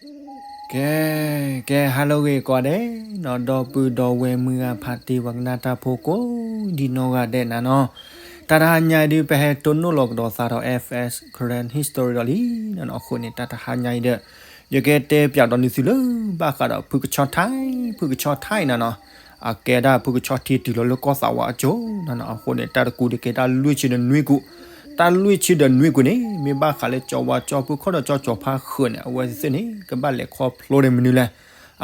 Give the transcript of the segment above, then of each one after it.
ကဲ ကဲ ဟါလၢအဂ့ၤကိးဂၤဒဲးနီၤ, ဒီပုၢ်ဒီဝဲၢ်မုၢ်ဂၤဖးတံၢ် ပှၤကနၣ်တၢ်ဖိကိးဒံနီၢ်ဂၤဒဲးနၤနီၤ, တၢ်တဟါညါအံၤဒုး ပဟဲတိၢ်နီၣ်လီၤကဒီးသးဒီး F S Karen History ဒီးလံနၤနီၤ, အဃိန့ၣ် တၢ်တဟါညါအံၤဒီး ယကတဲပၠးဒီးနသုလၢ ဘၣ်ဃးဒီးဖုကဆီထၢၣ် ဖုကဆီထၢၣ်နၤနီၤ, အကဲဒၣ်ဖုကဆီထံတုၤလီၤလၢကီၢ်သးဝးအစိၤနၤနီၤ, အဃိန့ၣ် တၢ်တကူဒီးကဲတၢ်လွံၢ်ဆံဒီးနွံကူ, တၢ်လွံၢ်ဆံဒီးနွံကူန့ၣ် မ့ၢ်ဘၣ်ဃးလၢကၠီဝါကၠီဖုခီၣ်ဒီးကၠီကၠီဖါဃုာ်န့ၣ် အဝဲသ့ၣ်န့ၣ် ကဘၣ်လဲၤခီဖျိဒီးမနုၤလဲၣ်.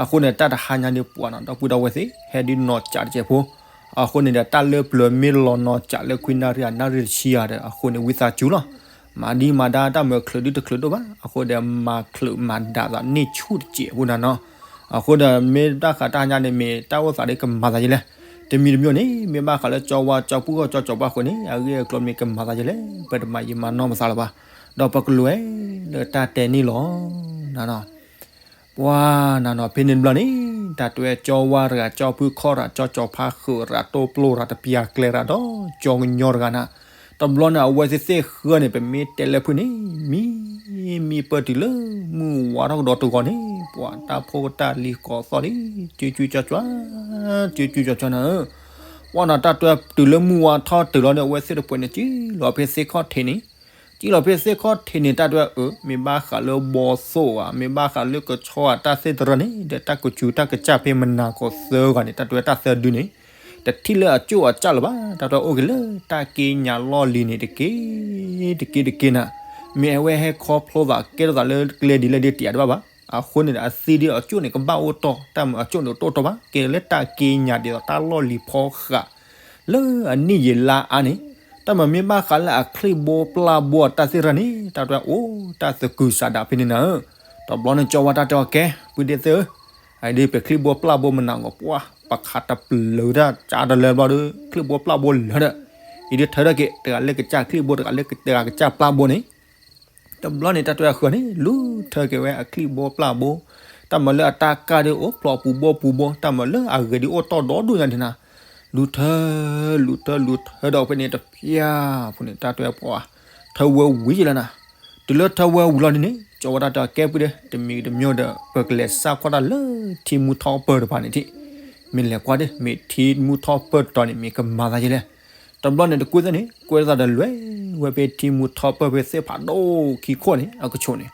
အဃိန့ၣ် တၢ်တဟါညါဒုးပှၤနီၤ ဒီပုၢ်ဒီဝဲၢ်သ့ၣ် ဟဲဒုးနီၢ်ကၠးတစဲးဖိ, အဃိန့ၣ်ဒီး တၢ်လၢပျၢၤမ့ၢ်လီၤနီၢ်ကၠးလၢခွံနၣ်ရံၣ်အနၣ်ရံၣ်တဆံယၤဒီး အဃိန့ၣ် ဝံသးစူၤလီၤ မၤဒံမၤဒါတၢ်မၤချုးဒုတချုးဒိၣ်ဘၣ်, အဃိဒီး မၤချုးမၤဒါသးန့ၢ်ဆူၣ်တစဲးဖိနၤနီၤ, အဃိဒီး မ့ၢ်တၢ်ဃးတၢ်ညါန့ၣ် မ့ၢ်တၢ်အိၣ်သးဒ်ကမၤသးယလဲၣ်, တမံၤတမံၤန့ၣ် မ့ၢ်ဘၣ်ဃးလၢကၠီဝါကၠီဖုခီၣ်ကၠီကၠီဖါဃုာ်န့ၣ် အဂ့ၢ်အကျိၤမ့ၢ်ကမၤသးယလဲၣ်, ပတမၤယံာ်မၤနီၢ်ပသးလၢၤဘၣ်, ဒီးပကလဲၤလၢတၢ်တဲန့ၣ်လီၤ နၤနီၤ ပှၤနၤနီၤ ဖဲန့ၣ်တဘျီန့ၣ် တၢ်တဲဝဲကၠီဝါတဂၤ ကၠီဖုခီၣ်တဂၤ ကၠီကၠီဖါဃုာ်တဂၤ တိပျိၢ်တဂၤ တပျၢၤကျဲတဂၤဒီး ကၠီကညီတဂၤနၤ, တဘျီန့ၣ် အဝဲသ့ၣ်သ့ၣ်ဃၢန့ၣ် ပမ့ၢ်တဲလၢဖုန့ၣ် မံ မံပၢၢ်တုၤလၢမုၢ်ဝါထီၣ်ကဒီးတဂီၤန့ၣ် ပှၤတၢ်ဖိတၢ်လံၤကိးသီၣ်လံ ကၠူကၠူကၠီကၠီ ကၠူကၠူကၠီကၠီနၤဧၢ, ပှၤနၤ တၢ်တဲဝဲတုၤလၢမုၢ်ဝါထီၣ်တုၤလီၤန့ၣ် အဝဲသ့ၣ်တဖုန့ၣ် ကံၣ်လီၤဖဲသ့ၣ်ခီၣ်ထံးန့ၣ် ကံၣ်လီၤဖဲသ့ၣ်ခီၣ်ထံးန့ၣ် တၢ်တဲဝဲအၢ မ့ၢ်ဘၣ်ဃးလၢဘီသိၣ်ဧါ မ့ၢ်ဘၣ်ဃးလၢကဆီဧါ တၢ်သ့ၣ်တရၢန့ၣ် ဒီးတၢ်ကူစူၤတၢ်ကစၢ်ဖဲမနၤကိးသၢဂၤန့ၣ် တၢ်တဲဝဲတၢ်သၢဒုန့ၣ် တထံၣ်လၢအကၠိၣ်အကၠၢ်လၢၤဘၣ်, တၢ်တဲဝဲအိၣ်က့ၤလၢတၢ်က့ညးလီၢ်လံၤန့ၣ် တက့ၢ် တက့ၢ် တက့ၢ်နၤ, မ့ၢ်အဝဲဟဲခီဖျိသးကဲထီၣ်သးလၢကျဲဒ်လဲၣ်ဒ်တယာ်တဘၣ်ဘၣ်, အဃိန့ၣ်ဒီး အသံဒ်အကၠိၣ်န့ၣ် ကဘၣ်အိၣ်တီၢ် တၢ်မၤအကၠိၣ်န့ၣ်တအိၣ်တီၢ်ဘၣ် ကဲလၢတၢ်က့ညးဒ်သိးတၢ်လီၢ်လံၤဖီဃး လၢအနံၣ်ယံာ်လါအါန့ၣ်, တၢ်မၤမ့ၢ်ဘၣ်ဃးလၢအချံၣ်ဘိပျၢ်ဘိအတၢ်သ့ၣ်တဖၣ်န့ၣ် တၢ်တဲဝဲအိၣ်တၢ်သကုၤဆးဒးဖဲန့ၣ်နၤဧၢ, တဘျီန့ၣ် ကၠီဝါတၢ်တဲအီၤကဲ ပုၢ်ဒ့ၣ်သ့ၣ်ဧၢ, အဒုးပချံၣ်ဘိပျၢ်ဘိမနၤဂီၤ ပှၤပခးတပျုၤတၢ်ကၢ်တလၢဘျီဒီး ချံၣ်ဘိပျၢ်ဘိလၢာ်ဒီး, အံၤဒုးထၢထီၣ်က့ၤ တဂၤလၢကစၢ်ချံၣ်ဘိ တဂၤလၢတဂၤကစၢ်ပျၢ်ဘိန့ၣ် တဘျီန့ၣ် တၢ်တဲဝဲအဃၢၤန့ၣ် လူၤထၢက့ၤဝဲအချံၣ်ဘိပျၢ်ဘိ, တၢ်မၤလၢအတၢ်ကၢ်ဒုးအိၣ်ဖျိးပူၤဘိပူၤဘိ, တၢ်မၤလၢအဂဲၤဒုးအိၣ်တီၢ်ဒီဒူၣ်ညါဒ်နၤ, လူၤထၢ လူၤထၢ လူၤထၢဒီးဖဲန့ၣ်တဖျၢၣ်ဖိန့ၣ် တၢ်တဲဝဲပှၤ ထၢဝဲဝံၤယလၢနၤ, တုၤလၢထၢဝဲဝံၤလီၤဒ်န့ၣ် ကၠီဝါတၢ်တဲအီၤကဲ ပုၢ်ဒ့ၣ် တမံၤတမံၤဒီး ပကလဲၤစးကွၢ်တၢ်လၢထံမူထီပၢၢ်တဖၣ်န့ၣ်ထံၣ်, မ့ၢ်လဲၤကွၢ်ဒ့ၣ် မ့ၢ်ထံမူထီပၢၢ်တတီၤန့ၣ် မ့ၢ်ကမၤသးယလဲၣ်, တဘျီန့ၣ်တကွ့ၢ်သ့ၣ်န့ၣ် ကွဲသးဒီးလဲၤဝဲဖဲထံမူထီပၢၢ်ဖဲသ့ၣ်ဖးဒိၣ်ခံခိၣ်န့ၣ် အကဆိးန့ၣ်,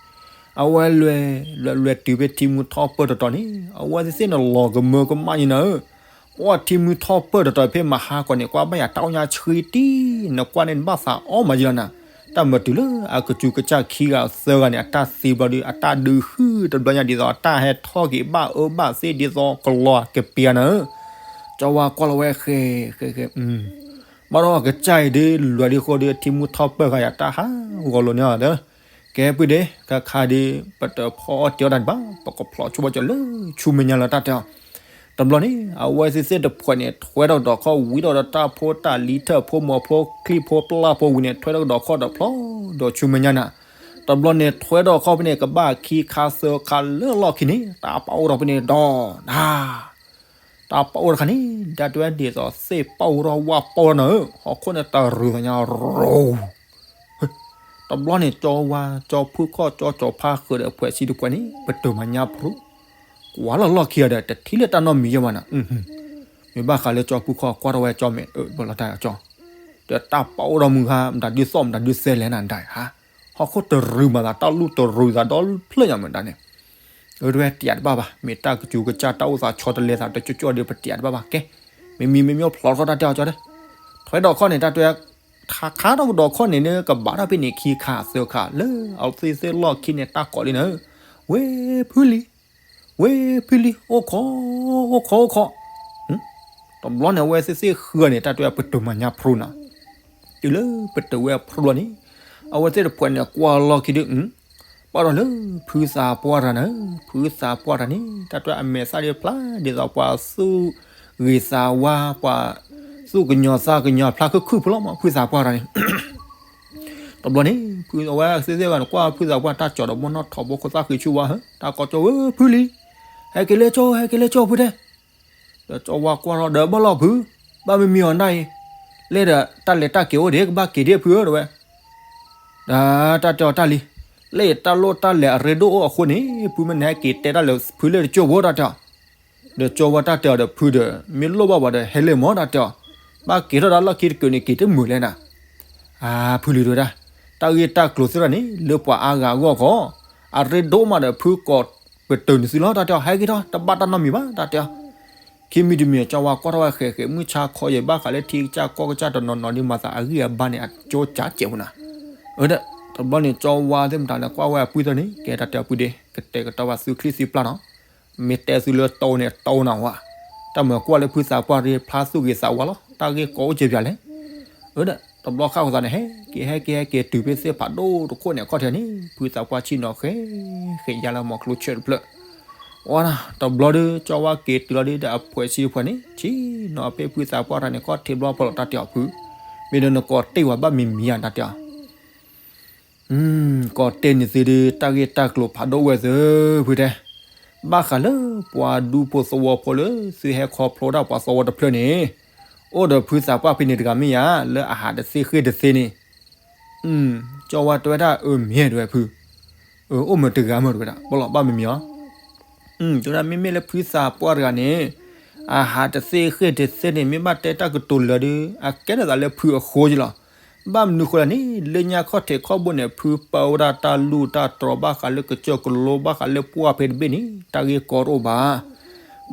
အဝဲလဲၤ လဲၤလဲၤတုၤဖဲထံမူထီပၢၢ်တတီၤန့ၣ် အဝဲသ့ၣ်န့ၣ်လီၤကမၢကမၣ်ယနၤဧၢ, ပှၤထံမူထီပၢၢ်တတီၤဖဲမဟါကီးန့ၣ် ကွၢ်ဘၣ်ယၤတၢ်အိၣ်ညါဆှံတံၢ် နကွၢ်န့ၣ်နဘၣ်သးအီၣ်မးယလီၤနၤ, တၢ်မၤတုၤလၢအကစူၤကစၢ်ခံဂၤသၢဂၤန့ၣ် အတၢ်သံဘျီဒီး အတၢ်ဒုးဟုတဘျီညါဒ်သိး အတၢ်ဟဲထီၣ်က့ၤဘၣ်အၢဘၣ်သီဒ်သိးကလီကပျၢၤနၤဧၢ, ကၠီဝါကွၢ်လီၤဝဲဃဲ ဃဲ ဃဲ ဘၣ်ဒီးကစၢ်အံၤဒုး လဲၤဒ်ဃိဒီး ထံမူထီပၢၢ်ဂၤယၤတၢ်ဟးဂီၤလိာ်န့ၢ်အီၤဒီး, ကဲ ပုၢ်ဒ့ၣ် ခါခါဒုး ပတဖီအီၣ်တ့ၤအီၣ်တၢ်ဒံးဘၣ် ပကဖျိးဆိဘၣ်ကၠီၤလၢဆူမဲာ်ညါလၢတၢ်တဲအီၤ, တဘျီန့ၣ် အဝဲသ့ၣ်သ့ၣ်တဖုန့ၣ် ထွဲထီၣ်ကဒီးခီၣ်ဝံၤဒီးတၢ်ဖိတၢ်လံၤထၢၣ်ဖိမီၤဖိချံၣ်ဖိပျၢ်ဖိဝံၤန့ၣ် ထွဲထီၣ်ကဒီးခီၣ်ဒီးဖျိးဒီးဆူမဲာ်ညါနၤ, တဘျီန့ၣ် ထွဲထီၣ်ခီၣ်ဖဲန့ၣ် ကဘၣ်ခံခါသၢခါလၢလီၢ်ခံန့ၣ် တၢ်ပာ်အိၣ်ထီၣ်ဖဲန့ၣ်ဒီး နၤ တၢ်ပာ်အိၣ်တခါန့ၣ် ဒ်တဲဝဲဒ်သိးသ့ၣ်ပာ်အိၣ်ထီၣ်ဝၣ်ပာ်အိၣ်ထီၣ်နၤဧၢ, ဟီၣ်ခိၣ်န့ၣ်တရုၤသးညါရိၤ, တဘျီန့ၣ် ကၠီဝါ ကၠီဖုခီၣ် ကၠီကၠီဖါဃုာ်ဒီး ဖှဲးဆံတဖှဲးန့ၣ် ပတုာ်မၤညါဖျိး, ကွၢ်လီၤလီၢ်ခံဂၤဒီး တထံၣ်လၢတၢ်နီတမံၤယဲၢ်ဘၣ်နၤ, မ့ၢ်ဘၣ်ဃးလၢကၠီဖုခီၣ်ကွၢ်ထီၣ်ဝဲကၠီမဲာ်အၢ ဘၣ်လီၤတၢ်ကၠီ, ဒီးတၢ်ပာ်အိၣ်ထီၣ်မုၢ်ဟါ မတၤဒုးသီၣ်မတၤဒုးသဲလဲၣ်နၤဒၣ်ဧါ ဟီၣ်ခိၣ်တရုၤမၤသး တၢ်လူၢ်တရုၤသးဒီဖျၢၣ်ညါမတၤန့ၣ်, အၢ တဝဲတယာ်တဘၣ်ဘၣ်, မ့ၢ်တၢ်ကစူၤကစၢ်တၢ်အိၣ်သးဆီတလဲသးတကၠီကၠီဒီး ပတယာ်တဘၣ်ဘၣ်, ကဲ မ့မံၤမ့မ့ၢ်ဖျိးထီၣ်တၢ်တဲအီၤကၠီဒီး, ထွဲဒီးခီၣ်န့ၣ် တၢ်တဲ ခါခါထီၣ်ကဒီးခီၣ်န့ၣ် ကဘၣ်ထီၣ်ဖဲန့ၣ်ခံခါသၢခါ လၢအဝဲသ့ၣ်သ့ၣ်လီၢ်ခံန့ၣ် တၢ်ကိးလံနၤဧၢ, ဝဲဖုလံၤ ဝဲဖုလံၤ အိၣ်ခိး အိၣ်ခိး အိၣ်ခိး, တဘျီန့ၣ် အဝဲသ့ၣ်သ့ၣ်ဃုာ်န့ၣ် တၢ်တဲပတုာ်မၤညါဖျိးနၤ, တုၤလၢပတုာ်ဝဲဖျိးလီၤန့ၣ်, အဝဲသ့ၣ်တဖှဲးန့ၣ် ကွၢ်လီၢ်ခံဒုး ပာ်ဒီးလၢဖုသးပှၢ်တဂၤနၤဧၢ, ဖုသးပှၢ်တဂၤန့ၣ် တၢ်တဲအမဲာ်သၣ်ဒ်ဖျါဒ်သိးပှၤသူၣ်ဂ့ၤသးဝါ ပှၤသူၣ်ကညီၤသးကညီၤဖျါခုၣ်ခုၣ်ဖိလီၤမး ဖုသးပှၢ်တဂၤန့ၣ် တဘျီန့ၣ် ဖုအဝဲသ့ၣ်သ့ၣ်ဂၤန့ၣ် ကွၢ်ဖုသးပှၢ်တၢ်ကၠီၤဒီးဘီနီၣ်ထိးဘီခိၣ်သၣ်ဃံဆူၣ်ဝါဧၢ, တၢ်ကိးကၠီဝဲဖုလံၤ, ဟဲက့ၤလၢကၠီ ဟဲက့ၤလၢကၠီဖုတဲ, ဒီးကၠီဝါကွၢ်ထီၣ်ဒီးဘၣ်လီၤဖု, ဘၣ်မံမံၤအီၤနၢ်အံၤ, လဲၤဒီးတၢ်လဲၤတၢ်က့ၤအိၣ်ဒံး ကဘၣ်က့ၤဒံးဖုဧၢ တဲဝဲ ဒီးတၢ်တဲအီၤတၢ်လံ, လၢယတၢ်လိၣ်တၢ်လဲၤအရ့ဒိၣ်အိၣ်အဃိန့ၣ် ဖုမ့ၢ်နဟဲက့ၤတဲတၢ်လၢဖုလၢတကၠိၢ်ဖိတၢ်တဲအီၤ, ဒီးကၠီဝါတၢ်တဲအီၤဒီးဖုဒီး မ့ၢ်လိၣ်ဘၣ်ဝဲဒီးဟဲလၢမၢတၢ်တဲအီၤ, ဘၣ်က့ၤထီၣ်ဒၣ်လီၢ်ခံတကုာ်န့ၣ် က့ၤတမုာ်လဲၣ်နၤ, အါ ဖုလံၤတဲဝဲဒၣ်, တၢ်ဂ့ၢ်တၢ်ကျိၤသ့ၣ်တဖၣ်န့ၣ် လၢပှၤအါဂၤအဂီၢ်ကီး, အရ့ဒိၣ်မးဒီးဖုကိးပတုာ်နသုလီၤတၢ်တဲအီၤ ဟဲက့ၤထီၣ် တဘၣ်တၢ်နီတမံၤဘၣ်တၢ်တဲအီၤ ခံမံၤတမံၤ ကၠီဝါကွၢ်ထီၣ်ဝဲဃဲးဃဲး မုၢ်ဆါခီယံၤ ဘၣ်ဃးလၢထံကစၢ်ကီၢ်ကစၢ်တနီၤနီၤဒ်မၤသးအဂံၢ်အဘါန့ၣ် အကၠိကၠးစဲးဖိနၤ, အၢ ဒီး တဘျီန့ၣ် ကၠီဝါသ့ၣ်မတၤလဲၣ် ကွၢ်ဝဲအပုၢ်သၢန့ၣ် ကဲတၢ်တဲအပုၢ်ဒ့ ကတဲာ်ကတီၤဘၣ်သုချံသုပျၢ်နီၤ, မ့ၢ်တဲသုလၢတိန့ၣ်တိနၤဝဲ, တၢ်မၤကွၢ်လၢဖုသးပှၢ်ရ့ဖျါသူၣ်ဂ့ၤသးဝါလီၤ တၢ်ဂ့ၢ်ကီအိၣ်ကဲပၠးလဲၣ် အၢ ဒီး တဘျီဃၣ်ဃိသးန့ၣ် ဟဲက့ၤဟဲက့ၤဟဲက့ၤတုၤဖဲသ့ၣ်ဖးဒိၣ်တခိၣ်န့ၣ် အခီၣ်ထံးန့ၣ် ဖုသးပှၢ်ဆ့ၣ်နီၤဃဲးဃဲးယါလၢမီၤကျိဆၢၣ်တဖျၢၣ်, ဝါ တဘျီဒီး ကၠီဝါက့ၤတုၤလီၤဒီး ဒီးအဖှဲးဆံဖှဲးန့ၣ် ဆ့ၣ်နီၤဖဲဖုသးပှၢ်တၢ်န့ၣ် ခီၣ်ထံးဘျီဖီလီၤတၢ်တဲအီၤဖု, မ့ၢ်ဒီးနကိးတ့ၢ်ဝဲဘၣ်မံၤမံၤဧါတၢ်တဲအီၤ ကိးတ့ၢ်န့ၢ်သုဒီး တၢ်ဂ့ၢ်တၢ်ကျိၤဖးဒိၣ်ဝဲသု ဖုတဲ, ဘၣ်ဃးလၢပှၤဒူဖိသဝီဖိလၢ သုဟဲခီဖျိဒၣ်ပှၤသဝီတဖျၢၣ်န့ၣ်, အိၣ်ဒီးဖုသးပှၢ်ဖဲန့ၣ်တဂၤမ့ၢ်ဧါ, လၢအဟးတသ့ဃ့ၢ်တသ့န့ၣ်, ကၠီဝါတဲဝဲဒၣ် အၢ မ့ၢ်တဲဝဲဖု, အိၣ်မ့ၢ်တဂၤမ့ၢ်တဲဝဲဒၣ် ပလီၤဘၣ်မံၤမံၤဧါ တဲဝဲဒၣ်မ့မ့ၢ်လၢဖုသးပှၢ်တဂၤန့ၣ်, အဟးတသ့ဃ့ၢ်တသ့န့ၣ် မ့ၢ်ဘၣ်တဲတၢ်ကတိၤလၢာ်ဒီး အကဲထီၣ်သးလၢဖုအဃိက့လီၤ. ဘၣ်မနုၤဃိလဲၣ်န့ၣ် လၢညါခီၣ်ထံးခီၣ်ဘိန့ၣ် ဖုပၢဝဲဒၣ်တၢ်လူၢ်တၢ်တြီၤ ဘၣ်ဃးလၢကစၢၢ်ကလိ ဘၣ်ဃးလၢပှၢ်ဖဲတဘ့ၣ်န့ၣ် တၢ်ဂ့ၢ်ကီတအိၣ်ဘၣ်.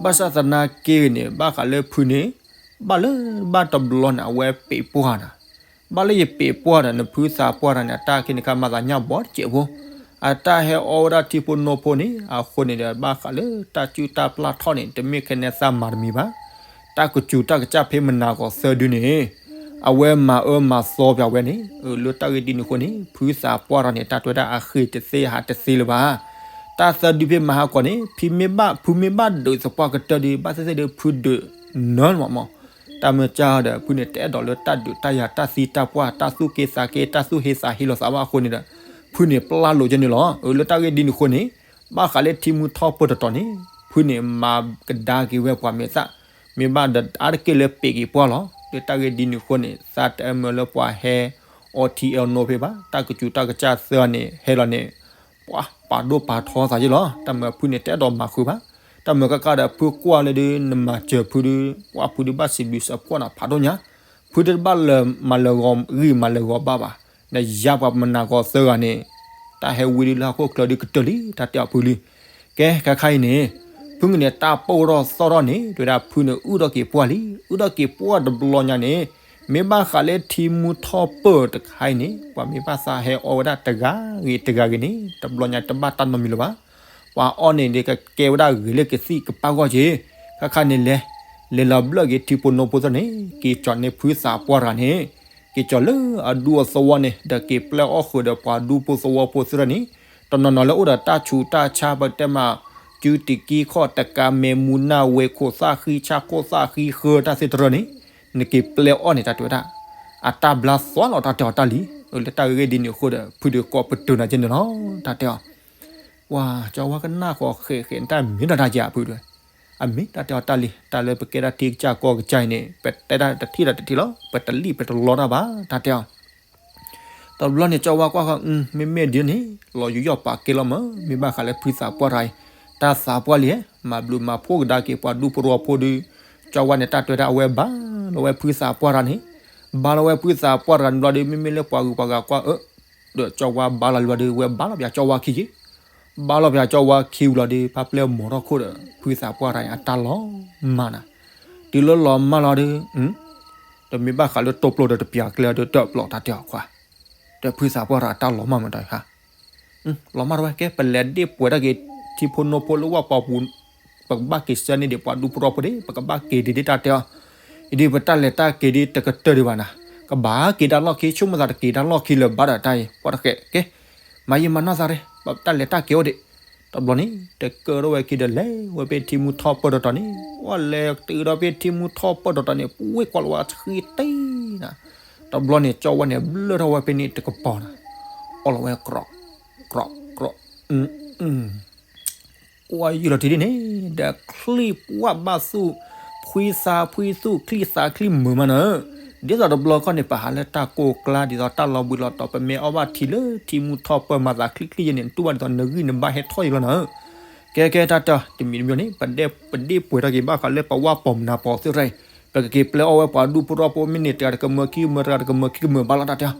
ဘၣ်ဆၣ်သနာ်က့န့ၣ် ဘၣ်ဃးလၢဖုန့ၣ် ဘၣ်လၢဘၣ်တဘျီန့ၣ် အဝဲပ့းပှၢ်နၤ ဘၣ်လၢယပ့းပှၢ်ဒီး နဖုသးပှၢ်တဂၤန့ၣ် အတၢ်ခဲန့ၣ်ခါမၤသးညၣ်ဘီတစဲးဖိ, အတၢ်ဟဲအီၣ်ဝဲဒၣ်ထံဖိနိဖိန့ၣ် အဃိန့ၣ်ဒီး ဘၣ်ဃးလၢတၢ်စုၣ်တၢ်ပျၢ်ထီၣ်န့ၣ် တမ့ၢ်ခဲန့ၣ်သးမၤတမံၤဘၣ်. တၢ်ကစူၤတၢ်ကစၢ်ဖဲမနၤဂီၤသၢဒုန့ၣ် အဝဲမၤအၢမၤသီပၠးဝဲန့ၣ် လၢတၢ်ဂ့ၢ်ဒ်န့ၣ်အဃိန့ၣ် ဖုသးပှၢ်တဂၤန့ၣ် တၢ်တဲဝဲဒၣ်အဃ့ၢ်တသ့ဟးတသ့လၢၤဘၣ်. တၢ်သၢဒုဖဲမဟါကီးန့ၣ် ဖုမ့ၢ်ဘၣ် ဖုမ့ၢ်ဘၣ်ဒုးသပှၢ်ကတၢၢ်ဒီး ဘၣ်သ့ၣ်သ့ၣ်ဒီးဖုဒုးနၢလီၤမး တၢ်မ့ၢ်ကၢ်ဒီး ဖုန့ၣ်တအဲၣ်ဒိးလၢတၢ်ဒုးတၢ်ယၤတၢ်သံတၢ်ပှၢ် တၢ်သူၣ်က့သးက့ တၢ်သူၣ်ဟ့သးဟ့လိာ်သးဘၣ်အဃိန့ၣ်ဒီး ဖုန့ၣ်ပျၢ်လိာ်ကဲန့ၣ်လီၤ. အၢ လၢတၢ်ဂ့ၢ်ဒ်န့ၣ်အဃိန့ၣ် ဘၣ်ဃးလၢထံမူထီၣ်ပၢၢ်တတီၤန့ၣ် ဖုန့ၣ်မၤကဒါက့ၤဝဲပှၤမဲာ်သၣ် မ့ၢ်ဘၣ်ဒီးအါတက့ၢ်လၢပ့းက့ၤပှၢ်လီၤ. လၢတၢ်ဂ့ၢ်ဒ်န့ၣ်အဃိန့ၣ် သးတအၢမၢလၢပှၤဟဲအီထံအီနိဖဲဘၣ် တၢ်ကစူၤတၢ်ကစၢ်သၢန့ၣ် ဟဲလီၤန့ၣ် ပှၤပာ်ဒိၣ်ပာ်ထီသးယ့ၢ်လီၤ. တၢ်မၢဖုန့ၣ်တအဲၣ်ဒိးမၤဃုာ်ဘၣ်. တၢ်မၢကကါဒီးဖုကွၢ်လၢဒုး နမၤစၢၤဖုဒုး ပှၤဖုဒုးဘၣ်စံးဘျုးစံးဖှိၣ်နၤဖးဒိၣ်ညါ ဖုတဘၣ်လၢမၤလၢာ်ဂီၤဂံၢ်မၤလၢာ်ဂီၤဘါဘၣ်. နယါပှၤမနၤဂီၤသၢဂၤန့ၣ် တၢ်ဟဲဝံဒုးလၢဟီၣ်ခိၣ်ချၢဒုးကတၢၢ်လံ တၢ်တဲအီၤဖုလံ. ကဲ ခဲခါအံၤန့ၣ် ဖုကန့ၣ် တၢ်ပိၢ်ထီၣ်သီၣ်ထီၣ်န့ၣ် တဲဝဲဒၣ်ဖုန့ၣ် အုၣ်ထီၣ်က့ၤပှၢ်လံ. အုၣ်ထီၣ်က့ၤပှၢ်တဘျီညါန့ၣ် မ့ၢ်ဘၣ်ဃးလၢထံမူထီၣ်ပၢၢ်တခါအံၤန့ၣ် ပှၤမ့ၢ်ဘၣ်သးဟဲအီဝဲဒၣ်တဂၤဂ့ၤတဂၤဂ့ၤန့ၣ် တဘျီညါတဘၣ်တၢ်နီတမံၤလၢၤဘၣ်. ပှၤအီၣ်န့ၣ်ဒီးကကဲဝဲဒၣ်ဂ့ၤလၢကသံၣ်ကပၢ်ဂီၢ်က့ၤ. ခဲခါန့ၣ်လဲၤ လဲၤလီၤဘျၢၣ်က့ၤထံဖိနိဖိသ့ၣ်န့ၣ် က့ၤကၠီၤန့ၢ်ဖုသးပှၢ်တဂၤန့ၣ် က့ၤကၠီၤလၢအဒူအသဝီန့ၣ် ဒီးက့ၤပျဲအီၣ်ဃုာ်ဒီးပှၤဒူဖိသဝီဖိသ့ၣ်န့ၣ် တနီၤနီၤလၢအိၣ်ဒီးတၢ်ဆူးတၢ်ဆါ ပတဲမး ကုတကံခီၣ်တကးမဲာ်မူၤနၢ်ဝဲခိၣ်သၣ်ဃံဆၣ်ခိၣ်သၣ်ဃံဃၢတၢ်သ့ၣ်တဖၣ်န့ၣ် နက့ၤပျဲအီၣ်န့ၣ် တၢ်တဲဝဲဒၣ် အတၢ်ဘျါသွါလီၤတၢ်တဲအီၤတၢ်လံ. လၢတၢ်ဂ့ၢ်ဒ်န့ၣ်အဃိဒီး ဖုဒုးကိးပတုာ်နၤကဲန့ၣ်လီၤ တၢ်တဲအီၤ ပှၤကၠီဝါကနၣ်ဃီဃဲးဃဲး တၢ်မ့ၢ်တၢ်တၢ်ယၤဖုဒုး အမ့ၢ်တၢ်တဲအီၤတၢ်လံ တၢ်လၢပကဲဒၣ်ထံကစၢ်ကီၢ်ကစၢ်အံၤန့ၣ် ပတဲတၢ်တထံၣ်ဒီးတထံၣ်လီၤ ပတလံၣ်ပတလီတၢ်ဘၣ် တၢ်တဲအီၤ တဘျီန့ၣ် ကၠီဝါကွၢ်ဃီ မ့မ့ၢ်ဒ်န့ၣ် လီၤယူးယီၣ်ပာ်ကဲလီၤမး မ့ၢ်ဘၣ်ဃးလၢဖုသးပှၢ်တဂၤအံၤ တၢ်သးပှၢ်လံ မၤဘျုးမၤဖှိၣ်ကဒါက့ၤပှၤဒူဖိသဝီဖိဒီး ကၠီဝါန့ၣ် တၢ်တဲဝဲဒၣ်အဝဲဘါလီၤဝဲဖုသးပှၢ်တဂၤန့ၣ် ဘါလီၤဝဲဖုသးပှၢ်တဂၤန့ၣ်ဘျီဒီး မ့မ့ၢ်လၢပှၤဂုၤပှၤဂၤကွၢ်အၢ ဒီးကၠီဝါဘါလီၤလံဘျီဒီး ဝဲဘါလီၤပၠးကၠီဝါခံက့ၤ ဘါလီၤပၠးကၠီဝါခံဝံၤလီၤဒီး ဖါပျဲၢ်မိာ်ထီၣ်ခိၣ်ဒီး ဖုသးပှၢ်တဂၤန့ၣ် အတၢ်လီၤမၢ်နၤ တုၤလၢလီၤမၢ်လီၤဒီး တမ့ၢ်ဘၣ်ဃးလၢတိပျိဒီးတပျးကျဲဒီးတပျီတၢ်တဲအီၤခွါ ဒီးဖုသးပှၢ်တဂၤအတၢ်လီၤမၢ်မတၤဟါ လီၤမၢ်တဝဲ ကဲပလဲၤဒ့ၣ်ပှဲၤတၢ်က့ၤ ထံဖိနိဖိလၢဝၣ်ပှၢ်ပူၤ ပကဘၣ်က့ၤဆှၢန့ၢ်ဒံးပှၤဒူဖိသဝီဖိဒံး ပကဘၣ်က့ၤဒံးဒ်တၢ်တဲအီၤ အံၤဒ်ပတၢ်လဲၤတၢ်က့ၤဒ်တကတၢၢ်ဒံးဘၣ်နၤ ကဘၣ်က့ၤတၢ်လီၢ်ခံ ဆိကမိၣ်သးတက့ၤတၢ်လီၢ်ခံလၢၤဘၣ်ဒီးတၢ်အံၤ ပှၤတဃဲး ကဲ မၤယံာ်မၤနီၢ်သးရ့ ပတၢ်လဲၤတၢ်က့ၤအိၣ်ဒံး တဘျီန့ၣ် တကၢၢ်ထီၣ်ဝဲခံဒီးလဲၤဝဲဖဲထံမူထီၣ်ပၢၢ်တတီၤန့ၣ် ဝဲလဲၤတုၤဒီးဖဲထံမူထီၣ်ပၢၢ်တတီၤန့ၣ် ပှ့ၢ်ကွၢ်လီၤဝဲဆှံတ့ၢ်နၤ တဘျီန့ၣ် ကၠီဝါန့ၣ် ဘျၢၣ်ထီၣ်ဝဲဖဲန့ၣ်တကပၤနၤ အီၣ်လီၤဝဲကြီး ကြီး ကြီး ကွၢ်ယုၢ်လီၤတံၢ်ဒ်န့ၣ် ဒီးချံပှၢ်ဘၣ်သူၣ် ဖှံသးဖှံသူၣ် ချံသးချံမုာ်မးနၤ ဒ်သိးတဘျီခီန့ၣ် ပဟးလၢတၢ်ကိၢ်ကျါ ဒ်သိးတၢ်လီၤဘှံးလီၤတီၤ ပမ့ၢ်အီၣ်ဘၣ်ထံလၢထံမူထီၣ်ပၢၢ် မၤသးချံချံယဲန့ၣ် တူၢ်ဘၣ်ဒ်သိးနဂံၢ်နဘါဟဲထီၣ်ယံၤလီၤနၤဧၢ. ကဲကဲတၢ်တၢ် တမံၤတမံၤန့ၣ် ပဒ့ၣ်ပှဲၤထီၣ်က့ၤဘၣ်ဃးလၢပဝၢ်ပိာ်မုၣ်နၤပိာ်သ့ၣ်တဖၣ်အံၤ ပကက့ၤပျဲအီၣ်ဝဲပှၤဒူၣ်ဖိထီၣ်ဖိ မ့ၢ်န့ၢ်တဂၤတကမၢခံကမၢ တဂၤတကမၢခံကမၢဘၣ်လီၤတၢ်တၢ်.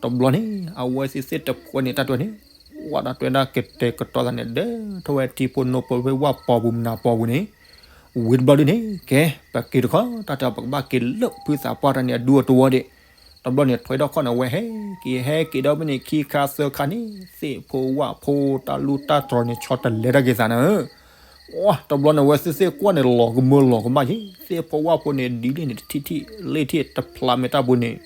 တဘျီန့ၣ် အဝဲသ့ၣ်သ့ၣ်တဖၣ်န့ၣ် တၢ်တၢ်န့ၣ် ဝဲဒၣ်တွဲဒၣ်ကတဲာ်ကတီၤသးန့ၣ် ဒၢထီၣ်ဝဲထံဖိနိဖိဖဲဝၢ်ပိာ်မုၣ်နၤပိာ်ပူၤန့ၣ် ဝံၤတဘျီဒုန့ၣ် ကဲ ပက့ၤတခီ တၢ်တၢ် ပကဘၣ်က့ၤလၢဖုသးပှၢ်တၢ်န့ၣ် အဒူအတဝီဒံး. တဘျီန့ၣ် ထွဲထီၣ်ခီၣ်န့ၣ် အဝဲဟဲက့ၤဟဲက့ၤဒီးဖဲန့ၣ် ခံခါသၢခါန့ၣ် သ့ၣ်ဖိဝၣ်ဖိတၢ်လူၢ်တၢ်တြီၤန့ၣ် ဆီတလဲတၢ်က့ၤသးနၤဧၢ. တဘျီန့ၣ် အဝဲသ့ၣ်သ့ၣ်ကွၢ်န့ၣ် လီၤကမၢလီၤကမၣ်က့ၤ သ့ၣ်ဖိဝၣ်ဖိန့ၣ် ဒ်လဲၣ်န့ၣ် တထံၣ်ထံၣ်လ့ၣ်ထံၣ်တဖျါမဲာ်တၢ်ပူၤန့ၣ်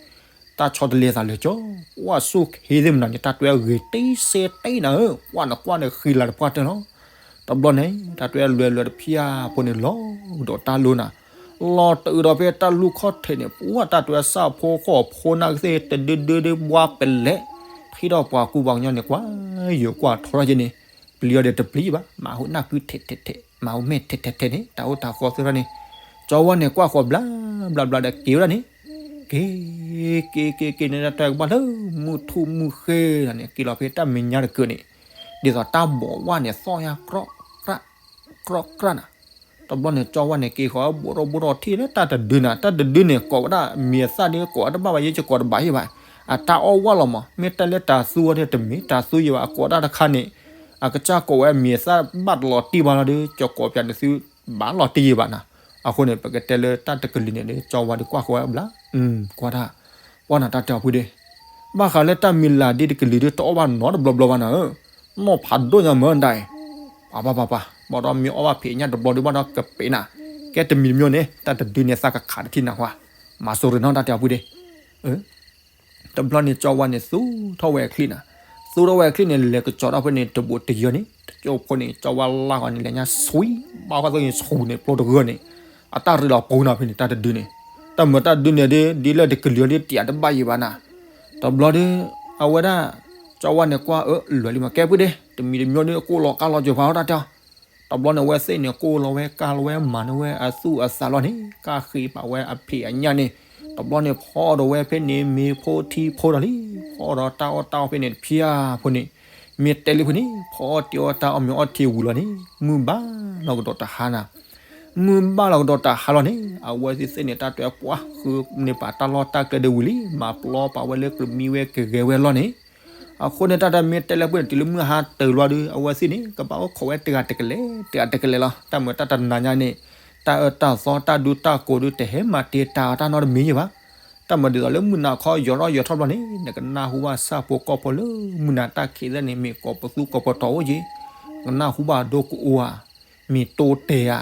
တၢ်ဆီတလဲသးလၢာ်ကၠီ ဝၣ်ဆူၣ်ခ့သ့ၣ်မနုၤန့ၣ် တၢ်တွဲဂ့ၤတ့စ့တ့နၤဧၢ. ကွၢ်န့ၣ်ကွၢ်န့ၣ် ဃံလၤတပှၢ်တၢၢ်လီၤ. တဘျီန့ၣ် တၢ်တွဲလွဲလွဲတဖၣ်ဖိန့ၣ် လီၤကဒီးတၢ်လိၤနၤ လီၤတအုးဒီးဖဲတၢ်လူၢ်ခီၣ်ထံးန့ၣ် ပှၢ်တၢ်တွဲစၢ်ဖိဃီဖိနၢ်ကသ့ၣ် တဒုဒုဒုဘှါပလဲၤ ထံၣ်ထီၣ်ပှၤကူပှၤကညီန့ၣ် ကွၢ်ယိၤကွၢ်ထီထီၣ်က့ၤန့ၣ် ပျံၤအီၤဒီးတပျံၤဘၣ် မၤဟူးနၢ်ကုထဲးထဲးထဲး မၤဟူးမဲာ်ထဲးထဲးထဲးန့ၣ် တၢ်အိၣ်တၢ်ဃီသ့ၣ်တဖၣ်န့ၣ် ကၠီဝါန့ၣ် ကွၢ်ဃီၤဘျါဘျါဘျါဒီးက့ၤဝဲဒၣ်န့ၣ် က့ၤ က့ၤက့ၤက့ၤန့ၣ် တၢ်တွဲကဘၣ်လၢမုၢ်ထူၣ်မုၢ်ဃ့နၤန့ၣ် က့ၤလီၤဖဲတၢ်မဲာ်ညါတကုာ်န့ၣ် ဒ်သိးတၢ်ဘီးဝၣ်န့ၣ် သီၣ်ညါ ကြီကြၢ်န့ၣ် တဘျီန့ၣ် ကၠီဝါန့ၣ် က့ၤဃီၤဘိၣ်ထီၣ်ဘိၣ်ထီၣ်ထံၣ်လၢတၢ်တဒုနၤ တၢ်တဒုန့ၣ် ကိးဝဲဒၣ်မံၤအသၣ်ဒီး ကိးဝဲတဘၣ်ဘၣ် ယဲယကိးတဘၣ်ယဲဘၣ် အတၢ်အီၣ်ဝၣ်လီၤမး မ့ၢ်တၢ်လၢတၤသူအီၤဒီး တမ့ၢ်တၤသူယဲဘၣ် အကိးတၢ်တခါန့ၣ် အကစၢ်ကိးဝဲမံၤအသၣ်ဘၣ်တလီၤတံၢ်ဘၣ်လီၤဒီး ကကိးပၠးန့ၣ်သု ဘၣ်လီၤတံၢ်ယဲဘၣ်နၤ အဃိန့ၣ် ပကတဲလၢတၢ်တကလုာ်န့ၣ်ဒီး ကၠီဝါဒီးကွၢ်ဃီၤဝဲဘျါ ကွၢ်တၢ် ပှၢ်နၤတၢ်တဲအီၤဖုဒ့ ဘၣ်ဃးလၢတၢ်မံၤလၢ်ဒ်တကလုာ်ဒ်တအီၣ်ဘၣ်နီတဘျီဘျီဘၣ်နၤဧၢ, နီၢ်ဖးဒိၣ်ညါမၢဒၣ်အံၤ, ပှၤပှၤပှၤပှၤ ဘၣ်ဒီးမ့ၢ်အီၣ်ဘၣ်ဖံးညၣ်တဘျီဒုးဘၣ်ဒီးကပ့ၤနၤ, ကဲတမံၤတမံၤန့ၣ် တၢ်တဒုန့ၣ်သးကခးတထံၣ်နၤဟါ, မၤစိရိၤနီၢ်တၢ်တဲအီၤဖုဒ့, တဘျီန့ၣ် ကၠီဝါန့ၣ်သူထီၣ်ဝဲအချံၣ်နၤ, သူထီၣ်ဝဲအချံၣ်န့ၣ် လဲၤကစီၤထီၣ်ဖဲန့ၣ် တဘိးတယၢန့ၣ် တကၠိဖိန့ၣ် ကၠီဝါလၢဂီၤန့ၣ် လဲၤညါဆွံ, ဘၣ်ဃီသ့ၣ်န့ၣ် ဆူၣ်န့ၣ် ပျိတဂၢၢ်န့ၣ်, အတၢ်ရ့လီၤပူၤနၤဖဲန့ၣ် တၢ်တဒုန့ၣ်, တၢ်မၤတၢ်ဒုန့ၣ်ဒ် ဒ်လၢတကလုာ်ဒ်တၢ်တဘၣ်ယံၤဘၣ်နၤ, တဘျီဒီး အဝဲဒၣ် ကၠီဝါန့ၣ်ကွၢ်အၢ လွဲၢ်လံမး ကဲဖုဒ့ တမံၤတမံၤဒ် ကိၢ်လီၤကၢ်လီၤကၠီၤဖးအီၣ်တၢ်တဲအီၤ, တဘျီန့ၣ် အဝဲသ့ၣ်န့ၣ် ကိၢ်လီၤဝဲကၢ်လီၤဝဲမၤန့ၢ်ဝဲအသူၣ်အသးလီၤန့ၣ် ကၢ်ဃ့ပာ်ဝဲအဖံးအညၣ်န့ၣ်, တဘျီန့ၣ် ဖီအီၣ်ဒီးဝဲဖဲန့ၣ် မ့ၤဖိထံဖိဒီးလံ, ဖီအီၣ်ဒီးတၢ်အီၣ်တၢ်အီဖဲန့ၣ်တဖၣ်ဖိန့ၣ်, မ့ၢ်တဲလံဖဲန့ၣ် ဖီအီၣ်တ့ၢ်အီၣ်တၢ်အီၣ်မ့ၤအီထံဝံၤလီၤန့ၣ် မုၢ်ဘၣ်လီၤကဒီးတဟါနၤ, မုၢ်ဘၣ်လီၤကဒီးတဟါလီၤန့ၣ် အဝဲသ့ၣ်သ့ၣ်န့ၣ် တၢ်တဲပှၤဃုန့ၢ်ပာ်တၢ်လီၢ်တၢ်ကျဲဒ်ဝံၤလံ, မၤပျီပာ်ဝဲလၢကမံဝဲကဂဲၤဝဲလီၤန့ၣ် အဃိန့ၣ် တၢ်တမ့ၢ်တဲလၢပှဲၤန့ၣ် တုၤလၢမုၢ်ဟါတၢၤလီၤဒီး အဝဲသ့ၣ်န့ၣ် ကဘၣ်အိၣ်ခိးဝဲတဂၤတကလဲာ် တဂၤတကလဲာ်လီၤ. တၢ်မၤတၢ်တနၤညါန့ၣ် တၢ်အၢတၢ်သီတၢ်ဒူတၢ်ကိးဒီး တဟဲမၤတ့ၢ်တၢ်အီၣ်တၢ်နီတမံၤယံၤဘၣ်. တၢ်မၤဒ်သိးလၢမုၢ်နၤခီ ယီၤထီၣ်ယီၤထီၣ်ဘျီန့ၣ် နကနၢ်ဟူဘၣ်ဆၣ်ဖိကီၢ်ဖိလၢမုၢ်နၤတၢ်ခံးသ့ၣ်န့ၣ် မ့ၢ်ကိးပသူကိးပတီၤအိၣ်က့ၤ, နကနၢ်ဟူဘၣ်ဒိကအိၣ်ဧါ, မ့ၢ်တိတဲာ်ဧါ,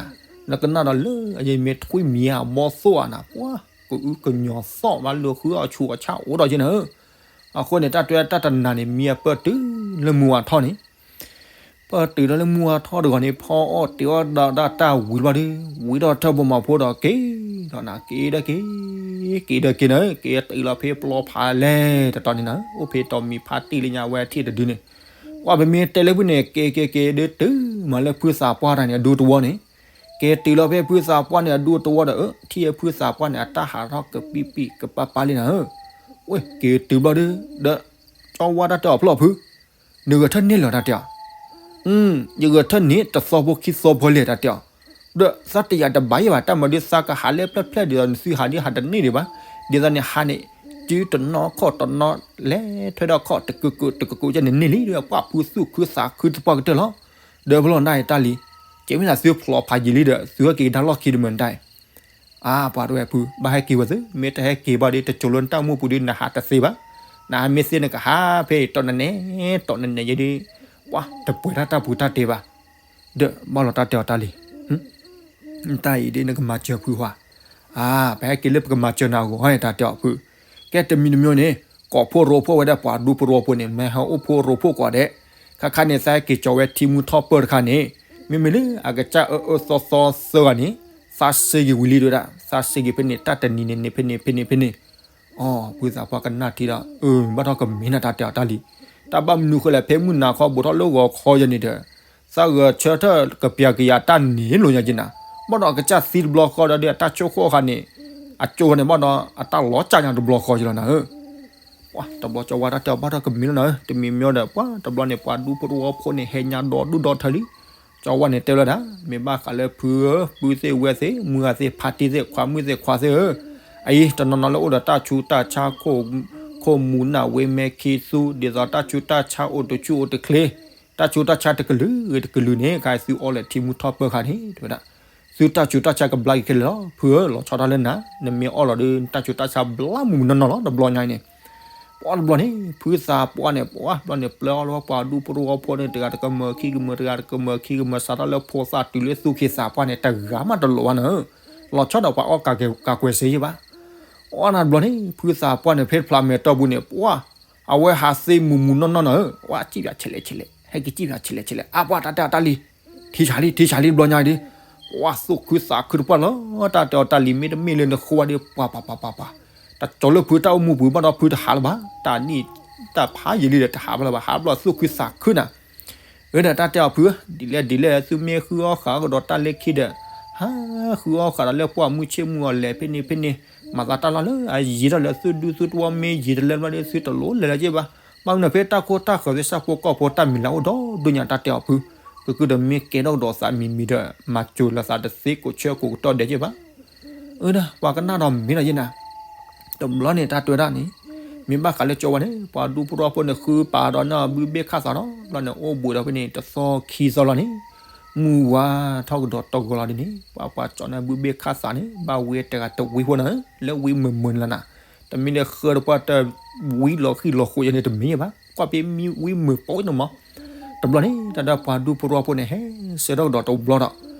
နကနၣ်ဒီးလၢအယမ့ၢ်ထွံၣ်မံၤဧါ ဘီသိၣ်ဧါနၤ ပှၤ ကအုကညီၤသီၣ်ဘၣ်လၢဃုအီၣ်ဆူၣ်အီၣ်ဆၣ်အိၣ်ဒီးက့ၤနၤဧၢ. အဃိန့ၣ် တၢ်တဲတၢ်တနၤန့ၣ် မ့ၢ်အပၢၢ်တုၤလၢမုၢ်ဝါထီၣ်န့ၣ် ပၢၢ်တုၤဒီးလၢမုၢ်ဝါထီၣ်တဂီၤန့ၣ် ဖီအီၣ်တ့ၢ်အီၣ်ဒီးတၢ်ဝံၤဘျီဒီး ဝံၤဒီးထၢၣ်ဘိမးဖိဒီးက့ၤဒီးနၤ က့ၤဒီးက့ၤ, က့ၤဒီးက့ၤနၤ က့ၤတုၤလီၤဖဲပျီဖးလဲၢ်တတီၤန့ၣ်နၤ အိၣ်ဖဲတီၤမံၤဖါတံၢ်လၢညါဝဲထံၣ်တဒုန့ၣ်, ကွၢ်ပမ့ၢ်တဲလၢဖုန့ၣ် က့ၤက့ၤက့ၤဒုးတုၤ မၤလၢဖုသးပှၢ်တၢ်န့ၣ်အဒူတဝီန့ၣ်, က့ၤတုၤလီၤဖဲဖုသးပှၢ်န့ၣ်အဒူတဝီဒီး အၢ ထံၣ်ဖုသးပှၢ်န့ၣ် အတၢ်ဟးထီၣ်ကပံၣ်ပံၣ်ကပၢ်ပၢ်လံနၤဧၢ, ဝဲက့ၤတုၤဘျီဒီး ဒီးကၠီဝါတၢ်တဲအီၤဖျီၣ်ဖု နဂဲၤထၢၣ်န့ၢ်လၢၤတၢ်တဲအီၤ, ယဂဲၤထၢၣ်န့ၢ်တသီဖိခံသီဖိလဲၣ်တၢ်တဲအီၤ, ဒီးသးတယာ်တဘၣ်ယံၤဘၣ် တၢ်မၤဒုးသးကဟးလၢဖျၢၣ်ဖျၢၣ်ဒ်သိး နသုဟးဒ်ဟးတန့ၢ်ဒံးဘၣ်, ဒ်သိးန့ၣ်ဟးန့ၣ် စုတနီၤခီၣ်တနီၤ လဲၤထွဲဒီးခီၣ်တကၠိၣ်ကၠိၣ်တကၠိၣ်ကၠိၣ်န့ၣ်န့ၢ်လံ ဒီးပှၤဖုသူၣ်ခုသးခုသပှၢ်ကတၢၢ်လီၤ, ဒီးဖဲလီၤနၢ်အံၤတၢ်လံ, ကဲမ့ၢ်သးသုဖျီဖးယံာ်လံဒီး သုဟဲက့ၤကဒါလီၢ်ခံတမုာ်တၢ် အါ ပှၤတဝဲၢ်ဖု ဘၣ်ဟဲက့ၤဝဲသ့ မ့ၢ်တဟဲက့ၤဘၣ်ဒီး တကၠိၤလၢနတၢ်အိၣ်မူပူၤဒီး နဟးတသ့ဘၣ်, နဟးမ့ၢ်သ့နကဟးဖဲအံၤ တီၢ်နနဲ တီၢ်နနဲယဲဒီး ပှၤတပှဲၤတၢ်တၢ်ပူၤတၢ်တဲဘၣ်, ဒီးဘၣ်လီၤတၢ်တဲအီၤတၢ်လံ, တၢ်အံၤဒ်နကမၤစၢၤဖုဟါ, အါ ပဟဲက့ၤလၢပကမၤစၢၤနၤအဂီၢ် တၢ်တဲအီၤဖု, ကဲတမံၤတမံၤန့ၣ် ကိးဖှိၣ်ရိဖှိၣ်ဝဲဒၣ်ပှၤဒူဖိရိဖှိၣ်န့ၣ် မ့ၢ်ဟဲအိၣ်ဖှိၣ်ရိဖှိၣ်ကိးဂၤဒဲး, ခါခါန့ၣ် သးဟဲက့ၤကၠီၤဝဲထံမူထီၣ်ပၢၢ်တခါန့ၣ်, မ့မ့ၢ်လၢအကစၢ်အၢအၢသီသီသၢဂၤန့ၣ်, သးစ့ဂ့ၤဝံၤလံဒၣ်, သးစ့ဂ့ၤဖဲန့ၣ် တၢ်တနံၤန့ၣ်န့ၣ် ဖဲန့ၣ် ဖဲန့ၣ် ဖဲန့ၣ်, အိ ဖုသးပှၢ်ကနၣ်ထံဒီး အၢ ဘၣ်ထီၣ်ကမ့ၢ်နၤတၢ်တဲအီၤတၢ်လံ, တၢ်ဘၣ်မနုၤဃိလဲၣ် ဖဲမုၢ်နၤခီ ဘူးထီၣ်လၢဂီၤခီယဲန့ၣ်ဒီး သးဂဲၤဆၢထၢၣ်ကပျၢ်ကယၤတၢ်န့ၣ်လိာ်ညါက့နၤ, ဘၣ်ဒီးအကစၢ်သံတဘျီဃီဒီး အတၢ်ဆိၣ်ဃီၣ်အခါန့ၣ်, အ အကၠိန့ၣ်ဘၣ်ဒီး အတၢ်လီၤကၢ်ညါတဘျီဃီကလီၤနၤဧၢ. ပှၤတဘျီကၠီဝါတၢ်တဲအီၤဘၣ်ဒီးကမံၤလီၤနၤဧၢ, တမံၤမံၤဒီး ပှၤတဘျီန့ၣ် ပှၤဒူဖိတဝီဖိန့ၣ် ဟဲညါဒီးဒူၣ်ဒီထၢလံ. ကၠီဝါန့ၣ်တဲလၢဒၣ် မ့ၢ်ဘၣ်ဃးလၢဖုဧၢ, ပုၢ်သ့ၣ်ဝဲၢ်သ့ၣ် မုၢ်ဂၤသ့ၣ် ဖါတံၢ်သ့ၣ် ခွါမုၣ်သ့ၣ်ခွါသ့ၣ်ဧၢ, အအံၤ တနီၤနီၤလၢအိၣ်ဒီးတၢ်ဆူးတၢ်ဆါ ခိၣ်မူးနၢ်ဝ့မဲခံသူ ဒ်သိးတၢ်ဆူးတၢ်ဆါအိၣ်တဆူၣ်အိၣ်တချ့, တၢ်ဆူးတၢ်ဆါတကလုာ်ဂ့ၤတကလုာ်န့ၣ် ခါသုအီလၢာ်ထံမူထီၣ်ပၢၢ်ခါန့ၣ် တဲဝဲဒၣ် သုတၢ်ဆူးတၢ်ဆါကဘျါက့ၤခဲလၢာ်လီၤ. ဖုဧၢ, လီၤဆီဒၣ်တၢ်လၢနၤ, နမ့ၢ်အီလီၤဒီး နတၢ်ဆူးတၢ်ဆါဘျါမုၢ်မုၢ်နီၢ်နီၢ်လီၤ တဘျီညါအံၤန့ၣ်. ပှၤတဘျီန့ၣ် ဖုသးပှၢ်န့ၣ် ပှၤတဘျီန့ၣ် ပျဲအီလီၤပှၤဒူဖိတဝီဖိန့ၣ် တဂၤတကမၢၤခံကမၢၤ တဂၤတကမၢၤခံကမၢၤ စးထီၣ်လၢဖိသၣ်တုၤလၢသူၣ်က့သးပှၢ်န့ၣ် တဂၤမးတလိၣ်ဘၣ်နၤဧၢ, လီၤဆီဒီးပှၤအီၣ်ကးကွဲးစ့ယဲၢ်ဘၣ်. အီၣ်နၤတဘျီန့ၣ် ဖုသးပှၢ်န့ၣ် ဖဲတဖျါမဲာ်တီၢ်ပူၤန့ၣ် ပှၤ အဝဲဟးသ့မုၢ်မုၢ်နီၢ်နီၢ်နၤဧၢ, ပှၤစံၣ်ပၠးဆဲးလဲးဆဲးလဲး ဟဲက့ၤစံၣ်ပၠးဆဲးလဲးဆဲးလဲး အါပှၤတၢ်တဲအီၤတၢ်လံၤ ထံဆးလံ ထံဆးလံတဘျီညါဒ် ပှၤသူၣ်ခုသးခုတပှၢ်လီၤ တၢ်တဲအီၤတၢ်လံၤ မ့တမ့ၢ်လၢနဃိဝါဒီး ပှၤပှၤပှၤပှၤပှၤ တကၠီၤလၢဖုတၢ်အိၣ်မူပူၤဘၣ်ဒီးဖုတဟးလၢၤဘၣ် တၢ်နံၣ် တၢ်ဖးယံာ်လံဒီးတဟးဘၣ်လၢၤဘၣ် ဟးဘျီသူၣ်ခုသးခုနၤ အၢဒီးတၢ်တဲအီၤဖု ဒ်လဲၣ်ဒ်လဲၣ် သုမ့ၢ်ဃုအီၣ်ဃာ်ကဒီးတၢ်လၢခံဒီး ဟးဃုအီၣ်ဃာ်ဒီးလၢပှၢ်မုၢ်ဆ့ၣ်မုၢ်အီၤလဲၤဖဲန့ၣ်ဖဲန့ၣ် မၤသးတၢ်လီၢ်လၢအယံၤထီၣ်လၢသုဒူသုတဝီမ့ၢ်ယံၤတလၢဘျီဒီး သုတလိၣ်လဲၤလၢၤက့ဘၣ်. ဘၣ်မနုၤဖဲတၢ်ခိၣ်တၢ်ဃၢၤသ့ၣ် ဆၣ်ဖိကီၢ်ဖိတၢ်မံၤလၢအိၣ်ဒီဒိၣ်ညါ တၢ်တဲအီၤဖု ကကုဒီးမ့ၢ်ကဲထီၣ်ကဒီးသးမံၤမံၤဒီး မၤစိၤလၢသးတသ့ကိးဆၢကိးကတီၢ်ဒဲးက့ဘၣ်. အၢဒီး ပှၤကနၣ်ဒီးမ့ၢ်ဒီးယဲၢ်နၤ တဘျီန့ၣ် တၢ်တဲဝဲဒၣ်န့ၣ် မ့ၢ်ဘၣ်ဃးလၢကၠီဝါန့ၣ် ပှၤဒူဖိတဝီဖိန့ၣ် ဃုပာ်ဒီးနၢ်ဘုဘ့ၣ်ခၣ်သးဒီး ဘျီန့ၣ် အိၣ်ဘှံးဒီးဖဲန့ၣ် တသီခံသီလီၤန့ၣ် မုၢ်ဝါထီၣ်ကဒီးတဂီၤလီၤဒ်န့ၣ် ပှၤပှၤကၠီနၢ်ဘုဘ့ၣ်ခၣ်သးန့ၣ် ဘၣ်ဝံတဂၤတဝံဖိနၤဧၢ လၢဝံမုာ်မုာ်လီၤနၤ တမ့ၢ်လၢဃၢတပှၢ်တဝံလီၤဃံလီၤဃိးယဲၢ်န့ၣ် တမ့ၢ်ဘၣ် ကွၢ်ဖဲမံဝံမုာ်ပိန့ၣ်မး တဘျီန့ၣ် တၢ်ဒီးပှၤဒူဖိတဝီဖိန့ၣ် ဟဲဆၢထၢၣ်ကဒီးတဘျီဒီး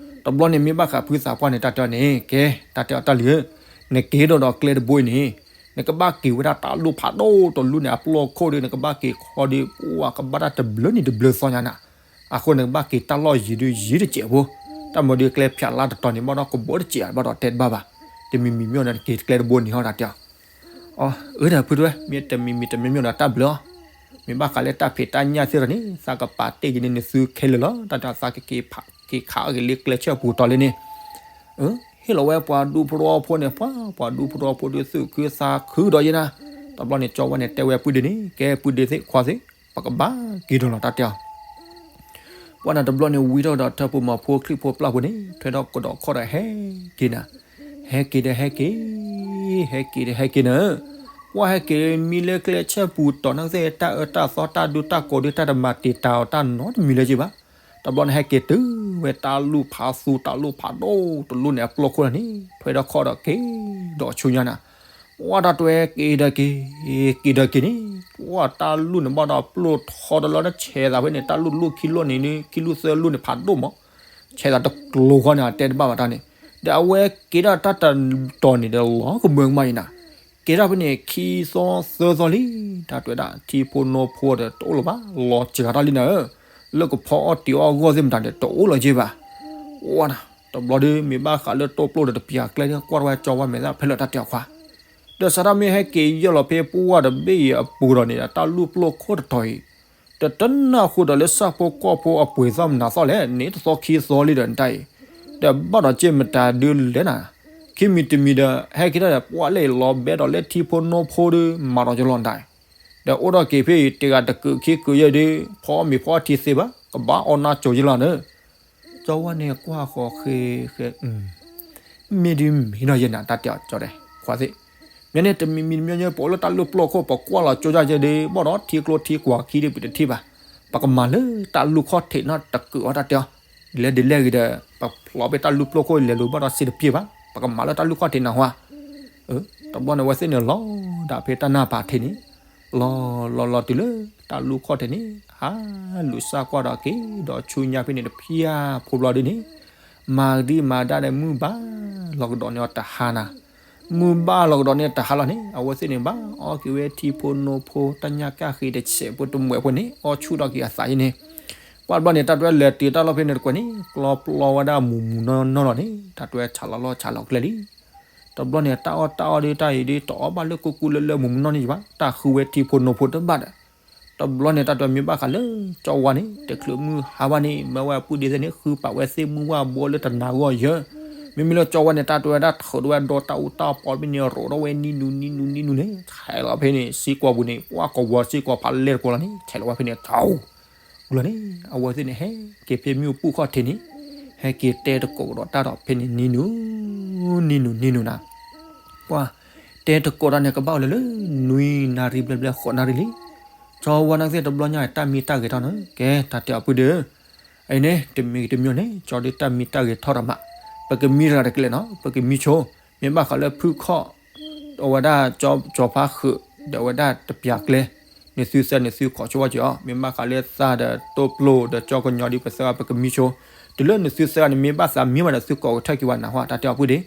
တဘျီန့ၣ် မ့ၢ်ဘၣ်ဃးဖုသးပှၢ်န့ၣ် တၢ်တဲအီၤန့ၣ် ကဲ တၢ်တဲအီၤတၢ်လံၤဧၢ နက့ၤဒိၣ်ဒီးကျဲတဘိအံၤန့ၣ် နကဘၣ်က့ၤဝဲဒၣ်တၢ်လူၢ်ဖးဒိၣ်တလူၢ်န့ၣ် အပျီၢ်ခိၣ်ဒီး နကဘၣ်က့ၤခီဒီး ပှၤကဘၣ်တၢ်တဘျုးနံၤတဘျုးသီညါနၤ အဃိနကဘၣ်က့ၤတၢ်လီၢ်ယံၤဒုးယံၤတစဲးဖိ တၢ်မၤဒီးကျဲဖၠးလါတတီၤန့ၣ် ဘၣ်ဒီးကဘိတစဲးဘၣ်ဒီးတဲတဘၣ်ဘၣ် တမံၤမံၤမ့ၢ်အီၤန့ၣ် နက့ၤကျဲတဘိန့ၣ်ဟီ တၢ်တဲအီၤ အၢ အၢဒီးဖုတဝဲ မ့ၢ်တမံၤမံၤတမံၤမ့ၢ်ဒီးတၢ်ဘျုးအီၤ မ့ၢ်ဘၣ်ဃးလၢတၢ်ဖံးတၢ်ညၣ်သ့ၣ်ဒီးန့ၣ် သးကပာ်တ့ၢ်က့ၤန့ၢ်နသုခဲလၢာ်လီၤ တၢ်တဲအီၤသးကက့ၤဖးက့ၤခးအီၣ်က့ၤလၢကျဲဆၢပူၤတီၤလံန့ၣ် အၢ ဟ့ၣ်လီၤဝဲပှၤဒူဖိတဝီဖိန့ၣ် ပှၤ ပှၤဒူဖိတဝီဖိဒုးသူၣ်ခုသးခုဒီးယဲၢ်နၤ တဘျီန့ၣ် ကၠီဝါန့ၣ် တဲဝဲပုၢ်ဒ့န့ၣ် ကဲပုၢ်ဒ့သ့ၣ်ခွါသ့ၣ် ပကဘၣ်က့ၤဒီးလီၤ တၢ်တဲအီၤ ပှၤန့ၣ်တဘျီန့ၣ် ဝံထီၣ်ကဒီးထၢပူၤမီၤဖိချံၣ်ဖိပျၢ်ဖိန့ၣ် ထွဲထီၣ်ကဒီးခီၣ်ဒီးဟဲက့ၤနၤ, ဟဲက့ၤဒီးဟဲက့ၤ, ဟဲက့ၤဒီးဟဲက့ၤနၤ, ပှၤဟဲက့ၤမံလၢကျဲဆၢပူၤတီၤန့ၣ်သ့ၣ် တၢ်အၢတၢ်သီတၢ်ဒူတၢ်ကိးဒုး တၢ်တမၤတံာ်တာ်အီၤတၢ်နီတမံၤလၢၤက့ဘၣ်. တဘျီန့ၣ်ဟဲက့ၤတုၤဝဲတၢ်လူၢ်ဖးသူတၢ်လူၢ်ဖးဒိၣ်တလူၢ်န့ၣ်အပျီၢ်ခိၣ်လီၤန့ၣ် ထွဲထီၣ်ခီၣ်ဒီးက့ၤဒီးဆူညါနၤ ပှၤတၢ်တွဲက့ၤဒီးက့ၤ, က့ၤဒီးက့ၤန့ၣ် ပှၤတၢ်လူၢ်န့ၣ်ဘၣ်ဒီးပျိၢ်ထီဒီးလီၤ တဆဲးသးဖဲန့ၣ် တၢ်လူၢ်တလူၢ်ခံလူၢ်န့ၣ် ခံလူၢ်သၢလူၢ်န့ၣ်ဖးဒိၣ်မး, ဆဲးသးတကျိၤဃီန့ၣ် အတဲတဘၣ်ဘၣ်တၢ်န့ၣ်, ဒီးအဝဲက့ၤဒၣ်တၢ်တတီၤန့ၣ်ဒီးလီၤကမၢကမၣ်အံၤနၤ, က့ၤဒၣ်ဖဲန့ၣ် ခံသီသၢသီလံ, တၢ်တွဲဒၣ်ထံဖိနိဖိဒီးတအိၣ်လၢၤဘၣ်, လီၤစှၤတၢ်လံနၤဧၢ, လၢကဖီအီၣ်တံၤအီၣ်အဂီၢ်သ့ၣ်မတၤဒီးတအိၣ်လၢၤက့ဘၣ်, ဝါနၤ တဘျီဒီး မ့ၢ်ဘၣ်ဃးလၢတိၢ်ပျိၢ်ဒီးတပျၢ်ကျဲန့ၣ် ကွၢ်ထီၣ်ဝဲကၠီဝါမဲာ်သၣ်ဖဲလၢတၢ်တဲအီၤခွါ, ဒီးစးထီၣ်မ့ၢ်ဟဲက့ၤယီၢ်လီၤဖဲပှၢ်တဘ့ၣ်အံၤအပူၤဒီးန့ၣ် တၢ်လူၢ်ပျိၢ်ခိၣ်တတီၤအံၤ, တတနၢ်ဟူဒီးလၢဆၣ်ဖိကီၢ်ဖိအပှ့ၤသီၣ်မနုၤသီၣ်လဲၣ်န့ၣ် တသီခံသီလံဒီးနတၢ်အံၤ, ဒီးဘၣ်ဒီးက့ၢ်မတၤဒုးလဲၣ်နၤ, ခံမံၤတမံၤဒီး ဟဲက့ၤတၢ်ဒီး ပှၤလၢလီၤဘဲဒီးလၢထံဖိနိဖိဒီး မၤဒီးကလီၤနတၢ်အံၤ ဒီးအိၣ်ဒီးက့ၤဖဲအံၤ တဂၤတကုးခံကုးယဲၢ်ဒီး ဖီအီၣ်မ့ၤဖီအီၣ်ထံသ့ဘၣ်, ကဘၣ်အီၣ်နၢ်ကၠိယဲၢ်လီၤန့ၣ်, ကၠီဝါန့ၣ်ကွၢ်ဃီၤဃ့ဃ့, မ့ၢ်ဒ်မ့ၢ်နီၤယဲၢ်နၤ တၢ်တဲအီၤကၠီတဲ ခွါသ့ၣ်, မ့ၢ်န့ၣ် တမံၤမံၤတမံၤညီညီ ပအိၣ်လၢတၢ်လူၢ်ပျိၢ်ခိၣ် ပကွၢ်လီၤကၠိယဲၢ်ဒီး ဘၣ်ဒီးထံကျိထံကွာ်ခံဒီးပတထံၣ်ဘၣ်, ပကမၤလၢတၢ်လူၢ်ခီၣ်ထံးနီတကုးအီၤ တၢ်တဲအီၤ, ဒ်လဲၣ်ဒ်လဲၣ်ဂ့ၤဒီး ပဖျီဖဲတၢ်လူၢ်ပျိၢ်ခိၣ်လဲၤလိာ်ဘၣ်ဒီးစ့တပျ့ၢ်ဘၣ်, ပကမၤလၢတၢ်လူၢ်ခီၣ်ထံးနၤဟါ တဘျီန့ၣ် အဝဲသ့ၣ်န့ၣ်လီၤဒၣ်ဖဲတၢ်နၢ်ပၢၢ်ထံးန့ၣ်, လီၤလီၤလီၤတုၤလၢတၢ်လူၢ်ခီၣ်ထံးန့ၣ် ဟးလူၤစၢ်ကွၢ်ဒီးက့ၤဒီးဆူညါဖဲန့ၣ်တဖၠၣ်ဖိဘျီဒ်န့ၣ်, မၤကဒံမၤဒါဒီးမုၢ်ဘၣ်လီၤကဒီးန့ၢ်အီၤတဟါနၤ, မုၢ်ဘၣ်လီၤကဒီးန့ၢ်တဟါလီၤန့ၣ် အဝဲသ့ၣ်န့ၣ်ဘၣ်အီၣ်က့ၤဝဲထံဖိနိဖိ တၢ်ညၣ်ကၣ်ဃ့တစဲးဖိတမှဲးဖိန့ၣ် အီၣ်ဆူၣ်ထီၣ်က့ၤအသးယဲၢ်န့ၣ်, ကွၢ်ဘျီန့ၣ် တၢ်တွဲလဲၤတုၤတၢ်လီၢ်ဖဲန့ၣ်တကွဲးန့ၣ် ကျီပျီဝဲဒၣ်မုၢ်မုၢ်နီၢ်နီၢ်လီၤန့ၣ် တၢ်တွဲဆးလီၤလီၢ်ဆးလီၤကျဲလံ တဘျီန့ၣ် တၢ်အီၣ်တၢ်အီဒီးတၢ်အံၤဒီး တအီၣ်ဘၣ်လၢကူကူလၢလၢမုၢ်မုၢ်နီၢ်နီၢ်ယံၤဘၣ်, တၢ်ဃုဝဲထံဖိနိဖိတဘၣ်ဒီး, တဘျီန့ၣ် တၢ်တွဲမ့ၢ်ဘၣ်ဃးလၢ ကၠီဝါန့ၣ် တချုးမုၢ်ဟါဘၣ်န့ၣ် မၢဝဲအပုၢ်ဒ့သ့ၣ်န့ၣ် ဃုပာ်ဝဲသ့ၣ်မုၢ်ဝၣ်ဘိလၢတနၤဂီၢ်ယၢၤ, မ့မ့ၢ်လၢကၠီဝါန့ၣ် တၢ်တဲဝဲဒၣ်ထုးထီၣ်ဝဲဒီးတၢ်အူတၢ်ပီဖဲန့ၣ် ရိးထီၣ်ဝဲနံၤနူၤနံၤနူၤနံၤနူၤန့ၣ် ဆဲးလီၤဖဲန့ၣ် စ့ကွီၤပူၤန့ၣ် ပှၤကဝီၤစ့ကွီၤဖးလဲၢ်တကိးလီၤန့ၣ် ဆဲးလီၤဝဲဖဲန့ၣ်တၢ်အူလီၤန့ၣ် အဝဲသ့ၣ်န့ၣ် ဟဲက့ၤဖဲမ့ၣ်အူပူၤခီၣ်ထံးန့ၣ် ဟဲက့ၤတဲတကိးဒီးတၢ်ဒီးဖဲန့ၣ် နံၤနူၤ နံၤနူၤနံၤနူၤနၤ ပှၤ တဲတကိးတၢ်န့ၣ် ကဘၣ်အိၣ်လၢလၢ နွံနၣ်ရံၣ်ဘျဲၣ်ဘျဲၣ်ဃိးနၣ်ရံၣ်လံ ကၠီဝါနာ်က့သ့ၣ်တဘျီညါ တၢ်မံတၢ်ဂဲၤထီၣ်န့ၣ် ကဲ တၢ်တဲအီၤပုၢ်ဒီး အံၤန့ၣ် တမံၤတမံၤန့ၣ် ကၠီဒုးတၢ်မံတၢ်ဂဲၤထီၣ်ဒီးမး ပကမံတဂၤတကျဲနီၤ ပကမံဆိ မ့ၢ်ဘၣ်ဃးလၢဖုၣ်ခီၣ် အဝဲဒၣ်ကၠီဖါဃုး ဒီးအဝဲဒၣ်တပျၢ်ကျဲ နသုသၢနသုခိးဆိဝဲက့ၤအီၤ မ့ၢ်ဘၣ်ဃးလၢသးဒီးတိၢ်ပျိၢ်ဒီးကၠီကညီဒ်ပသၢဂၤ ပကမံဆိ တုၤလၢနသုသၢဂၤန့ၣ် မ့ၢ်ဘၣ်သးမံဘၣ်ဒီးသုကိးကထၢၣ်က့ၤဝဲနၤဟါ တၢ်တဲအီၤပုၢ်ဒ့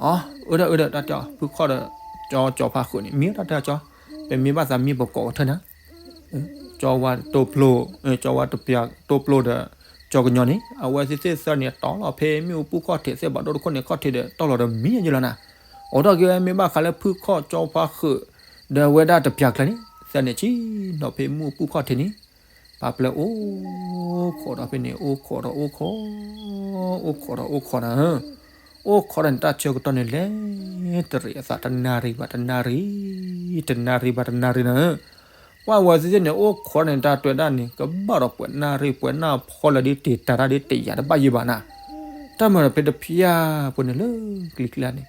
အ အၢဒီးအၢဒီး တၢ်တဲအီၤ ဖုၣ်ခီၣ်ဒီး ကၠီဖါဃုးန့ၣ် မံတၢ်တဲအီၤကၠီ ပမ့ၢ်ဘၣ်သးမံပကိးကထၢၣ်နၤ ကၠီဝါတိၢ်ပျိၢ် ကၠီဝါတပျၢ်တိၢ်ပျိၢ်ဒီး ကၠီကညီန့ၣ် အဝဲသ့ၣ်သၢဂၤန့ၣ် တီၢ်လီၤဖဲမ့ၣ်အူပူၤခီၣ်ထံးသ့ၣ်ဘၣ်ဒိၣ်တခိၣ်န့ၣ် ခီၣ်ထံးဒီး တီၢ်လီၤဒီးမံယလီၤနၤ အိၣ်ထီၣ်က့ၤဝဲမ့ၢ်ဘၣ်ဃးလၢဖုၣ်ခီၣ်ကၠီဖါဃုး ဒီးအဝဲဒၣ်တပျၢ်ကျဲန့ၣ် သၢဂၤန့ၣ်ဆံနီၤဖဲမ့ၣ်အူပူၤခီၣ်ထံးန့ၣ် ပာ်ပျဲအိၣ်ခိးဒီးဖဲန့ၣ် အိၣ်ခိးဒီးအိၣ်ခိး အိၣ်ခိးဒီးအိၣ်ခိးနၤ အိၣ်ခိးဒီးန့ၣ် တၢ်ဆၢကတီၢ်န့ၣ်လဲၤတရံးအသး တနၣ်ရံၣ်ဘၣ်တနၣ်ရံၣ် တနၣ်ရံၣ်ဘၣ်တနၣ်ရံၣ်နၤ ပှၤဝဲသ့ၣ်သ့ၣ်န့ၣ် အိၣ်ခိးန့ၣ် တၢ်တဲဝဲဒၣ်န့ၣ် ကဘၣ်ဒီးပှဲၤနၣ်ရံၣ်ပှဲၤနၣ်ဖီလၢဒ်တံာ်တာ်တၢ်ဒ်တယာ်တဘၣ်ယံၤဘၣ်နၤ တၢ်မၤဒီးဖဲတဖျၢၣ်ဖိန့ၣ်လၢကလံၤကျါန့ၣ်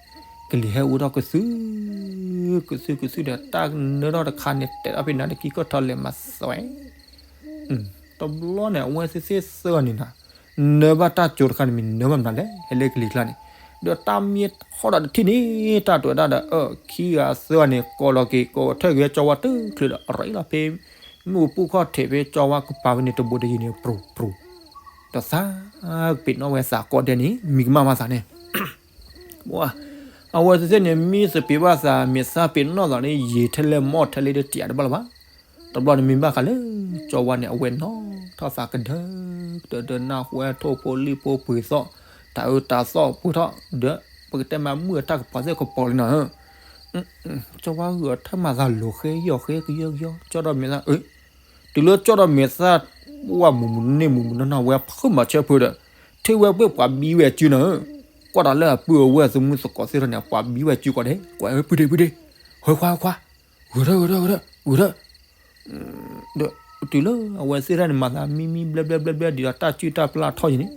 ကလံၤဟဲအူထီၣ်ကသု ကသုကသုဒီး တၢ်နၢထီၣ်တခါန့ၣ် တဲထီၣ်ဖဲနၤတကံကီၢ်ထီၣ်လဲၤမၤသွဲ တဘျီန့ၣ် အဝဲသ့ၣ်သ့ၣ်သၢဂၤန့ၣ်နၤ နၢဘၣ်တၢ်ကၠိတခါန့ၣ် မ့ၢ်နၢဘၣ်မနုၤလဲၣ် ဟဲလၢကလံၤကျါန့ၣ် ဒီးတၢ်မ့ၢ်ထီၣ်ဒီးတထံၣ်န့ၣ် တၢ်တဲဝဲဒၣ်ဒီး အၢ ခံဂၤသၢဂၤန့ၣ် ကိးလီၤက့ၤ ကိးထၢၣ်က့ၤဝဲကၠီဝါတချုးဒီး အရ့လီၤဖဲ မ့ၣ်အူပူၤခီၣ်ထံးဖဲကၠီဝါကပၤဖဲန့ၣ် တဘိးတယံၤန့ၣ် ပြူၤပြူၤ ဒီးသး ကပ့ၤနီၣ်ဝဲသးကိးဒဲးန့ၣ် မံကမၣ်မးသးန့ၣ် ပှၤ အဝဲသ့ၣ်သ့ၣ်န့ၣ် မ့ၢ်သပ့ၤဘၣ်သး မ့ၢ်သးပ့ၤနီၣ်သးန့ၣ် ယံာ်ထဲလဲၣ်မီၣ်ထဲလဲၣ်ဒ်တယာ်တဘၣ်လၢၤဘၣ်. တဘျီန့ၣ်မ့ၢ်ဘၣ်ဃးလၢ ကၠီဝါန့ၣ် အဝဲနီၣ်ထီၣ်သးကဒၢကဒၢ ဒီးနၢ်ဟူဝဲထိၣ်ဖိလံၣ်ဖိပှ့ၤသီၣ် တၢ်အၢတၢ်သီၣ်ပှ့ၤထီၣ်ဒီး ပကတဲမးမုၢ်အတၢ်ကပီၤသ့ၣ်ကပီၤလံနီၤဧၢ ကၠီဝါဂုာ်အီၤထဲမၤသးလိၤဃဲယီၤဃဲကယီကယီ ကၠီဒီးမဲာ်သၣ်အၢ တုၤလၢကၠီဒီးမဲာ်သၣ် ဝဲမူးမူးန့ၢ်မူးမူးနီၢ်နီၢ်ဝဲဖုးမၤဆၢဖုးဒီး ထံၣ်ဝဲဘှ့ၣ်ပှၤဘံဝဲစုနီၤဧၢ ကွၢ်တၢ်လၢအပုၢ်အဝဲၢ်သမူသကိးသ့ၣ်ထီၣ်န့ၣ် ပှၤဘံဝဲစုကီးဒဲး ကွၢ်ဝဲပုၢ်ဒ့ပုၢ်ဒ့ ဟဲခွါဟဲခွါ ဂုာ်ထၢၣ်ဂုာ်ထၢၣ်ဂုာ်ထၢၣ်ဂုာ်ထၢၣ် ဒီးတုၤလၢအဝဲသ့ၣ်ထီၣ်န့ၣ် မၤသးမံမံဘျဲဘျဲဘျဲဘျဲ ဒ်ဒီးတၢ်စုၣ်တၢ်ပျၢ်ထီၣ်ယံၤန့ၣ်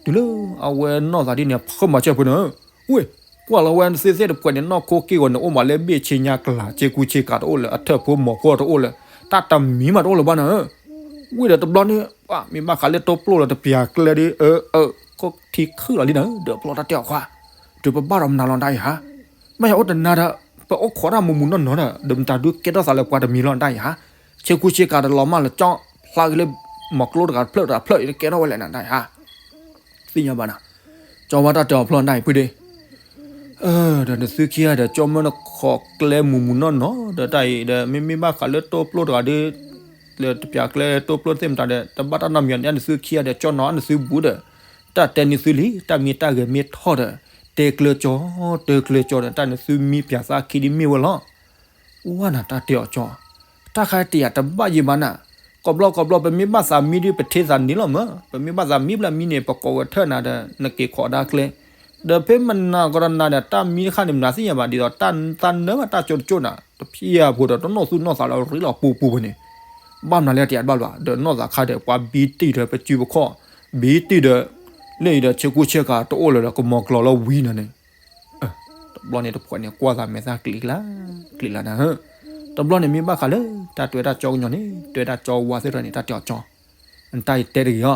တုၤလၢအဝဲနီၢ်သးဒ်န့ၣ် ဖုးမၤဆၢဖုးနီၤဧၢ ဝ့ၢ် ကွၢ်လီၤဝဲသ့ၣ်သ့ၣ်တပှဲၤန့ၣ် နီၢ်ခိက့ၢ်ဂီၤန့ၣ် အိၣ်မးလၢဘ့ၣ်ဆ့ညါကလၤ ဆ့ကူဆ့ကၤတအိၣ်လၢၤ အထၢၣ်ဖိမီၤဖိတအိၣ်လၢၤ တၢ်တမံၤမးတအိၣ်လၢၤဘၣ်နီၤဧၢ ဝ့ၢ်ဒီးတဘျီန့ၣ် မ့ၢ်ဘၣ်ဃးလၢတိၢ်ပျိၢ်လၢတပျၢ်ကျဲဒ် အၢ အၢ ခိၣ်ထံခုၣ်လီၤလံနီၤဧၢ ဒီးပျီတၢ်တဲအီၤခွါ တုၤပဘၣ်ဒီးမနုၤလီၤတၢ်အံၤဟါ မ့ၢ်ယအိၣ်တနၤဒီး ပအိၣ်ခိးတၢ်မူးမူးနီၢ်နီၢ်ဒီး ဒီးမတၤဒုးကဲထီၣ်သးလၢပှၤတမံၤလီၤတၢ်အံၤဟါ ဆ့ကူဆ့ကၤတလီၤမၢ်လၢကၠီ ဖျါက့ၤလၢ မီၤကျိတဂၤတဖျၢၣ်တဂၤတဖျၢၣ်အံၤ ကဲထီၣ်ဝဲလဲၣ်နၤတၢ်အံၤဟါ သ့ၣ်ညါဘၣ်နၤ ကၠီဝါတၢ်တဲအီၤဖျီနၤအံၤဖုဒ့ ဒီးနသုခံဂၤဒီး ကၠီမၢနခိးကျဲမူးမူးနီၢ်နီၢ်ဒီးတၢ်အံၤဒီး မ့မ့ၢ်ဘၣ်ဃးလၢတိၢ်ပျိၢ်တဂၤဒီး လၢတပျၢ်ကျဲတိၢ်ပျိၢ်သ့ၣ်မတၤဒီး တဘၣ်တၢ်နီတမံၤန့ၣ် နသုခံဂၤဒီး ကၠီနီၤနသုဘူးဒီး တၢ်တဲနသုလံ တၢ်မ့ၢ်တၢ်ဂဲၤမ့ၢ်ထီၣ်ဒီး တဲကျၢၤကၠီ တဲကျၢၤကၠီဒီး တၢ်နသုမံပၠးသးခံဒ်မ့ၢ်ဝဲလီၤ ဝါနၤတၢ်တဲအီၤကၠီ တၢ်ခါတယာ်တဘၣ်ယံၤဘၣ်နၤ ကိးဘျီကိးဘျီ ပမ့ၢ်ဘၣ်သးမံဒ်ပထံသးန့ၣ်လီၤမး ပမ့ၢ်ဘၣ်သးမံဘျဲၣ်မံန့ၣ် ပကိးဂဲၤထၢၣ်နၤဒီး နက့ၤခိးဒၣ်ကျဲ ဒီးဖဲမနၤကဒီးနၤဒီး တၢ်မံတခါန့ၣ် မနုၤသ့ၣ်ညါဘၣ် ဒ်သိးတၢ်သးနၢဘၣ်တၢ်ကၠိတကၠိၢ်နၤ တဖျၢၣ်ဖိဒီး တနီၢ်သူၣ်နီၢ်သးလၢရ့လီၤပူၤပူၤဖဲန့ၣ် ဘၣ်မနုၤလဲၣ်တယာ်တဘၣ်ဘၣ် ဒီးနီၢ်သးခါဒီး ပှၤဘံတံၢ်ဒီးပစုပခီၣ် ဘံတံၢ်ဒီး လၢအံၤဒီး ဆ့ကူဆ့ကၤတအိၣ်လၢၤဒီး ကမီၤကျီၤလီၤဝံၤနၤန့ၣ် တဘျီန့ၣ်တဖှဲးန့ၣ် ကွၢ်သးမဲာ်သၣ်ကျံၤကျါ ကျံၤလၢနၤဧၢ တဘျီန့ၣ်မ့ၢ်ဘၣ်ဃးလၢ တၢ်တဲဝဲဒၣ်ကၠီကညီန့ၣ် တဲဝဲဒၣ်ကၠီဝါသ့ၣ်တဖၣ်န့ၣ် တၢ်တဲအီၤကၠီ နတၢ်အံၤတဲတဂ့ၤအီၤ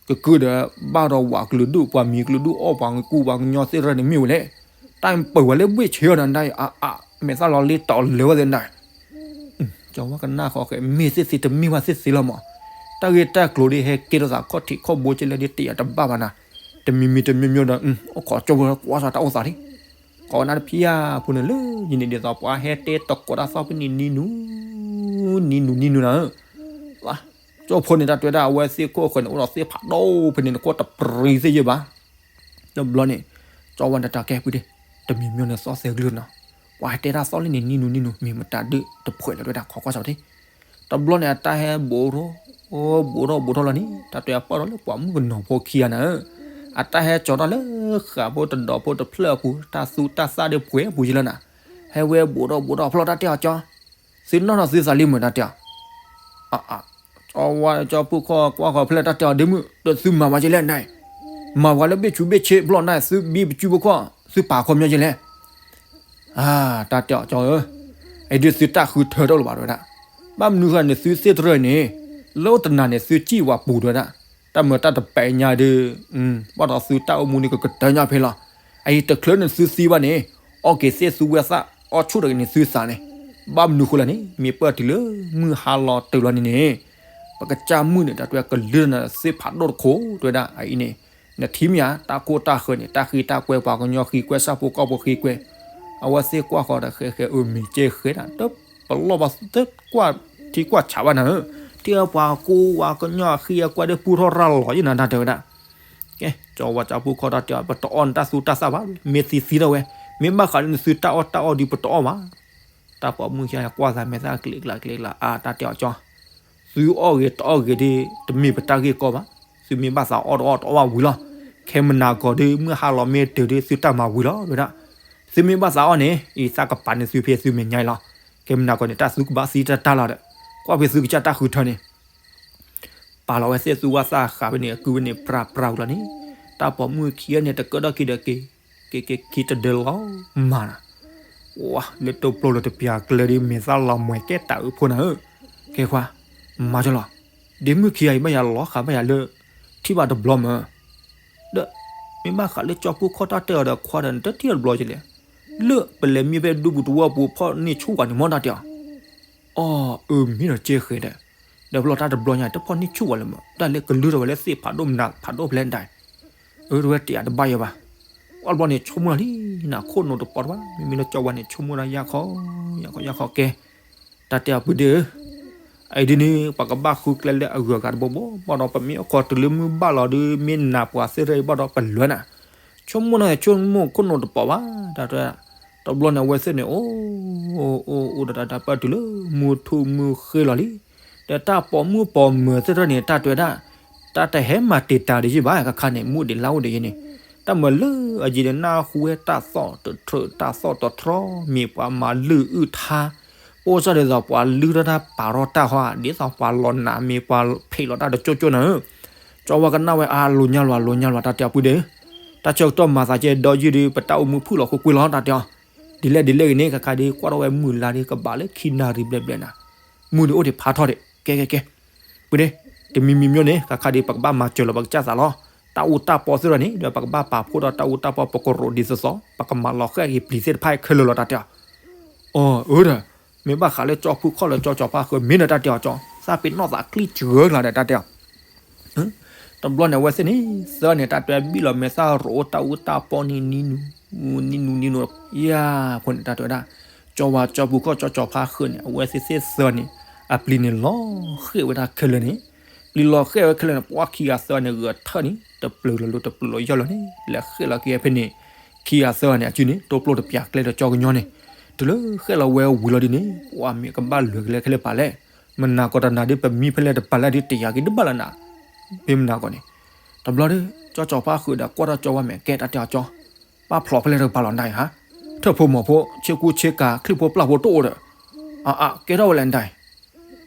ကကုၢ်ဒီး ဘၣ်ဒီးဝးကလုာ်ဒူၣ် ပှၤမံၤကလုာ်ဒူၣ်အီၣ်ပှၤကူပှၤကညီသ့ၣ်တဖၣ်န့ၣ်မ့ၢ်ဝဲလဲၣ် တၢ်အံၤပၢၢ်ဝဲလၢဘှ့ၣ်ဆ့အီၤနၤ တၢ်အံၤအါအါ မဲာ်သၣ်လီၤလ့တၢ်အီၤလၢဝဲသ့ၣ်နၤ ကၠီဝါကနၣ်ဃီဃဲ မ့ၢ်သ့ၣ်သ့ၣ်တမ့ၢ်ဘၣ်သ့ၣ်သ့ၣ်လီၤမး တၢ်ဂ့ၢ်တၢ်ကျိၤဒ်ဟဲကဲထီၣ်သးခီၣ်ထံးခီၣ်ဘိကဲလဲၣ်ဒ်တယာ်တဘၣ်ဘၣ်နၤ တမံၤမံၤတမံၤမံၤဒီး အိၣ်ခိးကၠီဖိကွၢ်စၢ်တၢ်အိၣ်သးလံ ကိးဝဲနၤတဖျၢၣ်ဖိန့ၣ်လၢယံၤန့ၣ်ဒ်သိးပှၤဟဲတဲတကိးတၢ်သီဖဲန့ၣ် နံၤနူၤ နံၤနူၤနံၤနူၤနၤဧၢ ကၠီဖိန့ၣ် တၢ်တဲဝဲဒၣ်အဝဲသ့ၣ်ခိၣ်အဃၢၤန့ၣ် အိၣ်ဒီးသ့ၣ်ဖးဒိၣ်ဖဲန့ၣ် နခိၣ်တပြံသ့ၣ်ယဲၢ်ဘၣ် တဘျီန့ၣ် ကၠီဝါန့ၣ်တၢ်ကဲဖုဒ့ တမံၤမံၤန့ၣ်သီၣ်သဲးကလုၢ်နီၤ ပှၤဟဲတဲတၢ်သီလံန့ၣ် နံၤနူၤနံၤနူၤ မ့ၢ်မတၤဒုးတဖှဲးလၢၤတဝဲဒၣ် ခိးကွၢ်စၢ်ဝဲဒၣ် တဘျီန့ၣ် အတၢ်ဟဲဘူးထီၣ် ဘူးထီၣ်ဘူးထီၣ်လီၤန့ၣ် တၢ်တဲအပၢၢ်ထီၣ်လၢပှၤမုၣ်ကနီၤဖိခံဂၤနၤဧၢ အတၢ်ဟဲကၠီၤထီၣ်လၢဃးဖိတဒီးဖိတဖျၢၣ်အပူၤ တၢ်သူတၢ်သၣ်ဒ်ပှဲၤပူၤယလၢနၤ, ဟဲဝဲဘူးဒီးဘူးဒီးဖျီၣ်တၢ်တဲအီၤကၠီ, သုနီၢ်နီၢ်သုသးလံမုာ်တၢ်တဲအီၤ, အဝဲကၠီဖုခီၣ်ကွၢ်ဃီၤဖဲလဲၣ်တၢ်တဲအီၤ ဒ့မုၣ် ဒီးသုမၤဝဲကလဲၣ်နၤ, မၤဝဲလၢဘ့ၣ်ဆူဘ့ၣ်ဆ့ဖျီၣ်နၤ သုဘံပစုဖိခီၣ် သုပာ်ခီပညီကလဲၣ် တၢ်တဲအီၤကၠီဧၢ, အဒုးသုတၢ်ဃုထၢတအိၣ်လၢၤဘၣ်တဲဝဲဒၣ်, ဘၣ်မနုၤဃိန့ၣ်သုသ့ၣ်တရၢၢ်န့ၣ်, လၢအိၣ်တနၤန့ၣ်သုစံၣ်ဝဲပူၤတဲဝဲဒၣ်, တၢ်မၤတၢ်တပဲာ်ညါဒုး, ဘၣ်ဒီးသုတၢ်အိၣ်မူန့ၣ်ကကတၢၢ်ညါဖဲလီၤ, အအံၤတချုးန့ၣ်သုသံဘၣ်န့ၣ်, အီၣ်က့ၤသ့ၣ်သူဝဲသၣ် အီၣ်ဆူၣ်တဂ့ၤန့ၣ်သုသးန့ၣ်, ဘၣ်မနုၤဃိလဲၣ်န့ၣ် မ့ၢ်ပၢၢ်တုၤလၢမုၢ်ဟါလီၤတုၤလီၤန့ၣ်န့ၣ်, ပကစၢ်မုၣ်န့ၣ် တၢ်တဲဝဲကလုၢ်နၤသ့ၣ်ဖးဒိၣ်တခိၣ်တဲဝဲဒၣ်အအံၤန့ၣ်, နထံၣ်မ့ၢ်ဧါ တၢ်ခိၣ်တၢ်ဃၢၤန့ၣ် တၢ်ဃ့တၢ်ကွဲ ပှၤကညီဃ့ကွဲ ဆၣ်ဖိကီၢ်ဖိဃ့ကွဲ, အဝဲသ့ၣ်ကွၢ်ဃီၤဒီးဃဲဃဲအၢမ့ၤကဲဃဲဒၣ် တပလီၢ်ဘၣ်သ့ၣ်ကွၢ်ထံကွၢ်ဆးဘၣ်နၤဧၢ, ထံၣ်ပှၤကိးပှၤကညီဃ့အကွဲဒီးပူထီၣ်ရၤလီၤယနၤတၢ်တဲဝဲဒၣ်, ကဲ ကၠီဝါကၠီဖုခီၣ်တၢ်တဲအီၤ ပတအီၣ်နတၢ်သူတၢ်သၣ်ဘၣ်, မ့ၢ်သံသံထီၣ်ဝဲ, မ့ၢ်ဘၣ်ဃးလၢနသုတၢ်အီၣ်တၢ်အီဒုးပတအီၣ်ဘၣ် တၢ်ပိာ်မုၣ်ခံဂၤကွၢ်သးမဲာ်သၣ်ကျ့ကျးကျ့ကျး အါ တၢ်တဲအီၤကၠီ, သုအီၣ်ဂ့ၤတအီၣ်ဂ့ၤဒုး တမ့ၢ်ပတၢ်ဂ့ၢ်ကီဘၣ်, သုမ့ၢ်ဘၣ်သးအီၣ်တအီၣ်တအီၣ်ဘၣ်ဝံၤလီၤ, ခဲမုၢ်နၤကီၤဒုး မုၢ်ဟါလီၤမ့ၢ်တုၤဒုး သုတၢ်မၤဝံၤလီၤဝဲဒၣ်, သုမ့ၢ်ဘၣ်သးအီၣ်န့ၣ် အံၤသးကပာ်န့ၢ်သုဖဲသုမဲာ်ညါအံၤလီၤ, ခဲမုၢ်နၤကီၤန့ၣ် တၢ်သုကဘၣ်သံတၢ်တၢ်လီၤဒီး, ကွၢ်ဖဲသုကစၢ်တၢ်ဃုထၢန့ၣ် ပာ်လီၤဝဲသ့ၣ်သူဝဲသၣ်ဃးဖဲန့ၣ် အကုဝဲန့ၣ် ပြးပြးဝံၤလီၤန့ၣ်, တၢ်ပိာ်မုၣ်ခံဂၤန့ၣ် တကၢၢ်ထီၣ်ခံဒီးက့ၤ, က့ၤက့ၤခံတဒၢလီၤမၤနၤ, ဝါ လၢတိပျိလီၤတပျၢ်ကျဲဒ် မဲာ်သၣ်လီၤမှဲၤကဲတၢ်အုးဖိနၤဧၢ, ကဲခွါ, မၤကၠီလီၤ, ဒ့မုၣ်ခံဂၤအံၤဘၣ်ယၤလီၤဃးဘၣ်ယၤလၢ ထံၣ်ဘၣ်တဘျီမး ဒီး မ့ၢ်ဘၣ်ဃးလၢကၠီဖုခီၣ်တၢ်တဲအီၤဒီးခွါဒီး နတထံၣ်တဘျီကလဲၣ်, လၢပလဲၤမံဖဲဒူပူၤတဝီပူၤဖီၣ်န့ၢ်ဆူၣ်ဝဲန့ၣ်မ့ၢ်တၢ်တဲအီၤ, အီၣ်အၢမ့ၢ်ဒီးကဲဃဲဒီး, ဒီးဖျီၣ်တၢ်တဘျီညါ တဖီၣ်န့ၢ်ဆူၣ်ဝဲလၢမး တၢ်လၢကလုၢ်ထီၣ်ဝဲလၢသ့ၣ်ဖးဒိၣ်မနၤဖးဒိၣ်ဖဲလဲၣ်ဒၣ်, အၢ တဝဲတယၤတဘၣ်ယၤဘၣ်, ကွၢ်တဘျီန့ၣ် ဆိကမိၣ်လီၤလံ နခိၣ်နူာ်တပီၤတဘၣ် မ့မ့ၢ်လၢကၠီဝါန့ၣ် ဆိကမိၣ်ဒၣ်ယၢ်ခီ, ယၢ်ခီယၢ်ခီကဲ တၢ်တဲအီၤပုၢ်ဒ့ဧၢ, အအံၤဒ်န့ၣ် ပှၤကဘၣ်ဃုကျဲလၢအဂုၤအဂၤတဘိဘိ ဘၣ်ဒီးပမ့ၢ်အိၣ်ခိးတုၤလၢမုၢ်ဘၣ်လီၤဒုး မ့ၢ်နၤပှၤသ့ၣ်တဖၣ်အံၤဘၣ်ဒီးပလဲၤနၤ, ဆိကမိၣ်န့ၣ် ဆိကမိၣ်ခိၣ်နူာ်တပီၤဘၣ် တၢ်တဲ, တဘျီန့ၣ်အဝဲသ့ၣ်န့ၣ် အိၣ် အိၣ် အိၣ်ဒီးတၢ်တၢ်ပၢၢ်တုၤလၢ မုၢ်ထူၣ်မုၢ်ဃ့လီၤလံ, ဒီးတၢ်ပိာ်မုၣ်ပိာ်မၢၤသ့ၣ်တဖၣ်န့ၣ် တၢ်တဲဝဲဒၣ်, တၢ်တဟဲမၤတံာ်တာ်ဒံးယံၣ်ဘၣ် ခါခါန့ၣ် မုၢ်ဒံးလါအိၣ်ဒံးယံၤန့ၣ်, တၢ်မၤလၢအယံၤန့ၣ် နၢ်ဟူဝဲတၢ်သီၣ်တထြၢး တၢ်သီၣ်တထြီ မ့ၢ်ပှၤမၤလုၢ်အုၣ်ထါ, အိၣ်စ့ၢ်ဒ်သိးပှၤလုၢ်ထီၣ်တၢ်ပာ်ထီၣ်တၢ်ဟီ ဒ်သိးပှၤလီၤနး မ့ၢ်ပှၤဖံးလီၤတၢ်တကၠိကၠိနၤဧၢ, ကၠီဝါကနၣ်ဝဲအါ လိၤညါလီၤ လိၤညါလီၤ တၢ်တဲအီၤပုၢ်ဒ့ဧၢ, တၢ်ဆၢကတီၢ်မၤသးကဲဒီယုၢ်ဒီး ပတၢ်အိၣ်မူဖုၣ်လီၤဃုကွ့လီၤ တၢ်တဲအီၤ, ဒ်လဲၣ်ဒ်လဲၣ်ဂ့ၤန့ၣ် ခါခါဒ်ကွၢ်ထီၣ်ဝဲမုၢ်လါဒ်ကဘၣ်လၢခံနၣ်ရံၣ်ဘျဲၣ်ဘျဲၣ်နၤ, မုၢ်ဒံးအိၣ်ဒံးဖးထီၣ်ဒံး ကဲကဲကဲ ပုၢ်ဒ့, တမံၤမံၤမံၤန့ၣ် ခါခါဒ်ပကဘၣ်မၤစၢၤလီၤပကစၢ်သးလီၤ, တၢ်အူတၢ်ပီသ့ၣ်တဖၣ်န့ၣ် ဒီးပကဘၣ်ပာ်ဖှိၣ်ဒီးတၢ်အူတၢ်ပီ ပကရိးဒ်သိးသိး ပကမၤလီၤဃဲၣ်က့ၤပျံၤသ့ၣ်တဖၣ်ခဲလၢာ်လီၤ တၢ်တဲအီၤ, အၢ အၢဒီး, မ့ၢ်ဘၣ်ဃးလၢကၠီဖုခီၣ်လၢကၠီကၠီဖါဃၢၤ မ့ၢ်ဒီးတၢ်တဲအီၤကၠီ, သးပ့ၤနီၣ်သးကျံၣ်စှၢကျါဒီး တၢ်တဲအီၤ တဘျီန့ၣ် အဝဲသ့ၣ်န့ၣ် သၢန့ၣ် တၢ်တဲဘံၣ်လီၤမဲာ်သၣ်ရိးအိၣ်တၢ်အူတၢ်ပီန့ၣ် နံၤနူၤ နံၤနူၤ နံၤနူၤ ယၤဖိန့ၣ် တၢ်တဲဝဲဒၣ်, ကၠီဝါကၠီဖုခီၣ်ကၠီကၠီဖါဃၢၤန့ၣ် အဝဲသ့ၣ်သ့ၣ်သၢန့ၣ် အပျံၤန့ၣ်လီၤဃဲၣ်ဝဲဒၣ်ခဲလၢာ်န့ၣ်, ပျံၤလီၤဃဲၣ်ဝဲခဲလၢာ်န့ၣ် ပှၤခံဂၤသၢန့ၣ် ဂဲၤထၢၣ်န့ၣ် တပျုၤလီၤလိၤတပျုၤလီၤယဲၢ်လီၤန့ၣ် လဲၤဃဲၣ်လီၤက့ၤဖဲန့ၣ်, ခံဂၤသၢဂၤန့ၣ် အစုန့ၣ် တိပျိတပျၢ်ကျဲဒီးကၠီကညီန့ၣ်, တုၤလၢဃဲၣ်လီၤဝဲဝံၤလီၤဒ်န့ၣ် ပှၤမ့ၢ်ကဘၣ်လဲၤကလဲၤခဲလၢာ်ပာ်လဲၣ်, မနၤကီးတနၤဒ်ပမံဖဲလဲၣ်တပာ်လဲၣ်ဒ်တယာ်က့ၤတဘၣ်လၢနၤ, မ့ၢ်မနၤကီးန့ၣ်, တဘျီဒီး ကၠီကၠီဖါဃုာ်ဒီးကွၢ်ထီၣ်ကၠီဝါမဲာ်ကဲတၢ်တဲအီၤကၠီ, ဘၣ်ဖျိးဖဲလဲၣ်တကပၤလီၤနၤအံၤဟါ, ထၢၣ်ဖိမီၤဖိ ဆ့ကူဆ့ကၤ ချံၣ်ဖိပျၢ်ဖိတအိၣ်ဒီး, အါအါ ကဲထီၣ်ဝဲလဲၣ်နတၢ်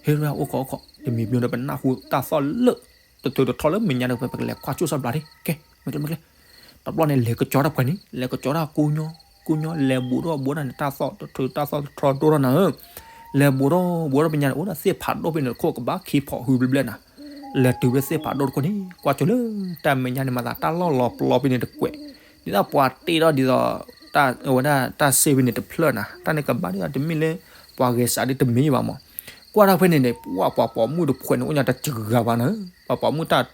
အံၤ, ဟ့ၣ်ဝဲအိၣ်ခိးအိၣ်ခိး တမံၤမံၤဒီးပနၢ်ဟူတၢ်သီၣ်လၢ တထုးတထီလၢမဲာ်ညါဒီး ပကလဲၤကွၢ်ကၠိၣ်စၢ်ဘျးဒ် ကဲ မ့ၢ်ကျဲမ့ၢ်ကျဲ, တဘျီန့ၣ် လဲၤကကၠီတၢ်ပှဲၤန့ၣ် လဲၤကကၠီတၢ်ကိညိ ကိညိ လဲၤဘူးထီၣ်ဘူးထီၣ်န့ၣ် တၢ်သီၣ်တထုးတၢ်သီၣ်တထီဒိၣ်ထီၣ်နၤဧၢ, လဲၤဘူးထီၣ်ဘူးထီၣ်မဲာ်ညါန့ၣ် အိၣ်ဒီးသ့ၣ်ဖးဒိၣ်ဖဲန့ၣ် တခိၣ်ကဘၣ်ခံဖီၣ်ဟုဘျဲၣ်ဘျဲၣ်နၤ, လဲၤတုၤဖဲသ့ၣ်ဖးဒိၣ်တခိၣ်န့ၣ် ကွၢ်ကၠိလၢ တၢ်မဲာ်ညါန့ၣ် မၤသးတၢ်လီၢ်လီၤပျီဖဲန့ၣ်တကွဲး, ဒ်သိးပှၤတ့ထီၣ်ဒ်သိး ဝဲဒၣ်တၢ်စ့ဖဲန့ၣ်တဖျၢၣ်နၤ, တၢ်န့ၣ်ကဘၣ်ဒ်သိးတမ့ၢ်လၢ ပှၤဂဲၤစးဒ်တမ့ၢ်ဘၣ်မး, ကွၢ်ထီၣ်ဖဲန့ၣ်န့ၣ် ပှၤပှၤပိာ်မုၣ်တဖှဲးန့ၣ် အိၣ်ညါတစှၤဘၣ်နၤဧၢ, ပှၤပိာ်မုၣ်တၢ်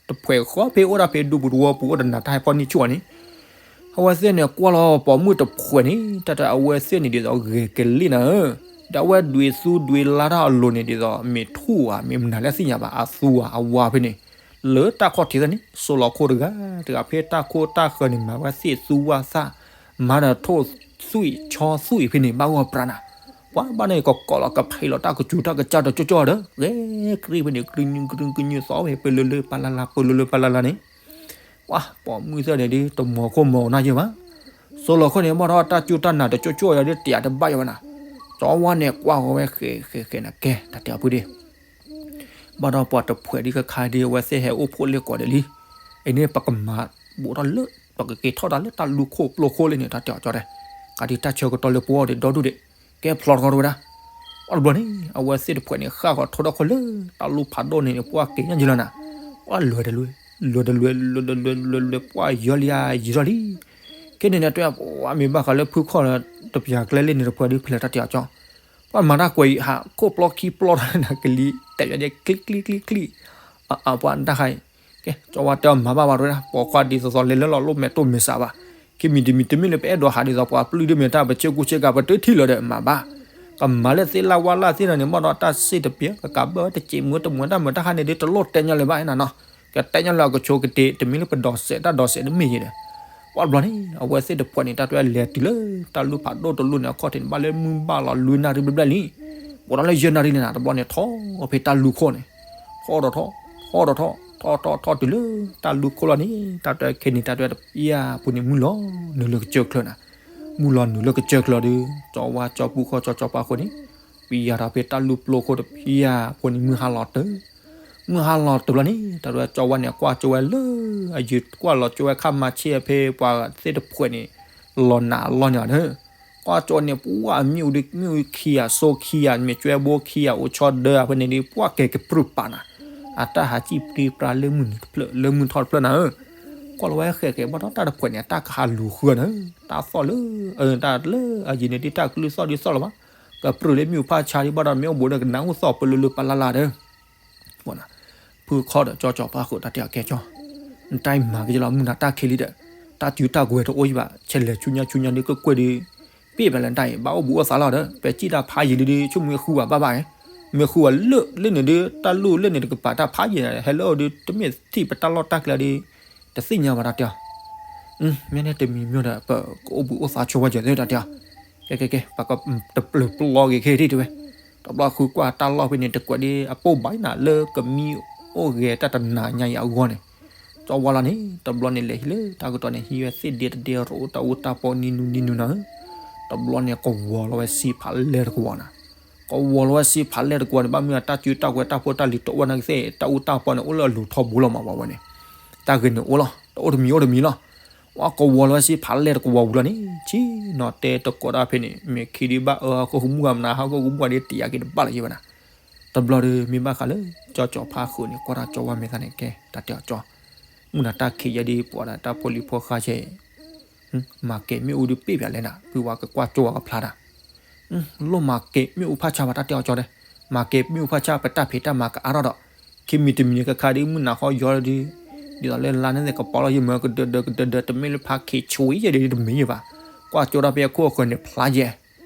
တဖှဲးဃီဖဲအိၣ်ဒၣ်ဖဲ ဒူပူၤတဝီပူၤအိၣ်တနၤ တၢ်ဟဲဖီၣ်န့ၢ်ဆူၣ်အီၤန့ၣ်, အဝဲသ့ၣ်န့ၣ် ကွၢ်လီၤပိာ်မုၣ်တဖှဲးန့ၣ် တၢ်တၢ်အဝဲသ့ၣ်န့ၣ်ဒ်သိးဂဲၤကလံၣ်နၤဧၢ, ဒီးအဝဲဒွံးသူဒွံးလါတၢ်အလိၤန့ၣ် ဒ်သိးမ့ၢ်ထူၣ်ဧါ မ့ၢ်မနုၤလဲၣ်သ့ၣ်ညါဘၣ် အသူဧါ အဝါဖဲန့ၣ်, လၢတၢ်ခီၣ်ထံးသ့ၣ်န့ၣ် စိးလီၤခိၣ်တဂၤတဂၤ ဖဲတၢ်ခိၣ်တၢ်ဃၢၤန့ၣ် မၤဝဲသ့ၣ်သူဝၣ်သၣ်, မၤဒီးထိၣ်သွံၣ်ဆီသွံၣ်ဖဲန့ၣ် ဘၣ်ဂီၢ်ပြးနၤ, ပှၤဘၣ်န့ၣ် ကကိးလီၤကဖံးလီၤတၢ်ကစူၤတၢ်ကစၢ်ဒီးကၠီကၠီဒီး ဂဲၤကရံၣ်ဖဲန့ၣ် ကရံၣ်ကရံၣ်ကရံၣ်သီဖဲ ပလၢလၢပလၢ်လၢ် ပလၢလၢပလၢ်လၢ်န့ၣ်, ပှၤပိာ်မုၣ်သ့ၣ်န့ၣ်ဒ် တမီၤခိၣ်မီၤနၢ်ယဲၢ်ဘၣ်. စိလီၤခိၣ်န့ၣ် ဘၣ်ဒီးတၢ်စူၢ်တၢ်နာ်တကၠိကၠိယၤဒ်တယာ်တဘၣ်ယဲၢ်ဘၣ်နၤ. ကၠီဝါန့ၣ်ကွၢ်ဃီဝဲဃဲးဃဲးဃဲးနၤ ကဲ တၢ်တဲအီၤဖုဒ့ ဘၣ်ဒီးပှၤတဖှဲးဒ်ခါခါဒ်အဝဲသ့ၣ်ဟဲအိၣ်ဖှိၣ်လ့ၣ်ကိးဒဲးလံ. အံၤန့ၣ် ပကမၤဘူးထီၣ်လၢ ပကက့ၤထီၣ်တၢ်လၢတၢ်လူၢ်ခိၣ်ပျိၢ်ခိၣ်လၢန့ၣ် တၢ်တဲအီၤကၠီတဲ. ကးဒ်တၢ်ဆၢကတီၢ်လၢပှၤအီၤဒ်ဒီဒူၣ်ဒံး ကဲဖျိးတခီတဝဲဒၣ်. ပှၤတဘျီန့ၣ် အဝဲသ့ၣ်တဖှဲးန့ၣ် ဃၣ်ဃီၤထိဒီခိၣ်လၢ တၢ်လူၢ်ဖးဒိၣ်န့ၣ်န့ၣ် ပှၤက့ၤညါယလီၤနၤ. ပှၤလွဲတလွဲ လွဲတလွဲ လွဲတလွဲ လွဲတလွဲ ပှၤယီၤလံဧါ ယံၤထီၣ်လံ. ခဲန့ၣ်န့ၣ် တဲပှၤမ့ၢ်ဘၣ်ဃးလၢဖုခီၣ်လၢ တပျၢ်ကျဲလၢန့ၣ်တဖှဲးဒ်ဖဲလဲၣ် တၢ်တဲအီၤကၠီ. ပှၤမၤတၢ်ကွဲးအံၤ ဟးခိၣ်ပျီခံပျီထီၣ်နၤကလံၤ တဲာ်ယၤဒ်ချံချံချံချံ အပှၤတၢ်ဃါအံၤ ကဲ ကၠီဝါတဲအီၤမၤဘၣ်ဘၣ်တဝဲဒၣ် ပိာ်ခွါဒ်သိးသိးလဲၤလၢလီၤလိၣ်မဲာ်တိၢ်မဲာ်ဆးဘၣ်. ခံမံၤတမံၤ တမ့ၢ်လၢပအဲၣ်ဒိးဟးဒ်သိး ပှၤပျုၢ်ဒ်မ့ၢ်တၢ်ပဆ့ကူဆ့ကၤ ပတထံၣ်လၢၤဒီးမၤဘၣ်. ကမၤလၢသ့လၢဝါလၢသ့ၣ်နၤန့ၣ် ဘၣ်ဒီးတၢ်စ့ၣ်တပျဲ ကကးဘၢတစံးမူတမူတၢ်မုာ်တၢ်ဃါန့ၣ်ဒ် တလိၣ်တဲညါလၢၤဘၣ်နၤနီၤ. ကတဲညါလၢအကဆိးကတ့ၤ တမ့ၢ်လၢပဒိးစဲးတၢ်ဒိးစဲးတမ့ၢ်ယဲၢ်ဒီး ပှၤတဘျီန့ၣ် အဝဲသ့ၣ်တဖှဲးန့ၣ် တၢ်တဲလဲၤတုၤလၢ တၢ်လူၢ်ဖးဒိၣ်တလူၢ်န့ၣ် အခီၣ်ထံးန့ၣ် ဘၣ်လၢမုၢ်ဘၣ်လီၤလွံၢ်နၣ်ရံၣ်ဘျဲၣ်ဘျဲၣ်လံ. အိၣ်ဒီးလၢယဲၢ်နၣ်ရံၣ်န့ၣ်နၤ တဘျီန့ၣ် ထီၣ်ဖဲတၢ်လူၢ်ခိၣ်န့ၣ် ထီၣ်ဒီးထီၣ် ထီၣ်ဒီးထီၣ် ထီၣ်ထီၣ်ထီၣ်တုၤလၢ တၢ်လူၢ်ခိၣ်လီၤန့ၣ် တၢ်တဲခဲန့ၣ် တၢ်တဲတပျၢ်ဖိန့ၣ် မုၢ်လီၤနုာ်လၢကစၢၢ်ချၢနၤ. မုၢ်လီၤနုာ်လၢကစၢၢ်ချၢဒီး ကၠီဝါကၠီပူခီၣ်ကၠီကၠီပၤခိၣ်န့ၣ် ပယၤထီၣ်ဖဲတၢ်လူၢ်ပျိခိၣ်တပျၢ်ဖိန့ၣ် မုၢ်ဟါလီၤတၢၢ် မုၢ်ဟါလီၤတၢၢ်လီၤန့ၣ် တၢ်တဲကၠီဝါန့ၣ် ကွၢ်ကၠိဝဲလၢ အယုၢ်ကွၢ်လီၤကၠိဝဲခါမၤဆ့ၣ်ဖဲပှၤသ့ၣ်တဖှဲးန့ၣ် လီၤနးအလီၢ်န့ၣ်ဒီး ကွၢ်ကၠိန့ၣ် ပှၤအမ့ၣ်အူဒ်မ့ၣ်အူခံဂၤစိခံဂၤ မ့ၢ်ကၠွဲဘိခံဂၤအိၣ်ဆီဒၢအဖဲန့ၣ်ဒ် ပှၤကဲကပြုၢ်ပာ်နၤ အတၢ်ဟးစံၣ်ပြံပြါလၢမုၢ်နုာ်တဖျၢၣ် လၢမုၢ်ထီၣ်တဖျၢၣ်နၤဧၢ. ကွၢ်လီၤဝဲဃဲးဃဲးဘၣ်ဒီးတၢ်တဖှဲးန့ၣ် အတၢ်ကဟးလူၤဃုာ်နၤဧၢ တၢ်သီၣ်လၢ တၢ်လၢအယံၤန့ၣ်ဒ်တၢ်ကလုၢ်သီၣ်ဒ်သီၣ်လီၤဘၣ် ကပြုၢ်လၢမ့ၣ်အူဖးဆါဒ်ဘၣ်ဒီး မ့ၢ်အိၣ်ဘူးဒီးကနၣ်အိၣ်သီၣ်ပလၢလၢပလၢ်လၢ်ဒီး ဖုခီၣ်ဒီးကၠီကၠီဖးဃုာ်တၢ်တဲအီၤကဲကၠီ, နတၢ်အံၤမၤက့ၤလီၤ မုၢ်နၤတၢ်ခံးလံဒီး, တၢ်စုတၢ်ကဝဲၤတအိၣ်ယံၤဘၣ်, ဆဲးလဲၤဆူညါဆူညါဒ်ကကွဲၢ်ဒ်, ပ့ၢ်ဘၣ်လၢနတၢ်အံၤ ဘၣ်အိၣ်ဘူးအိၣ်သးလီၤဒီး ပဲာ်စံၣ်တၢ်ဖးယံာ်လံဒီး ဆိကမိၣ်ဃုဘၣ်ဘၣ်ဘၣ်, မ့ၢ်ဃုဘၣ်လၢလၢန့ၣ်ဒီး တၢ်လိၣ်လၢန့ၣ်တကပၤတၢ်ဖးယံာ် ဟဲလၢအီၤဒီး တမ့ၢ်ထံၣ်ပတၢ်လီၢ်တၢ်ကျဲဒီး တသ့ၣ်ညါဘၣ်တၢ်တဲအီၤ, မ့ၢ်န့ၣ်တမံၤမ့ၢ်ဒီး ပကအိၣ်ဘူးအိၣ်သးဆိဝဲကၠီသ့ၣ်တၢ်တဲအီၤ, ကဲကဲကဲ ပကတပျၢၤပျီက့ၤခဲအံၤတဲဝဲ, တဘျီဃုကွၢ်တၢ်လီၢ်ဖဲန့ၣ် တကွဲးဒ်အပိၢ်ဘၣ်နၤလၢကမံအိၣ်ဂဲၤတၢ်တနၤညါအံၤအဂီၢ်န့ၣ်, ကၠီဝါလီၤန့ၣ် တဘျီန့ၣ်လဲၤဟံးလၢတၢ်ကတီၢ်န့ၣ် ဟံးဝဲသ့ၣ်ဒ့တဒ့ ရိၣ်တၢ်အူတၢ်ပီနံၤနူနံၤနူနၤဧၢ, တဘျီန့ၣ်ကဝီၤလီၤဝဲစ့ဖးလဲၢ်တကဝီၤနၤ, ကဝီၤလီၤဝဲစ့ဖးလဲၢ်တကဝီၤန့ၣ် ဘၣ်မနုၤတၢ်စုတၢ်ကဝဲၤတၢ်ဖိတၢ်လံၤတအိၣ်နာ်က့သ့ၣ် တၢ်အူတၢ်ပီန့ၣ် အိၣ်လၢအလူၤထီဘိလီၤမးဝဲန့ၣ်, တၢ်ဂ့ၤန့ၣ်အိၣ်လီၤ တအိၣ်တမံၤအိၣ်တမံၤလီၤ, ဝဲကဝီၤလီၤဝဲစ့ဖးလဲၢ်တကဝီၤဝံၤလီၤန့ၣ် ဆ့ၣ်နီၤတဲတကိးတၢ်ဖဲန့ၣ် မ့ၢ်ခံဒ်ဘၣ်အၢဟီၣ်ခိၣ်ကမူၣ်ဂၤမနၤဟီၣ်ခိၣ်ကမူၣ်ဂၤဒ်တယာ်က့ၤတဘၣ်လၢၤယဲၢ်ဘၣ်နၤ, တဘျီဒီးမ့ၢ်ဘၣ်ဃးလၢ ကၠီကၠီဖးဃုာ်န့ၣ် ကွၢ်တၢ်ကၠီဝါမဲာ်သၣ်န့ၣ် ကဲတၢ်တဲအီၤကၠီ, မုၢ်နၤတၢ်ခံးယဲဒ်ပှၤဒီးတၢ်ဖိလံၤဖိဃါဆဲး မၤကဲၤမ့ၣ်အူဒ်ပ့ၢ်ပၠးလဲၣ်နၤ ဖုဝါကကွၢ်ကၠီဝါကဖျါတၢ်, လိၣ်မၤကဲၤမ့ၣ်အူဖးဆါဘၣ်တၢ်တဲအီၤကၠီတဲ, မၤကဲၤမ့ၣ်အူဖးဆါပတၢ်ဖံးတၢ်မၤကအါထီၣ်ဒီး, ခံမံၤတမံၤန့ၣ်ကခါဒ်မုၢ်နၤဃီယီၤလၢဒ်, ဒ်သိးလၢလါန့ၣ်ကပီၤလီၤယမၢကဒၢဒၢကဒၢဒၢ တမ့ၢ်လၢဖးခံးဆူယဲဒ်တမ့ၢ်ယဲၢ်ဘၣ်, ကွၢ်ကၠီတၢ်ဖဲအခိၣ်အဃၢၤန့ၣ်ဖျါယဲၢ်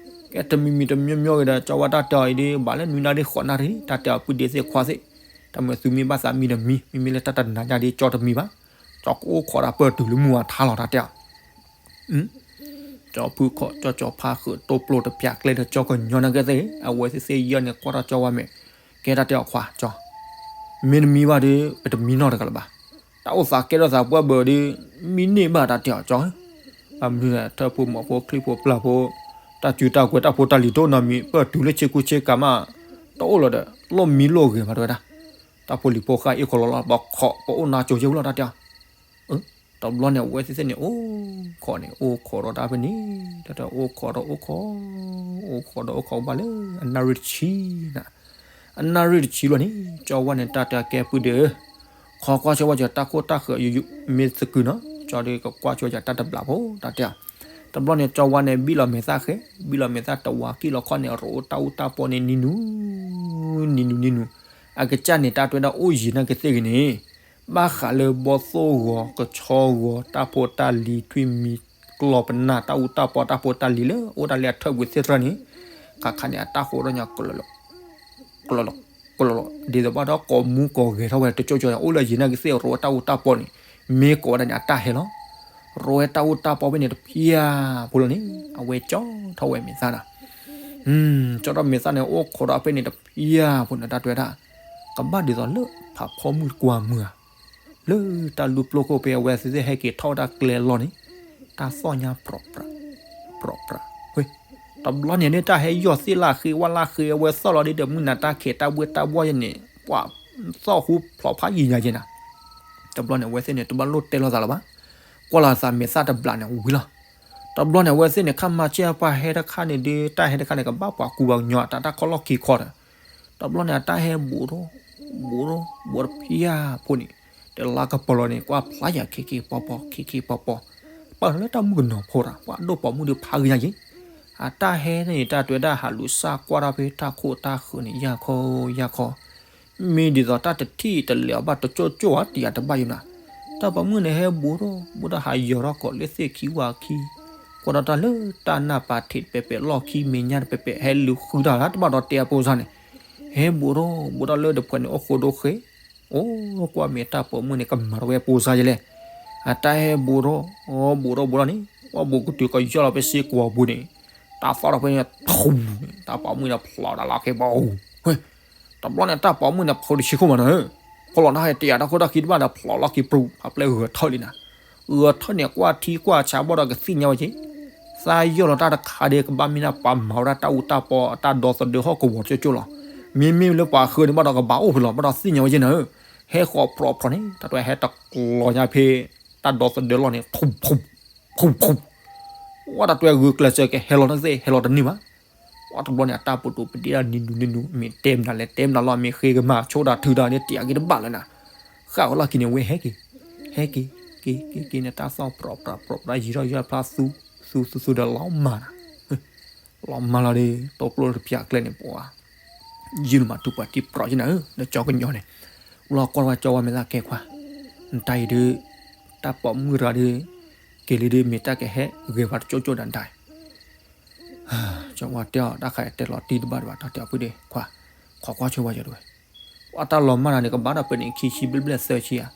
ကဲတမံၤမံၤတမံၤမံၤဂ့ၤဒီး ကၠီဝါတၢ်တဲအီၤအံၤဒ် ဘၣ်လၢနွံနၣ်ရံၣ်ဃိးနၣ်ရံၣ် တၢ်တဲအီၤပုၢ်ဒ့သ့ၣ်ခွါသ့ၣ်, တၢ်မၤသုမ့ၢ်ဘၣ်သးမံတမံၤ မ့မ့ၢ်လၢတၢ်တနၤညါဒ်ကၠီတမံၤဘၣ်, ကၠီကအိၣ်ခိးဒီးပၢၢ်တုၤလၢမုၢ်ဝါထါလီၤတၢ်တဲအီၤ, ကၠီဖုခီၣ် ကၠီကၠီဖးဃုာ်တိၢ်ပျိတပျၢ်ကျဲဒီးကၠီကညီနၢ်ကဲသ့ၣ် အဝဲသ့ၣ်သ့ၣ်ယီၢ်န့ၣ် ကွၢ်ထီၣ်ကၠီဝါမဲာ်, ကဲတၢ်တဲအီၤခွါကၠီ, မ့တမံဘၣ်ဒီး ပတမံနီတဂၤလၢၤဘၣ်, တၢ်အိၣ်သးကဲထီၣ်သးပှၢ်ဘၢဒီး မံန့ၢ်ဘၣ်တၢ်တဲအီၤကၠီဧၢ, ဘၣ်မနုၤလဲၣ် ထၢဖှိၣ်မီၤဖိချံဖိပျၢ်ဖိ, တၢ်စုတၢ်ကဝဲၤတၢ်ဖိတၢ်လံၤတအိၣ်နီတမံၤ ပၢၢ်တုၤလၢဆ့ကူဆ့ကၤမး, တအိၣ်လၢၤဒီး လိၣ်မံလိၣ်ဂ့ၤမးတဝဲဒၣ်, တၢ်ဖိလံၤဖိဃါအ့ၣ်ခိးလီၤလီၤ ပခိးပအိၣ်နါကၠိယဲၢ်ဝံၤလီၤတၢ်တဲအီၤ တဘျီန့ၣ် အဝဲသ့ၣ်သ့ၣ်န့ၣ် အိၣ်ခိးန့ၣ် အိၣ်ခိးဒီးတၢ်ဖဲန့ၣ် တၢ်တဲအိၣ်ခိးဒီးအိၣ်ခိး, အိၣ်ခိးဒီးအိၣ်ခိးဘၣ်လၢ အနၣ်ရံၣ်တဆံနၤ, အနၣ်ရံၣ်တဆံလီၤန့ၣ် ကၠီဝါန့ၣ် တၢ်တဲကဲပုၢ်ဒီး ခီကွၢ်ဆိဝဲကၠီတၢ်ခိၣ်တၢ်ဃၢၤယိယိ မ့ၢ်သကုၤနီၤ ကၠီဒီးကကွၢ်ဆိဝဲကၠီတၢ်တဘျးဖိ တၢ်တဲအီၤ, တဘျီန့ၣ် ကၠီဝါန့ၣ် ဘံၣ်လီၤမဲာ်သၣ်ဃဲ ဘံၣ်လီၤမဲာ်သၣ်တဝါ ကံၣ်လီၤခီၣ်န့ၣ် ရိၣ်တၢ်အူတၢ်ပီန့ၣ် နံၤနူၤ နံၤနူၤ နံၤနူၤ, အကစၢ်န့ၣ် တၢ်တဲဝဲဒၣ်အိၣ်ယံၤနာ်က့သ့ၣ်ဂ့ၤန့ၣ် ဘၣ်ဃးလၢဘီသိၣ်ဂီၤ ကဆီဂီၤ တၢ်ဖိတၢ်လံၤ ထွံၣ်မံၤ ကျီၢ်ပနၢ် တၢ်အူတၢ်ပီ တၢ်ဖိတၢ်လံၤလၢ အိၣ်ဒၣ်လၢအထၢၣ်ပူၤသ့ၣ်တဖၣ်န့ၣ် ခါခါန့ၣ် အတၢ်ဃိးထီၣ်ညါ ကလီၤလီၤ ကလီၤလီၤ ဒ်သိးဘၣ်ဒီးကိးမူကိးဂဲၤထီၣ်ဝဲတကၠိကၠိ အိၣ်လၢယံၤနာ်က့သ့ၣ် ရိၣ်ဝဲတၢ်အူတၢ်ပီန့ၣ် မ့ၢ်ကိးဝဲဒၣ်န့ၣ် အတၢ်ဟဲလီၤ ရိၣ်ဝဲတၢ်အူတၢ်ပီဖဲန့ၣ်တဖျၢၣ်ဖိလီၤန့ၣ် အဝဲကၠီထီၣ်ဝဲမဲာ်သၣ်ဒီး ကၠီထီၣ်မဲာ်သၣ်န့ၣ် အိၣ်ခိးဒီးဖဲန့ၣ်တဖျၢၣ်ဖိန့ၣ် တၢ်တဲဝဲဒၣ် ကဘၣ်ဒ်သိးလၢဖးဖီမုၢ်တကွၢ်မုၢ်ဧါ လၢတၢ်လူၤပျိခိၣ်ဖဲအဝဲသ့ၣ်ဟဲက့ၤထီၣ်ဝဲဒၣ်ကျဲလီၢ်န့ၣ်, တၢ်သီၣ်ညါပြီၣ်ပြး, ပြီၣ်ပြး, ဝ့ၢ်, တဘျီန့ၣ်န့ၣ် တၢ်ဟဲယီၢ်သ့ၣ်လၢဃ့ဝါလၢဃ့ အဝဲသီၣ်လီၤဒ်ဒီးမုၢ်နၤတၢ်ခဲးတၢ်ဘှ့ၣ်တၢ်ဘှီၣ်ယဲန့ၣ်, ပှၤသီၣ်ဟူဖျိးဖးယံာ်ညါယဲနၤ. တဘျီန့ၣ် အဝဲသ့ၣ်န့ၣ် တဘၣ်လိၣ်တဲလိာ်သးလၢၤဘၣ်, ကွၢ်လီၤသးမဲာ်သၣ်တဘျးန့ၣ်ဝံၤလီၤ. တဘျီန့ၣ် အဝဲသ့ၣ်န့ၣ် ခါမၤဆဲးပှၤဟဲတခါန့ၣ်ဒီး တၢ်ဟဲတခါန့ၣ် ကဘၣ်ပှၤကူပှၤကညီအတၢ် တၢ်ခီၣ်လီၢ်ခံခီဒီး တဘျီန့ၣ် အတၢ်ဟဲဘူးထီၣ်, ဘူးထီၣ်, ဘူးတဖျၢၣ်ဖိန့ၣ်, တလါကပီၤလီၤန့ၣ် ကွၢ်ဖျါယၤခံခံပီပီ ခံခံပီပီ, ပာ်လၢတၢ်မုၣ်ကနီၤဖိတၢ် ပှၤဒိၣ်ပိာ်မုၣ်ဒီးဖးဂ့ၤညါက့ၤ, အတၢ်ဟဲန့ၣ် တၢ်တဲဝဲဒၣ်ဟးလူၤစၢ်ကွၢ်ထီၣ်ဖဲတၢ်ခိၣ်တၢ်ဃၢၤန့ၣ် ယၢ်ခီယၢ်ခီ မ့ၢ်ဒ်သိးတၢ်တထံၣ်တလဲၤအီၤဘၣ်တကၠိၣ်ကၠိၣ်ဧါ တယၤတဘၣ်ယဲနၤ, တၢ်ပိာ်မုၣ်န့ၣ်ဟဲဘူးထီၣ် ဘူးထီၣ်ဟးယီၤထီၣ်ကိးလၢသ့ၣ်ခံဝၤခံ, ကွၢ်ဒီးတၢ်လၢတၢ်နၢ်ပာ်ထံးတပဲာ်ပဲာ် လီၢ်ခံမဲာ်ညါတပဲာ်ပဲာ် ဟဲလူၤဃုတၢ်လၢတဘၣ်ဒီးတဲအဖိစၢ်န့ၣ်, ဟဲဘူးထီၣ် ဘူးထီၣ်လၢတဖှဲးန့ၣ်အိၣ်ဃိဒိဃ့, အိၣ်ကွၢ်မ့ၢ်တၢ်ပိာ်မုၣ်န့ၣ် ကမၤတဝဲဖိစၢ်ယဲလဲၣ်, အတၢ်ဟဲဘူးထီၣ်, ဘူးထီၣ်ဘူးထီၣ်န့ၣ် ကွၢ်ဘူးကတုၤကယီၢ်လီၤဖဲစ့ကွီၤပူၤန့ၣ်, တၢ်သီၣ်ထီၣ်ဖဲန့ၣ်ထူန့ၣ် တၢ်ပိာ်မုၣ်န့ၣ်ဖျိးတၢ်လီၤက့ၤဘၣ်အိၣ်, ဝ့ၢ် တဘျီန့ၣ် တၢ်ပိာ်မုၣ်န့ၣ် ဖျိးတဆံခိၣ်မးနၤဧၢ, ဖျိးလီၤနၤဟဲတယာ်တၢ်ခိၣ်တၢ်ခံတဘၣ်ဒီး ဖျိးလီၤက့ၤပြူၤ ဖးပျဲၢ်ဂဲၤထၢၣ်လံနၤ, ဂဲၤထၢၣ်န့ၣ် ကွၢ်ထံကွၢ်ဆးဘၣ်ဒီးကသ့ၣ်ညါဝဲက့ၤ, သးယီၢ်လီၤတၢ်တခါဒီး ကဘၣ်မ့ၢ်ဒၣ်ပှၤမၤဝဲဒၣ်တၢ်အူတၢ်ပီ တၢ်ဒီသဒၢဟီၣ်ကဝီၤကၠိၣ်ကၠိၣ်လီၤ, မ့မ့ၢ်လၢပှၤဃၢၤန့ၣ်ဘၣ်ဒီးကဘၣ်အိၣ်ဖဲလီၤ ဘၣ်ဒီးသ့ၣ်ညါဝဲက့ၤနၤဧၢ, ဟဲဃီးပြီးပြီးန့ၣ် တၢ်တွဲဟဲတကျီၤညါဖဲ တၢ်ဒီသဒၢလီၢ်န့ၣ် ဖူးဖူး ဖူးဖူး ဝဲတၢ်တွဲဂုာ်ကျဲးစၢးကဟဲလီၤတသ့ ဟဲလီၤတန့ၢ်ဘၣ်, ပှၤတဘျီန့ၣ်အတၢ်ပဒိၣ်ပဒ့ၣ်တၢ်နံၤနူၤနံၤနူၤ မ့ၢ်တဲမနုၤလဲၣ် တဲမနုၤလီၤ မ့ၢ်ဃ့ကမၤဆိဒၣ်ထုဒၣ်န့ၣ် တယာ်က့ၤတဘၣ်လၢနၤ, ဃၣ်ဝဲလီၢ်ခံန့ၣ် ဝဲဟဲက့ၤ, ဟဲက့ၤ, က့ၤက့ၤက့ၤန့ၣ် တၢ်သီၣ်ပြီးပြီးပြီး ယံၤထီၣ်ယံၤထီၣ်ဖျါသူ, သူသူသူဒီးလီၤမၢ်နၤ, လီၤမၢ်လီၤဒီး တိကျိၣ်တပျၢ်ကျဲန့ၣ် ပှၤ ယုၢ်လီၤမၤထူပှၤတံၢ်ပြီးယဲနၤဧၢ လၢကၠီကညီန့ၣ်, လီၤကွၢ်ဝဲကၠီဝါမဲာ်သၣ်ကဲခွါ, နတၢ်အံၤဒုး, တၢ်ပိာ်မုၣ်တဂၤဒီး, က့ၤလံဒီးမ့ၢ်တၢ်ကဟဲဂဲၤပှၤတကၠိၣ်ကၠိၣ်ဒၣ်နတၢ်အံၤ, ကၠီဝါတဲအီၤ တၢ်ခါအံၤတဲလီၤတံၢ်တဘၣ်ဒံးဘၣ် တၢ်တဲအီၤဖုဒီးခွါ, ခိးကွၢ်ဆိဝဲကၠီတဝဲ ပှၤတၢ်လီၤမၢ်နၤန့ၣ် ကဘၣ်ဒီးပနံးခံဆံဘျဲၣ်ဘျဲၣ်သၢဆံဧါ,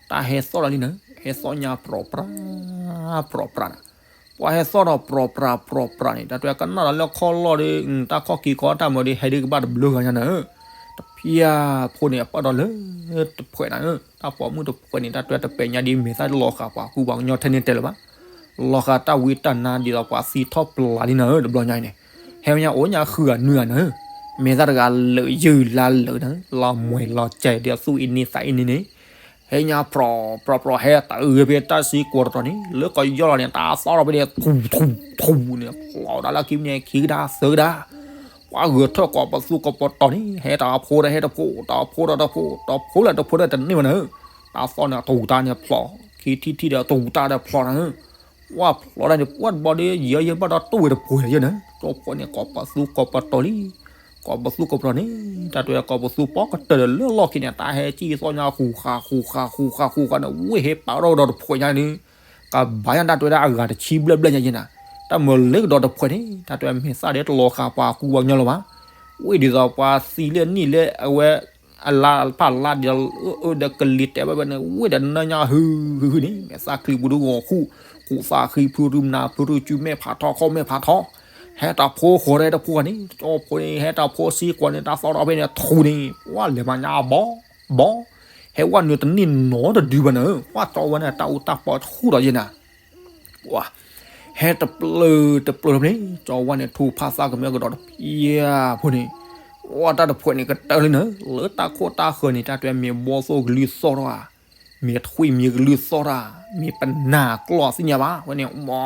တၢ်ဟဲသီၣ်ဒီးလံနၤ, ဟဲသီၣ်ညါပြီးပြီး, ပြီးပြီးနၤ, ပှၤဟဲသီၣ်ဒီးပြီးပြီးပြီးပြီးန့ၣ် တၢ်တဲကနၣ်ဒီးလၢခီၣ်လီၢ်ဒီး တၢ်ခီၣ်က့ၤခီတၢ်မၤဒီး ဟဲဒုးကဘၣ်တဘျုးဂၤညါနၤဧၢ, တဖျၢၣ်ဖိန့ၣ် အပၣ်ဒီးလၢတဖှဲးနၤဧၢ, တၢ်ပိာ်မုၣ်တဖှဲးန့ၣ် တၢ်တဲတပဲာ်ညါဒ်မဲာ်သၣ်လီၤဃာ်ပှၤကူပှၤကညီထဲန့ၣ်တဲလၢၤဘၣ်, လီၤဃာ်တၢ်ဝံတၢ်နါဒ်သိးပှၤသံထီၣ်ပျၢ်လံနၤဧၢ တဘျီညါအံၤန့ၣ်, ဟဲညါအိၣ်ညါဃုဂၤနွံဂၤနၤဧၢ, မဲာ်သၣ်တဂၤလၢာ်ယုၢ်လါလၢာ်နၤဧၢ, လီၤမှဲၤလီၤကဲၤဒီးသူၣ်အံၤန့ၢ်သးအံၤန့ၢ်န့ၣ် ဟဲညါပြီးပြီးပြီး ဟဲတၢ်အုးဖဲတၢ်စံကီးတတီၤန့ၣ် လၢကယီၢ်လီၤန့ၣ် တၢ်သီၣ်ထီၣ်ဖဲန့ၣ် ထူထူထူန့ၣ် ဖျိးဒၣ်လၢခံမံၤန့ၣ် ခံကဒါသၢကဒါ, ပှၤဂဲၤထၢၣ်ကိးပသူကိးပတီၤန့ၣ် ဟဲတၢ်ဖိဒီးဟဲတဖိ တၢ်ဖိဒီးတဖိ တၢ်ဖိလၢတဖိဒီးတန့ၢ်ဘၣ်နၤဧၢ, တၢ်သီၣ်န့ၣ် တဂူၤတၢ်န့ၣ်ဖျိး, ခံထံၣ်ထံၣ်ဒီးတဂူၤတၢ်ဒီးဖျိးနၤဧၢ, ပှၤဖျိးဒၣ်န့ၣ် ပှၤတဘျီဒီး ယဲယဲဘၣ်ဒီးတဝဲတပှဲၤယဲနၤ, တဖိန့ၣ် ကိးပသူကိးပတီၤလံ, ကိးပသူကိးပတီၤန့ၣ် တၢ်တဲကိးပသူပီကတၢၢ်ဒီးလၢလီၢ်ခံန့ၣ် တၢ်ဟဲကံၣ်သီၣ်ညါဃူဃာ်ဃူဃာ်ဃူဃာ်ဃူဃာ်န့ၣ် ဝ့ၢ်ဟဲပာ်ထီၣ်ဒီးတဖှဲးညါန့ၣ်, ကဘၣ်ညါတၢ်တဲဝဲဒၣ်အဂၤတဆံဘျဲၣ်ဘျဲၣ်ညါယဲနၤ, တၢ်မၤလၢကဒီးတဖှဲးန့ၣ် တၢ်တဲမဲာ်သၣ်ဒီးတလီၤဃာ်ပှၤကူပှၤကညီလၢၤဘၣ်, ဝ့ၢ်ဒ်သိးပှၤသံလၢနံၣ်လၢအဝဲ အလါဖးလါဒီး အၢအၢဒီးကလံၤတဲဘၣ်ဘၣ်န့ၣ် ဝ့ၢ်ဒီးနၢညါဟုဟုဟုန့ၣ် မဲာ်သၣ်ချံပူၤဒုဂီၤဃူ, ဃူသးဃံဖုရုမနၤဖုရုစုမဲာ်ဖးထီခီၣ်မဲာ်ဖးထီ, ဟဲတၢ်ဖိဃီၤဒီးတဖိဂၤန့ၣ် ကၠီဖိန့ၣ် ဟဲတၢ်ဖိစ့ကွီၤန့ၣ် တၢ်သီၣ်ထီၣ်ဖဲန့ၣ်ထူန့ၣ် ပှၤလဲၤမၤညါဘီဘီ, ဟဲဝဲနုာ်တန့ၢ်နီတဒုဘၣ်နၤ, ပှၤကၠီဝဲန့ၣ် တၢ်အူတၢ်ပီဆူၣ်ဒီးယဲနၤ ပှၤ ဟဲတပျၢၤတပျၢၤဖဲန့ၣ် ကၠီဝါန့ၣ် ထူဖးသးကမဲကဒီးတဖျၢၣ်ဖိန့ၣ်, ပှၤတၢ်တဖှဲးန့ၣ် ကတၢၢ်လံနၤ, လၢတၢ်ခိၣ်တၢ်ဃၢၤန့ၣ် တၢ်တဲမ့ၢ်ဘီသိၣ်ကလုၢ်သီၣ်ထီၣ်ဧါ, မ့ၢ်ထွံၣ်မံၤကလုၢ်သီၣ်ထီၣ်ဧါ, မ့ၢ်ပနၢ်ကျီၢ်သ့ၣ်ညါဘၣ်, ဝဲန့ၣ် ဝါ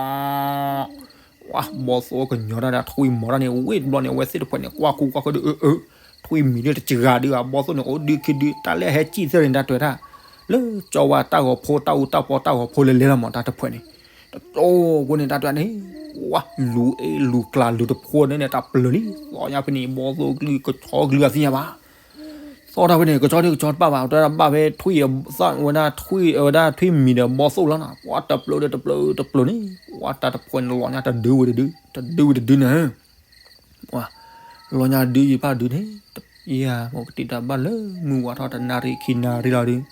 ဝါ ဘီသိၣ်ကညီၤတၢ်ဒီးထွံၣ်မီၤတၢ်န့ၣ် ဝ့ၢ်တဘျီန့ၣ် အဝဲသ့ၣ်တဖှဲးန့ၣ် ကွၢ်ခူကွၢ်ဃၢဒီး အၢ အၢ ထွံၣ်မံၤဒုးတစှၤဒုးဧါ, ဘီသိၣ်န့ၣ် အိၣ်ဒုးခံဒုး တၢ်လၢဟဲကံၣ်သ့ၣ်န့ၣ် တၢ်တဲတၢ် လၢကၠီဝါတၢ်ဂီၤဖိ တၢ်အူတၢ်ပီ တၢ်ဂီၤဖိလဲၤလဲၤလီၤမး တၢ်တဖှဲးန့ၣ်, တကၠိဖိန့ၣ် တၢ်တဲန့ၣ် ဝါ လူၤအ့ၣ်လူၤကျါလူၤတဖိန့ၣ်န့ၣ် တၢ်ပျၢၤလံ, သီၣ်ညါဖဲန့ၣ် ဘီသိၣ်ကလုၢ် ကဆီကလုၢ်အသ့ၣ်ညါဘၣ် သီၣ်တၢ်ဖဲန့ၣ် ကဆီဒုးကဆီတဘၣ်ဘၣ် တၢ်ဘၣ်ဖဲထွံၣ် ဝဲဒၣ်ထွံၣ် ဝဲဒၣ်ထွံၣ်မံၤဒီးဘီသိၣ်လီၤနီၤ, ပှၤတပျၢၤဒီးတပျၢၤတပျၢၤန့ၣ် ပှၤတၢ်တဖှဲးန့ၣ် လီၤညါတဒုဝဲတဒု တဒုဝဲတဒုန့ၣ် ပှၤ လီၤညါဒုယံာ်ဘၣ်ဒုန့ၣ် တပျၢၤယၤ မ့ၢ်ကတံာ်တၢ်ဘၣ်လၢမုၢ်ဝါထီၣ်တနၣ်ရံၣ်ခံနၣ်ရံၣ်လီၤဒုး,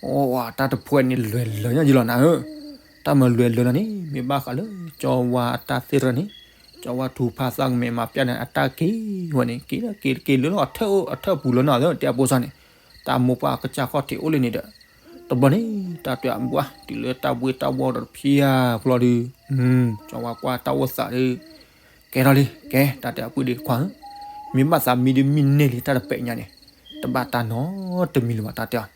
အိၣ်ဝဲတၢ်တဖှဲးန့ၣ် လွဲၤလၢာ်ညါယံာ်လီၤနၤဧၢ, တၢ်မၤလွဲၤလၢာ်လီၤန့ၣ် မ့ၢ်ဘၣ်ဃးလၢကၠီဝါအတၢ်သ့ၣ်တဖၣ်န့ၣ်, ကၠီဝါထူဖးသးကမဲာ်မၤပျၢ်န့ၣ် အတၢ်က့ၤဝဲန့ၣ် က့ၤလၢက့ၤက့ၤလၢလီၤအထၢၣ်ပူၤလၢနီၤ တဲအဖိစၢ်န့ၣ်, တၢ်မိၢ်ပှၢ်ကစၢ်ခီၣ်ထံးအိၣ်လၢန့ၣ်ဒီး, တ တဘျီန့ၣ် တၢ်တဲအဘၣ် တုၤလၢတၢ်ဘှ့ၣ်တၢ်ဘှီၣ်ဒီးတဖျၢၣ်ဖျီဒီး ကၠီဝါကွၢ်တၢ်အိၣ်သးဒီး ကဲထီၣ်လံ ကဲ တၢ်တဲအပုၢ်ဒ့ခွါဧၢ, မ့ၢ်ဘၣ်သးမံဒီးမံန့ၢ်လံ တၢ်တပဲာ်ညါန့ၣ် တဘၣ်တၢ်နီတမံၤလၢၤဘၣ် တၢ်တဲအီၤ.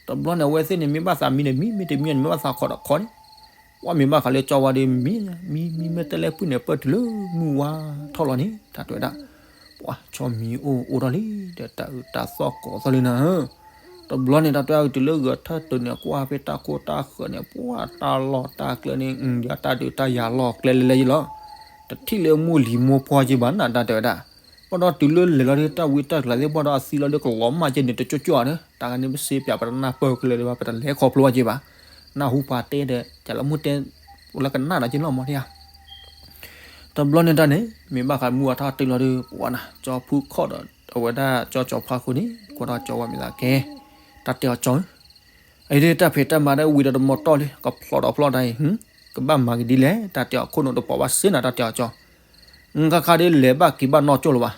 တဘျီန့ၣ် အဝဲသ့ၣ်န့ၣ် မ့ၢ်ဘၣ်သးမံန့ၣ်မံ မ့ၢ်တမံန့ၣ် မ့ၢ်ဘၣ်သးခီဒီးခီန့ၣ်, ပှၤမ့ၢ်ဘၣ်ဃးလၢကၠီဝါဒီး မံ မံ မ့ၢ်တလဲၤပုၢ်န့ၣ် ပၢၢ်တုၤလၢမုၢ်ဝါထီၣ်လီၤန့ၣ် တၢ်တဲဝဲဒၣ်. ပှၤဆီမံအိၣ်အိၣ်ထီၣ်လံ ဒီးတၢ်အုးတၢ်သီၣ်ကိးသီၣ်လံနၤဧၢ. တဘျီန့ၣ် တၢ်တဲအုးတုၤလၢဂဲၤထၢၣ်တုၤန့ၣ် ကွၢ်ဖဲတၢ်ခိတၢ်ဃၢၤန့ၣ် ပှၤတၢ်လီၢ်တၢ်ကျဲန့ၣ် ယတၢ်ဒုးတၢ်ယၤလီၢ်ကျဲလဲၤလဲၤယလီၤ. တထံၣ်လၢမိၢ်လံၤမိၢ်ပှၢ်က့ဘၣ်နၤ တၢ်တဲဝဲဒၣ်. ဘၣ်ဒီးတုၤလၢလဲၤလီၤဒီး တၢ်ဝံတၢ်ကျးသ့ၣ်ဘၣ်ဒီးအသံလီၤဒီးကလီၤမၢ်က့န့ၣ် တကၠိကၠိဧါဒီး တၢ်ဂၤန့ၣ် ပစ့ပၠးပတနၢ်ပၢၢ်ကလဲာ်ဒီးဘၣ် ပတလဲၤခီဖျိဘၣ်က့ဘၣ်. နၢ်ဟူပှၤတဲဒီး ကလီၤမုၢ်တဲ လၢကနၣ်ဒီးက့လီၤမီၤတယါ တဘျီန့ၣ်တၢ်န့ၣ် မ့ၢ်ဘၣ်ဃးမုၢ်ဝါထီၣ်တုၤလီၤဒီး ပဝဲနၤ ကၠီဖုခီၣ်ဒီး အဝဲဒၣ်ကၠီကၠီဖါဃုာ်န့ၣ် ကွၢ်ထီၣ်ကၠီဝါမ့ၢ်သးကဲ တၢ်တဲအီၤကၠီဧၢ, အအံၤဒ်တၢ်ဖံးတၢ်မၤဒၣ်ဝံၤဒီးတမီၤတီၢ်လံ ကဖျီဒီးဖျီတၢ်အံၤ ကဘၣ်မၤက့ၤဒ်လဲၣ် တၢ်တဲအီၤခိၣ်နူာ်တပိာ်ဘၣ်စ့နၤ တၢ်တဲအီၤကၠီ နခါခါဒ်လဲၤဘၣ်က့ၤဘၣ်နီၢ်ကၠိလၢၤဘၣ်.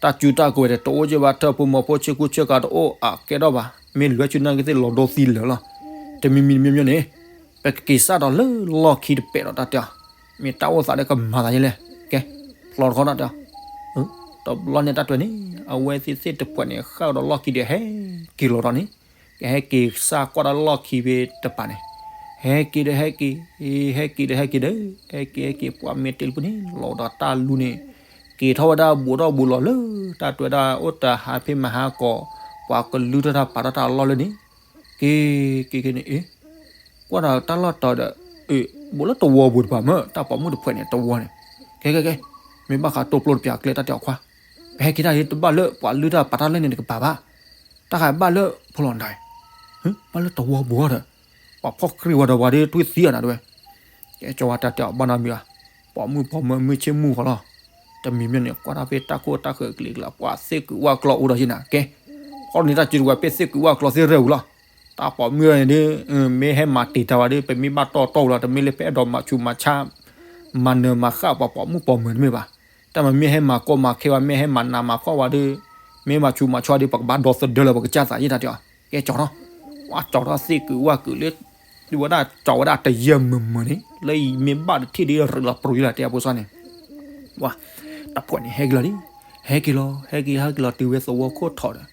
တၢ်စုတၢ်ကဝဲၤဒီးတအိၣ်က့ဘၣ် ထၢၣ်ဖိမီၤဖိဆ့ကူဆ့ကၤတအိၣ်အကဲထီၣ်ဘၣ်. မ့ၢ်လွဲၤဆူနၢ်က့သ့ၣ်လီၤဒိသံလၢာ်လီၤ. တမံၤမံၤတမံၤမံၤန့ၣ် ပကက့ၤစးထီၣ်လၢလီၢ်ခံတပဲာ်ဒီးတၢ်တဲအီၤ မ့ၢ်တၢ်အိၣ်သးဒီးကမၤသးယဲလဲၣ်. ကဲ ဖျီတခီတၢ်တဲအီၤ တဘျီန့ၣ်တၢ်တဲန့ၣ် အဝဲသ့ၣ်သ့ၣ်တဖှဲးန့ၣ် ဃၣ်ဒီးလီၢ်ခံဒီးဟဲက့ၤလီၤဒီးန့ၣ် ကဟဲက့ၤစၢ်ကွၢ်ဒီးလီၢ်ခံဖဲတပၤန့ၣ် ဟဲက့ၤဒီးဟဲက့ၤ ဟဲက့ၤဒီးဟဲက့ၤဒီး ဟဲက့ၤဟဲက့ၤ ပှၤမ့ၢ်တဲလၢပူၤန့ၣ် လီၤဒီးတၢ်လူန့ၣ် က့ၤထီၣ်ဝဲဒၣ်ဘူးထီၣ်ဘူးလီၤလၢ တၢ်တဲဝဲဒၣ်အိၣ်တဟါဖဲမဟါကီး ပှၤကလုၢ်ထီၣ်တၢ်ပာ်ထီၣ်တၢ်လီၢ်လၢန့ၣ် က့ၤက့ၤက့ၤန့ၣ် အ့ ကွၢ်ဒီးတၢ်လီၢ်တီၤဒီး အ့ ဘူးလၢတဝီပူၤတပၤမ့ၢ် တၢ်ပိာ်မုၣ်တဖှဲးန့ၣ်တဝီန့ၣ် ကဲကဲကဲ မ့ၢ်ဘၣ်ဃးတိၢ်ပျိတပျးကျဲတၢ်တဲအီၤခွါ ပဟဲက့ၤတၢ်ဒ်တဘၣ်လၢပှၤလုၢ်တၢ်ပာ်တၢ်လီၢ်န့ၣ်တကပၤဘၣ် တၢ်ဃးဘၣ်လၢဖိလီၤနၤ ဘၣ်လၢတဝီပူၤဒီး ပှၤဖီၣ်ကြံဝဲဒီးပှၤဒ်ထွံၣ်သံအနၤတဝဲ ကဲကၠီဝါတၢ်တဲအီၤဘၣ်နီတမံၤဘၣ် ပိာ်မုၣ်ပိာ်မၢၤမုၢ်ဆ့ၣ်မုၢ်ဃီလီၤ တမံၤမ့ၢ်န့ၣ် ကွၢ်တၢ်ဖဲတၢ်ခိၣ်တၢ်ဃၢၤကလံၤကလး ပှၤသ့ၣ်ကုးဝၣ်ကျီအိၣ်ဒီးယနၤ ကဲ ခီန့ၣ်တၢ်စုတဝဲ ပသ့ၣ်ကုးဝၣ်ကျီသ့ၣ်ရဲၣ်ဝံၤလီၤ တၢ်ပိာ်မုၣ်န့ၣ်ဒ် မ့ၢ်ဟဲမၤတ့ၢ်တၢ်ဝဲဒ် ပမ့ၢ်ဘၣ်တီၢ်တီၢ်ဝံၤလီၤ တမ့ၢ်လၢပအဲၣ်ဒိးမၤဆူးမၤဆါ မၤနၢၤမၤဃၣ်ပှၤပိာ်မုၣ်ပိာ်မၢၤတမ့ၢ်ဘၣ် တၢ်မ့မ့ၢ်ဟဲမၤကီမၤခဲဝဲ မ့ၢ်ဟဲမၤနးမၤဖှီၣ်ဝဲဒ် မ့ၢ်မၤဆူးမၤဆါဒ် ပကဘၣ်ဒီသဒၢလၢပကစၢ်သးယဲတၢ်တဲအီၤ ကဲကၠီထီၣ် ဝဲကၠီထီၣ်သ့ၣ်ကုးဝၣ်ကုးလၢ ဒ်ဝဲဒၣ်ကၠီဝဲဒၣ်တယဲၢ်မုာ်မုာ်န့ၣ် လၢအံၤမ့ၢ်ဘၣ်တထံၣ်ဒ်ရ့လီၤပြူၤလၢတဲအဖိစီန့ၣ် ဝဲ တၢ်ဖှဲးန့ၣ်ဟဲက့ၤလီၤလံ ဟဲက့ၤလီၤ ဟဲက့ၤဟဲက့ၤလီၤတုၤဝဲသဝီခိၣ်ထီၣ်ဒီး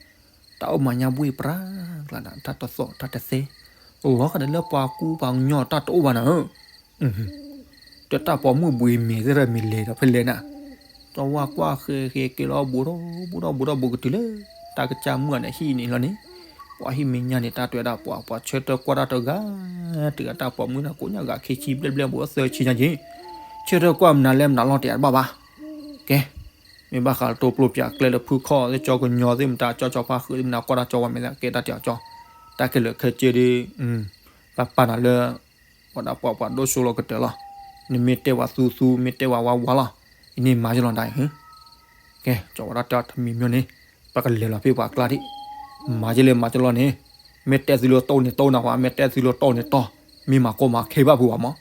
တၢ်အိၣ်မၤညါဘှ့ၣ်ပြၢကျါဒီး တၢ်တသီၣ်တၢ်တသဲ လီၤဃာ်ဒီးလၢပှၤကူပှၤကညီတၢ်တအိၣ်ဘၣ်နၤဧၢ ဒီးတၢ်ပိာ်မုၣ်ဘှံးမ့ၤသ့ၣ်ရၢမ့ၤလဲၤဒီးဖဲလဲၣ်နၤ ကၠီဝါကွၢ်ဃဲဃဲက့ၤလီၤဘူးထီၣ်ဘူးထီၣ်ဘူးထီၣ်ဘူးကတုၤလၢ တၢ်ကစၢ်မုၣ်န့ၣ်ဟံၣ်န့ၣ်လီၤန့ၣ် ပှၤဟံၣ်မဲာ်ညါန့ၣ် တၢ်တဲဝဲဒၣ်ပှၤပှၤဆၢထၢၣ်ကွၢ်တၢ်တဂၤ တဂၤတၢ်ပိာ်မုၣ်န့ၣ် ကိးညါဂၤခံဆံဘျဲၣ်ဘျဲၣ်ဘူးသၢဆံညါက့ၤ ဆၢထၢၣ်ကွၢ်မနုၤလဲၣ်မနုၤလီၤတဲတဘၣ်ဘၣ် ကဲ မ့ၢ်ဘၣ်ဃးတိၢ်ပျိပၠးကျဲလၢဖုခီၣ်သ့ၣ်ကၠီကညီသ့ၣ်မတၤ ကၠီကၠီဖါဃုာ်သ့ၣ်မတၤ ကွၢ်တၢ်ကၠီဝဲမ့ၢ်သးကဲတၢ်တဲအီၤကၠီ တၢ်ခဲလၢာ်ခဲဆ့ဒ် ပပာ်နၤလၢ ဝဲဒၣ်ပှၤပှၤဒိၣ်စိလီၤကတၢၢ်လီၤ နမ့ၢ်တဲဝဲသူသူ မ့ၢ်တဲဝဲဝါဝါလီၤ အံၤန့ၣ်မၤယလီၤဒၣ်အံၤ ကဲ ကၠီဝဲဒၣ်တဲအီၤတမံၤမ့ၢ်န့ၣ် ပကလဲၤလီၤဖဲပှၤကျါဒံး မၤယလဲၤမၤယလီၤန့ၣ် မ့ၢ်တဲသုလၢတီၢ်န့ၣ်တီၢ်နၤဝဲ မ့ၢ်တဲသုလၢတီၢ်န့ၣ်တီၢ် မ့ၢ်မၤကီမၤခဲဘၣ်ပူၤဘၣ်မး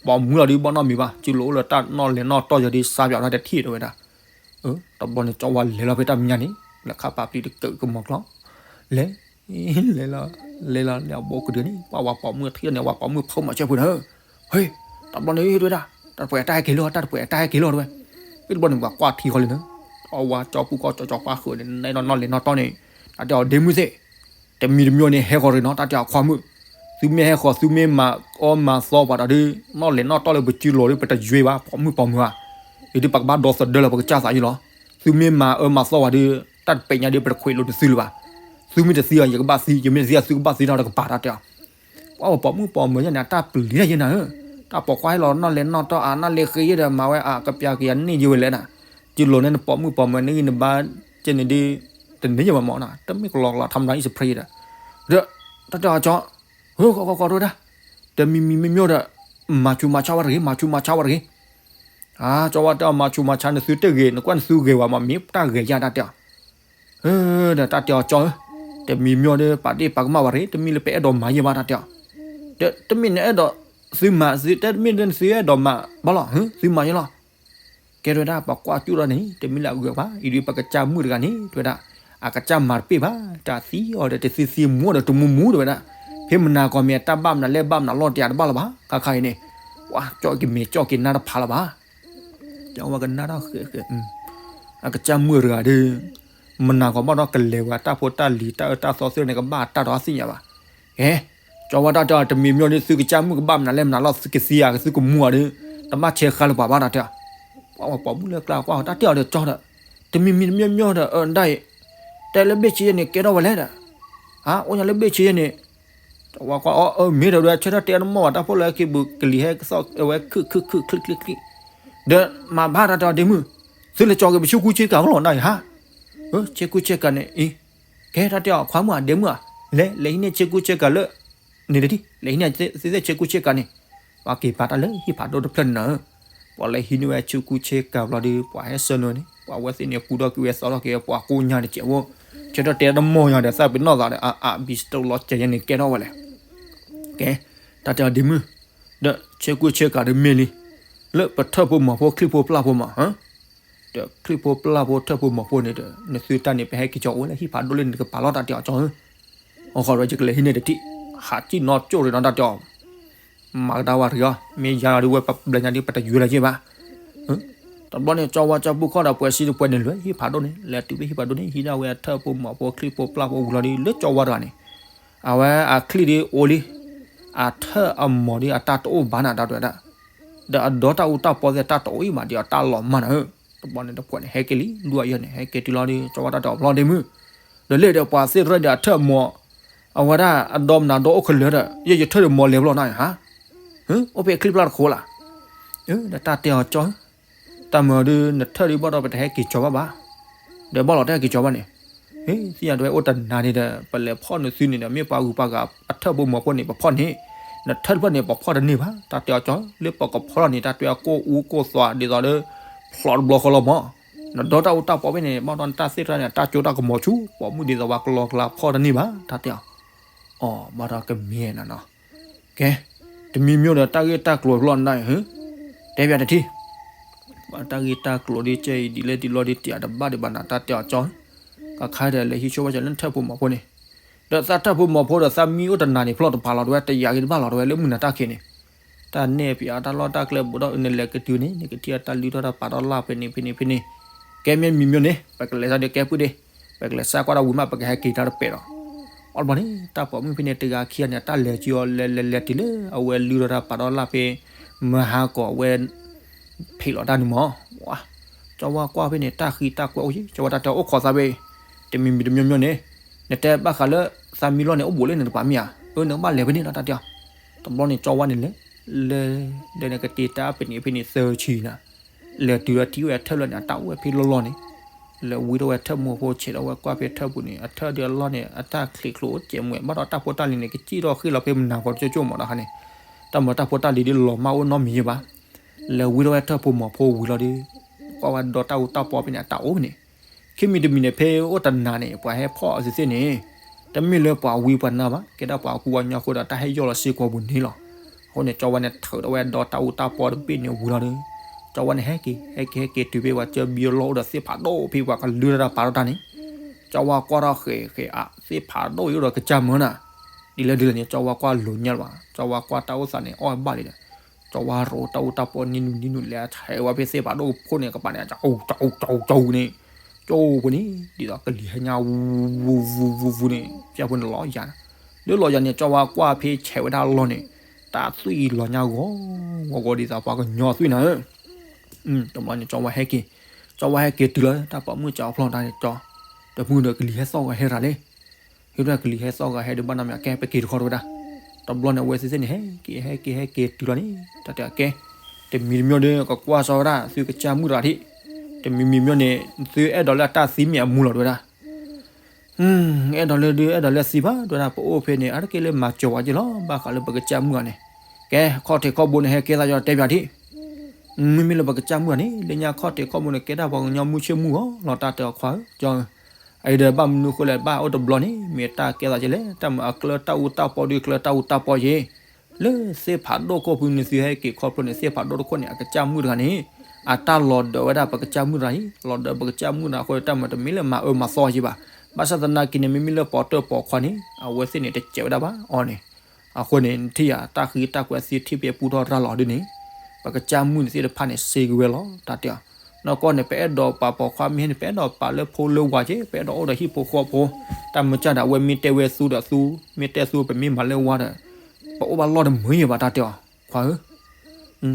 ပိာ်မုၣ်လီၤဒ်ဘီနီတမံၤဘၣ် စုလိၤအိၣ်လၢတၢ်နီၣ်လဲၤနီၣ်တီၢ်ယၤဒ်စါပၠးဝဲဒၣ်တထံၣ်တဲဝဲဒၣ် တဘျီန့ၣ် ကၠီဝါလဲၤလီၤဖဲတၢ်မဲာ်ညါန့ၣ် လဲၤခါပာ်ပျံၤတကၢၢ်ကမီၤကျီ လဲၤ လဲၤလီၤ လဲၤလီၤန့ၣ် အဘိကဒုန့ၣ် ပှၤဝဲပိာ်မုၣ်ထံၣ်န့ၣ် ဝဲပိာ်မုၣ်ဖိမၤစၢၤဖိန့ၣ် ဟ့ တဘျီန့ၣ် တဲဝဲဒၣ် တၢ်တပှဲၤအတၢ်ဟဲက့ၤလီၤ တၢ်တပှဲၤအတၢ်ဟဲက့ၤလီၤတဲဝဲ ဖဲတဘျီန့ၣ် ပှၤကွၢ်ထံဃီလံန့ၣ် အဝဲကၠီပူၤကီၢ်ကၠီကၠီပှၢ်ဃုာ်န့ၣ် နီၣ်လဲၤနီၣ်တီၢ်န့ၣ် တၢ်တဲအီၤဒ့မုၢ်သ့ၣ် တမံၤတမံၤန့ၣ် ဟဲဃီၤရ့ၤနီၣ် တၢ်တဲအီၤခွါမုၣ် သုမ့ၢ်ဟဲဃီၤ သုမ့ၢ်မၤအၢမၤသီပှၤဒီး နီၣ်လဲၤနီၣ်တီၢ်လၢပစုလိၤဒီး ပတယွ့ဘၣ် ပိာ်မုၣ်ပိာ်မုၣ်ဧါ အံၤဒ်ပကဘၣ်ဒီသဒၢလၢပကစၢ်သးယံလီၤ သုမ့ၢ်မၤအၢမၤသီပှၤဒီး တၢ်တပဲာ်ညါဒီး ပတခွဲးလိာ်တသုလၢၤဘၣ် သုမ့ၢ်တသံအီၤ ယကဘၣ်သံ ယမ့ၢ်တသံအီၤ သုကဘၣ်သံဒီးတကပၤတၢ်တဲအီၤ ပှၤပိာ်မုၣ်ပိာ်မုၣ်ယဲန့ၣ် အတၢ်ပျံၤတၢ်ယဲနၤဧၢ တၢ်ပိာ်ခွါဟဲလီၤနီၣ်လဲၤနီၣ်တီၢ်အါ နီၣ်လဲၤဃ့ယဲဒီး မၤဝဲအါ ကပျးကယၤန့ၢ်ယဲဝဲလဲၣ်နၤ စုလိၤန့ၣ် နပိာ်မုၣ်ပိာ်မုၣ်န့ၣ်ဂံၢ်နဘါ ကဲန့ၣ်ဒ် တန့ၢ်ယဲဘၣ်မးနၤ တမ့ၢ်ကလီကလီ ထီမတၤအံၤစဖရ့ဒီး ဒီး တၢ်တဲအီၤကၠီ ဟၢ ကီကီကီတဲဝဲဒၣ် တမံၤမံၤမ့ၢ်မ့ၢ်ဒီး မၤဆူးမၤဆါဝဲတဂ့ၤ မၤဆူးမၤဆါဝဲတဂ့ၤ အါ ကၠီဝဲတဲအီၤ မၤဆူးမၤဆါ နသုတဂ့ၤ နကွၢ်နသုဂ့ၤဝဲမး မ့ၢ်တၢ်ဂ့ၤယါတၢ်တဲအီၤ ဒီးတၢ်တဲအီၤကၠီဧၢ တမံၤမ့ၢ်ဒီး ပာ်ဒ့ၣ်ပာ်ကမၣ်ဝဲတဂ့ၤ တမ့ၢ်လၢပအဲၣ်ဒိးမၤယဲဘၣ်တၢ်တဲအီၤ ဒီးတမ့ၢ်နအဲၣ်ဒိး သုမၤသု တမ့ၢ်လၢသုအဲၣ်ဒိးမၤဘၣ်လီၤ သုမၤယဲလီၤ ကဲတဲဝဲဒၣ် ပှၤကွၢ်ကၠူၣ်ထီၣ်န့ၣ် တမ့ၢ်လၢအဂုၤအဂၤဘၣ် အံၤဒ်ပကစၢ်မုၣ်တဂၤန့ၣ် တဲဝဲဒၣ် အကစၢ်မၤတပ့ၢ်ဘၣ် တၢ်သံအီၤဒီးတသံသံမူဒီးတမူမူတဲဝဲဒၣ် ဖဲမနၤကီၢ်မ့ၢ်အတၢ်ဘၣ်မနုၤလဲၣ်ဘၣ်မနုၤလီၤတယၤတဘၣ်လၢၤဘၣ် ခါခါအံၤန့ၣ်, ပှၤကၠီက့ၤမ့ၢ်ကၠီက့ၤနၢ်တဖးလၢၤဘၣ်. ကၠီဝါကနၣ်ထီၣ်ဃဲးဃဲး, အကစၢ်မုၣ်တဂၤဒီး မနၤကီၢ်ဘၣ်ဒီးကလဲၤဝဲတၢ်ဖိတၢ်လံၤတၢ်အၢတၢ်သီသ့ၣ်န့ၣ် ကဘၣ်အတၢ်ဒီးသ့ၣ်ညါဘၣ်. ကဲ, ကၠီဝါတၢ်တဲအီၤ တမံၤမံၤဒီး သုကစၢ်မုၣ်ကဘၣ်မနုၤလဲၣ်မနုၤလီၤ သုကသံဧါ သုကမူဧါဒီး တဘၣ်ဆဲးဃာ်လၢၤပှၤဘၣ်တၢ်တဲအီၤ. ပှၤပိာ်မုၣ်လၢကျါကွၢ်တၢ်တဲအီၤဒီးကၠီဒီး တမံၤမံၤတမံၤမံၤဒီး အဒၣ်အံၤ တဲလၢဘ့ၣ်ဆ့ယဲန့ၣ် ကဲထီၣ်ဝဲလဲၣ်ဒီး, ဟါ အိၣ်ညါလၢဘ့ၣ်ဆ့ယဲန့ၣ် ကၠီဝါကွၢ်အီၤ အၢ မ့ၢ်ဒီးဒွဲဆၢထၢၣ်တဲတမီၢ်ဘၣ် တၢ်ဖိလၢဟဲက့ၤဘူးကလံၤဟဲကသီၣ်ဝဲခုၣ်ခုၣ်ခုၣ်ချံချံချံ, ဒီးမၤဘၣ်တၢ်တဲအီၤဒ့မုၣ်, သုလဲၤကၠီက့ၤပဆ့ကူဆ့ကၤကလီၤနၢ်အံၤဟါ, ဆ့ကူဆ့ကၤန့ၣ်အံၤ, ကဲတၢ်တဲအီၤ ခွါမုၣ်ဧါ ဒ့မုၣ်ဧါ, လဲၤ လဲၤဟံးန့ၢ်ဆ့ကူဆ့ကၤလၢ န့ၣ်တထံၣ် လဲၤဟံးန့ၢ်သ့ၣ်ဆ့ကူဆ့ကၤန့ၣ်, ပှၤက့ၤပာ်တၢ်လၢဟံၣ်ဖးဒိၣ်တဖျၢၣ်န့ၣ်, ပှၤလဲၤဟံးန့ၢ်ဝဲဆ့ကူဆ့ကၤဘျီဒီး ပှၤဟဲဆှၢနုာ်န့ၣ် ပှၤဝဲသ့ၣ်န့ၣ် ကူထီၣ်က့ၤဝဲသီထီၣ်က့ၤဝဲ ပှၤကိးညါန့ၣ်ကဲးဝဲ, ဆၢထၢၣ်တဲတမီၢ်ယၤဒီး သးပ့ၤနီၣ်သးဒီး အအဘံစတိၣ်လီၤကဲးယဲန့ၣ် ကဲထီၣ်ဝဲလဲၣ်. ကဲ, တၢ်တဲအီၤဒ့မုၣ်, ဒီးဆ့ကူဆ့ကၤဒီးမ့ၢ်လံ, လၢပထၢၣ်ဖိမီၤဖိချံၣ်ဖိပျၢ်ဖိမး, ဒီးချံၣ်ဖိပျၢ်ဖိထၢၣ်ဖိမီၤဖိန့ၣ်ဒီး နသုတၢ်န့ၣ် ပဟဲက့ၤကၠီအိၣ်လၢဟံၣ်ဖးဒိၣ်လၢနကပာ်လီၤတၢ်တဲအီၤကၠီဧၢ, အဃိဒီးယကလဲၤဟံးန့ၢ်တထံၣ်, ဟးစံၣ်နီၤကၠိၣ်ရ့ၤနီၤတၢ်တဲအီၤ, မၤကဒါဝါတဂ့ၤအီၤ မ့ၢ်ယၤလီၤဒုးဝဲပဘျဲညါဒုး ပတယွဲလၢၤက့ဘၣ်. တဘျီန့ၣ် ကၠီဝါကၠီပူၤခီဒီးပှဲၤစံတပှဲၤန့ၣ် လဲၤဟံၣ်ဖးဒိၣ်န့ၣ် လဲၤတုၤဖဲဟံၣ်ဖးဒိၣ်န့ၣ် ဟံးဒၣ်ဝဲအထၢၣ်ဖိမီၤဖိချံၣ်ဖိပျၢ်ဖိဝံၤလီၤဒီး လၢကၠီဝါတဂၤန့ၣ်, အဝဲအချံၣ်ဒုးအိၣ်လံ, အထၢၣ်အမီၤဒုးအတၢ်တအိၣ်ဘၣ်နၤတၢ်တဲဝဲဒၣ်, ဒီးအဒီတၢ်အူတၢ်ပီသ့ၣ်တၢ်တအိၣ်အံၤမးဒီးအတၢ်လီၤမၢ်နၤဧၢ, တဘျီန့ၣ်တပှဲၤန့ၣ် ဟဲက့ၤလံ ဒူအယီၢ်န့ၣ် ဟဲက့ၤတုၤလီၤဒီး ကၠီဝါတၢ်တဲအီၤဖျီဒ့မုၣ်, ဒီးလဲၣ်ဒီးပှၤသ့ၣ်ရဲၣ်ဒီးအထၢၣ်အမီၤ, အဝဲဒၣ်အဒီမနၤဒီအိၣ်ခဲလၢာ်ဒီး ယဲယထၢၣ်ဒီးမီၤလဲၤဖျီနၤဟါ, အိၣ်ဖဲချံၣ်ပျၢ်တခိၣ်လၢ်, ဒီးတၢ်တဲအီၤကၠီ တၢ်မၤဒုး နထၢၣ်ဒုးဘၣ်ဒီး ပတဟဲက့ၤကၠီၤဘၣ်ဘၣ်, ဒီးဘၣ်လီၤတဟဲက့ၤကၠီၤဘၣ်န့ၣ်, သ့ၣ်ညါတဝဲအိၣ်တနၤန့ၣ်ဒီး ပလဲၤဖီၣ်နုာ်သုန့ၣ်ဒီး မ့ၢ်ပှၤဂုၤပှၤဂၤအထၢၣ်ဖိမီၤဖိန့ၣ် ပဖီၣ်န့ၣ်, နထၢၣ်တဖျၢၣ်န့ၣ် ပဖီၣ်တန့ၢ်ဘၣ်, တၢ်တဲအီၤကၠီ လၢပကဖီၣ်ထီၣ်န့ၣ် တၢ်တဲအီၤကိၢ်အူကိၢ်သွးဒ်သိးလၢ ဖျိးတဘျီဃီလီၤမး, နဒီတၢ်အူတၢ်ပီဖဲန့ၣ် ဘၣ်ဒီးနတၢ်သ့ၣ်တဖၣ်န့ၣ် တၢ်ကၠိတၢ်ကမီၤဆူ ပိာ်မုၣ်ဒ်သိးပှၤကလီကလါဖီၣ်တန့ၢ်ဘၣ် တၢ်တဲအီၤ, အီ ဘၣ်ဒီးကမ့ၢ်နၤနီၤ ကဲ, တမံၤမံၤဒီးတၢ်ဂ့ၢ်တၢ်ကျိၤဖျီၣ်နၤဧၢ, တဲပၠးတထံၣ်, ဘၣ်တၢ်ဂ့ၢ်တၢ်ကျိၤဒ်ကဲအံၤဒ်လဲၣ်ဒ်လဲၣ်ဒ်တယၤတဘၣ်ဒံးဘၣ်နၤ တၢ်တဲအီၤကၠီ, ကခါဒီးလဲၤဟံးဆိဝဲကၠီလၢနထၢၣ်ဖိမီၤဖိန့ၣ်, ဒီးသးထၢၣ်ဖိမီၤဖိဒီးသးမံအိၣ်တနၤန့ၣ် ဖျီၣ်တဖးလီၤတဝဲ တယၤဂ့ၤတဘၣ်လီၤတဝဲ လၢမုၢ်နၤတၢ်ခံးန့ၣ်, တၢ်နဲၣ်ပၠးတၢ်လီၢ်တၢ်ကျဲဘူးဒီးအၢ နလဲၤကတုၤန့ၣ် နကထံၣ်အတၢ်လုၢ်ထီၣ်တၢ်ပာ်ထီၣ်လၢ်ဖဲန့ၣ်ဖဲန့ၣ်ဖဲန့ၣ်, ကဲမ့ၢ်မံၤမံၤန့ၣ် ပကလဲၤစၢ်ဒီးကဲပုၢ်ဒ့ ပကလဲၤစၢ်ကွၢ်တၢ်ဝံၤမး ပကဟဲက့ၤတၢ်တပဲာ်ဒီး, အီၣ်တဘျီန့ၣ် တၢ်ပိာ်မုၣ်ဖဲန့ၣ် တဂၤခံဂၤန့ၣ် အတၢ်လဲၤကံအီၤ လဲၤလဲၤလဲၤတုၤလၢအဝဲလုၢ်ထီၣ်တၢ်ပာ်ထီၣ်လၢ်ဖဲ မဟါကီးဝဲ ဖံးလီၤတၢ်န့ၣ်မး, ကၠီဝါကွၢ်ဖဲန့ၣ် တၢ်ဃံတၢ်ကွဲအိၣ်ယံၤ ကၠီဝါတၢ်တဲအိၣ်ခိးသးဖဲ, တမံၤမံၤတမံၤမံၤန့ၣ်, နတဲဘၣ်ဃးလၢ သးမံလီၢ်န့ၣ် အိၣ်ဘူးလၢနတပာ်မ့ၢ်ဧါ, အၢ နကဘၣ်လဲၤဖဲန့ၣ်လီၤ တၢ်တဲအီၤ, တဘျီန့ၣ် ကၠီဝါန့ၣ်လဲၤ လဲၤ ဒီးနကတ့တၢ်ဖဲန့ၣ်ဖဲန့ၣ်သၢဆံနၤ, လဲၤတုၤဒီးထံၣ်ဝဲအထၢၣ်လၢန့ၣ် အတၢ်အိၣ်ဝဲဖဲလီၢ်လီၢ်န့ၣ်, လဲၤဝံထီၣ်ဝဲထၢၣ်မိၢ်ဖိဆဲးထီၣ်ဝဲကွၢ်ဖဲထၢၣ်ပူၤန့ၣ် အထၢၣ်ဒုးအလီၢ်န့ၣ် အတၢ်ချံးချိၣ်အိၣ်ကဲးမွဲး ဘၣ်ဒီးတၢ်ဖိတၢ်လံၤန့ၣ် ကစံၣ်ထီၣ်ဃ့ၢ်လီၤဖဲမနၤကီးတကၠိၣ်ကၠိၣ်မးဒီးခါန့ၣ်, တၢ်မၤတၢ်ဖိတၢ်လံၤဒ်လီၤမၢ်အိၣ်နီတမံၤယံၤဘၣ်, လဲၤဝံထီၣ်ဝဲထၢၣ်ဖိမီၤဖိဝံၤလီၤဒီး, ကွၢ်ဝဲဒီးတၢ်အူတၢ်ပီဖဲန့ၣ် အတၢ်အိၣ်ဖဲန့ၣ်, ခံမံၤတမံၤန့ၣ် ဖဲအိၣ်တနၤန့ၣ် ပှၤဟဲဖီၣ်အီၤသ့ၣ်သ့ၣ်န့ၣ်, တမ့ၢ်လၢပှၤဝံပှၤနါဘၣ် ကဲဒၣ်ပှၤကူပှၤကညီအဃိဒီး တၢ်ဟဲယီၢ်လီၤစ့ၢ်ကီးပူၤန့ၣ်လီၤ. အဃိန့ၣ် ကၠီဝါန့ၣ်ထုးထီၣ်ဝဲဒီးတၢ်အူတၢ်ပီတဘ့ၣ်န့ၣ်ဝံၤလီၤဒီး, ကၠီဝါန့ၣ်ဟဲက့ၤ ဟဲက့ၤဟဲက့ၤတုၤဖဲပှၤကၢဘံအလီၢ်အိၣ်ဒီးသ့ၣ်ဖးဒိၣ် ဖဲပှၤကလုၢ်ထီၣ်တၢ်ပာ်ထီၣ်တၢ်န့ၣ်, ကၠီဝါကွၢ်ထီၣ်ဃဲးဃဲးအါ သ့ၣ်ဖးဒိၣ်အံၤအိၣ်ဒီးကစၢ်မၢနၤ, ဒ်လဲၣ်ဒ်လဲၣ်န့ၣ် ကၠီဝါကွၢ်လိၤညါလၢၤဘၣ် ကၠီဝါကွၢ်တၢ်အိၣ်သးန့ၣ် အီၣ်ဘၣ်လံဒီး, ကၠီဝါရိတၢ်အူတၢ်ပီနံၤနုၤနံၤနုၤလဲၤဆဲးဝဲဖဲသ့ၣ်ဖးဒိၣ်ဖိန့ၣ် ကပၤန့ၣ် ကၠီကၠီကၠီန့ၣ်, ကၠီဖိန့ၣ် ဒ်သိးကလံၤဟဲညါဝူဝူဝူဝူဝူန့ၣ် ပျၢ်ဖိန့ၣ်လီၤယၤ, လၢလီၤယၤန့ၣ် ကၠီဝါကွၢ်ဖဲဆဲးဝဲဒၣ်အလီၢ်န့ၣ်, တၢ်သွံၣ်လီၤညါဂီၤဂီၤဂီၤဒ်သိးပှၤကညီသွံၣ်နၤဧၢ, တဘျီန့ၣ် ကၠီဝါဟဲက့ၤ, ကၠီဝါဟဲက့ၤတုၤလီၤ တၢ်ပိာ်မုၣ်စံးအဖျီၣ်တၢ်န့ၣ်ကၠီ, ဒီးမုၢ်ဒီးကလံၤဟဲသီၣ်ဂီၤဟဲရၤလံ ဟ့ၣ်ဒၣ်ကလံၤဟဲသီၣ်ဂၤဟဲဒုးဘၣ်နီတမံၤ အကဲပက့ၤတခီတဝဲဒၣ်, တဘျီန့ၣ် အဝဲသ့ၣ်သ့ၣ်န့ၣ် ဟဲက့ၤဟဲက့ၤဟဲက့ၤတုၤလီၤန့ၣ် တၢ်တဲအကဲ, တမံၤတမံၤဒီး ကကွၢ်စီဝဲဒၣ် သုကစၢ်မုၣ်တဂၤထံၣ်, တမံၤမံၤမံၤန့ၣ် သုအဲၣ်ဒိးလၢအတၢ်သံမ့ၢ်အမူလီၤတဝဲဒၣ်, အဲၣ်ဒိးလၢဒုးအဲၣ်ဒိးလၢသံဘၣ် တဝဲဒၣ် ပအိၣ်ဖဲန့ၣ် အါတက့ၢ်လၢမၤစၢၤဝဲက့ၤလီၤ ဘၣ်ဃးလၢပကစၢ်မုၣ်တဂၤန့ၣ်, ကဲ ခီၣ်ထံးခီၣ်ဘိန့ၣ် ဟဲကဲသးကၠီတဲပၠးထံၣ် မ့မ့ၢ်လၢပကစၢ်မုၣ်တဂၤန့ၣ် လၢညါခီၣ်ထံးခီၣ်ဘိန့ၣ် ကဲဒၣ်ပှၤကညီမုၢ်ဆ့ၣ်မုၢ်ဂီၤလီၤ တၢ်တဲအီၤခွါဧၢ ကၠီဧၢ, အအံၤဒီးဘၣ်မနုၤဃိလဲၣ် ဘၣ်အိၣ်တဘျီန့ၣ် မ့ၢ်တၢ်ကဲသးက့ၤလဲၣ် တၢ်မၤအကျၢၤတၢ်အူတၢ်ပီဒုးကျၢၤတၢ်အူတၢ်ပီယ့ၤ, လၢသ့ၣ်ဖးဒိၣ်ခိၣ်ဖုနသုဟဲက့ၤခီဖျိန့ၣ် သ့ၣ်ဖးဒိၣ်တခိၣ်န့ၣ် အကစၢ်မုၣ်တဂၤန့ၣ် အတၢ်လီၤဒၢးဝဲဒၣ်ပကစၢ်မုၣ်တဂၤအံၤ လီၤဒၢးပကစၢ်မုၣ်တဂၤအဃိ တၢ်မၤတမ့ၢ်လၢမၤအၢမၤသီယ့ၤဘၣ်, ဘၣ်ဆၣ်သနာ်က့န့ၣ် မ့မ့ၢ်လၢပိာ်တၢၢ်ပိာ်ခွါန့ၣ် အဝဲသ့ၣ်န့ၣ် တစဲးဝဲဒၣ်ဘၣ်အီၤန့ၣ် အဃိန့ၣ် နထံၣ်ယၤ တၢ်ဃံတၢ်ကွဲးသံထံၣ်ဖဲပူထီၣ်ရၢ်လီၤဒ်န့ၣ် ပကစၢ်မုၣ်န့ၣ်သ့ၣ်တဖၣ်န့ၣ် စ့ကဝဲလီၤ တၢ်တဲအီၤ. နီၢ်ကီၢ်န့ၣ် ပအဲၣ်ဒိးပာ်ပိာ်ခွါမ့ၢ်ဟဲန့ၣ် ပအဲၣ်ဒိးပာ်လၢဖိလၢဝၤက့ ပအဲၣ်ဒိးအိၣ်ဒီးဟံၣ်ဖိဃီဖိ, တၢ်မ့ၢ်ကၢ်ဒၣ်ဝဲမ့ၢ်တဲဝဲသူဒီးသူ, မ့ၢ်တဲသူပမ့ၢ်မၤလၢဝၤဒီး ပအိၣ်ဘၣ်လီၢ်တမုာ်ယဲဘၣ် တၢ်တဲအီၤ. ခွါဧၢ,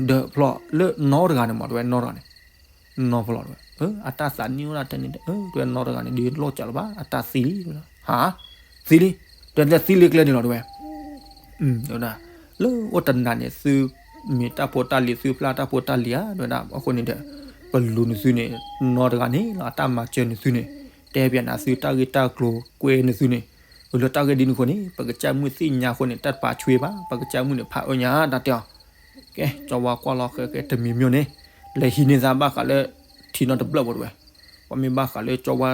ဒီးဖျီလၢနီတဂၤန့ၣ်မး တဝဲနီတဂၤန့ၣ် နီၢ်ဖျီတဝဲ, အတၢ်သးနံၣ်အိၣ်ဒၣ်တဲန့ၣ် တဝဲနီတဂၤန့ၣ် ဒ်လိၣ်စးလၢၤဘၣ် အတၢ်သံလံ, ဟါ, သံလံ, တဝဲသံလံကျဲန့ၣ်လီၤတဝဲ. ဝဲဒၣ် လၢအိၣ်တနၤန့ၣ် သုမ့ၢ်တၢ်ဖိတၢ်လံၤ သုဖျါတၢ်ဖိတၢ်လံၤဧါ တဝဲဒၣ်. အဃိန့ၣ်ဒီး ပလူၤနသုန့ၣ် နီတဂၤန့ၣ်လီၤ အတၢ်မၤစၢၤနသုန့ၣ် တဲပၠးနၤသုတၢ်ဂ့ၢ်တၢ်ကျိၤကွဲနသုန့ၣ်, လၢတၢ်ဂ့ၢ်ဒ်န့ၣ်အဃိန့ၣ် ပကစၢ်မုၣ်သ့ၣ်ညါအဃိန့ၣ် တၢ်တပာ်ဆှဲဘၣ် ပကစၢ်မုၣ်န့ၣ် ဖးအၢညါ တၢ်တဲအီၤ. ကဲ ကၠီဝါကွၢ်လီၤဃဲဃဲတမံၤမံၤန့ၣ် လဲၤဟံးန့ၢ်သးဘၣ်ဃးလၢ ထံနီတဘျၢၣ်ဖိတဝဲ, ပှၤမ့ၢ်ဘၣ်ဃးလၢကၠီဝါ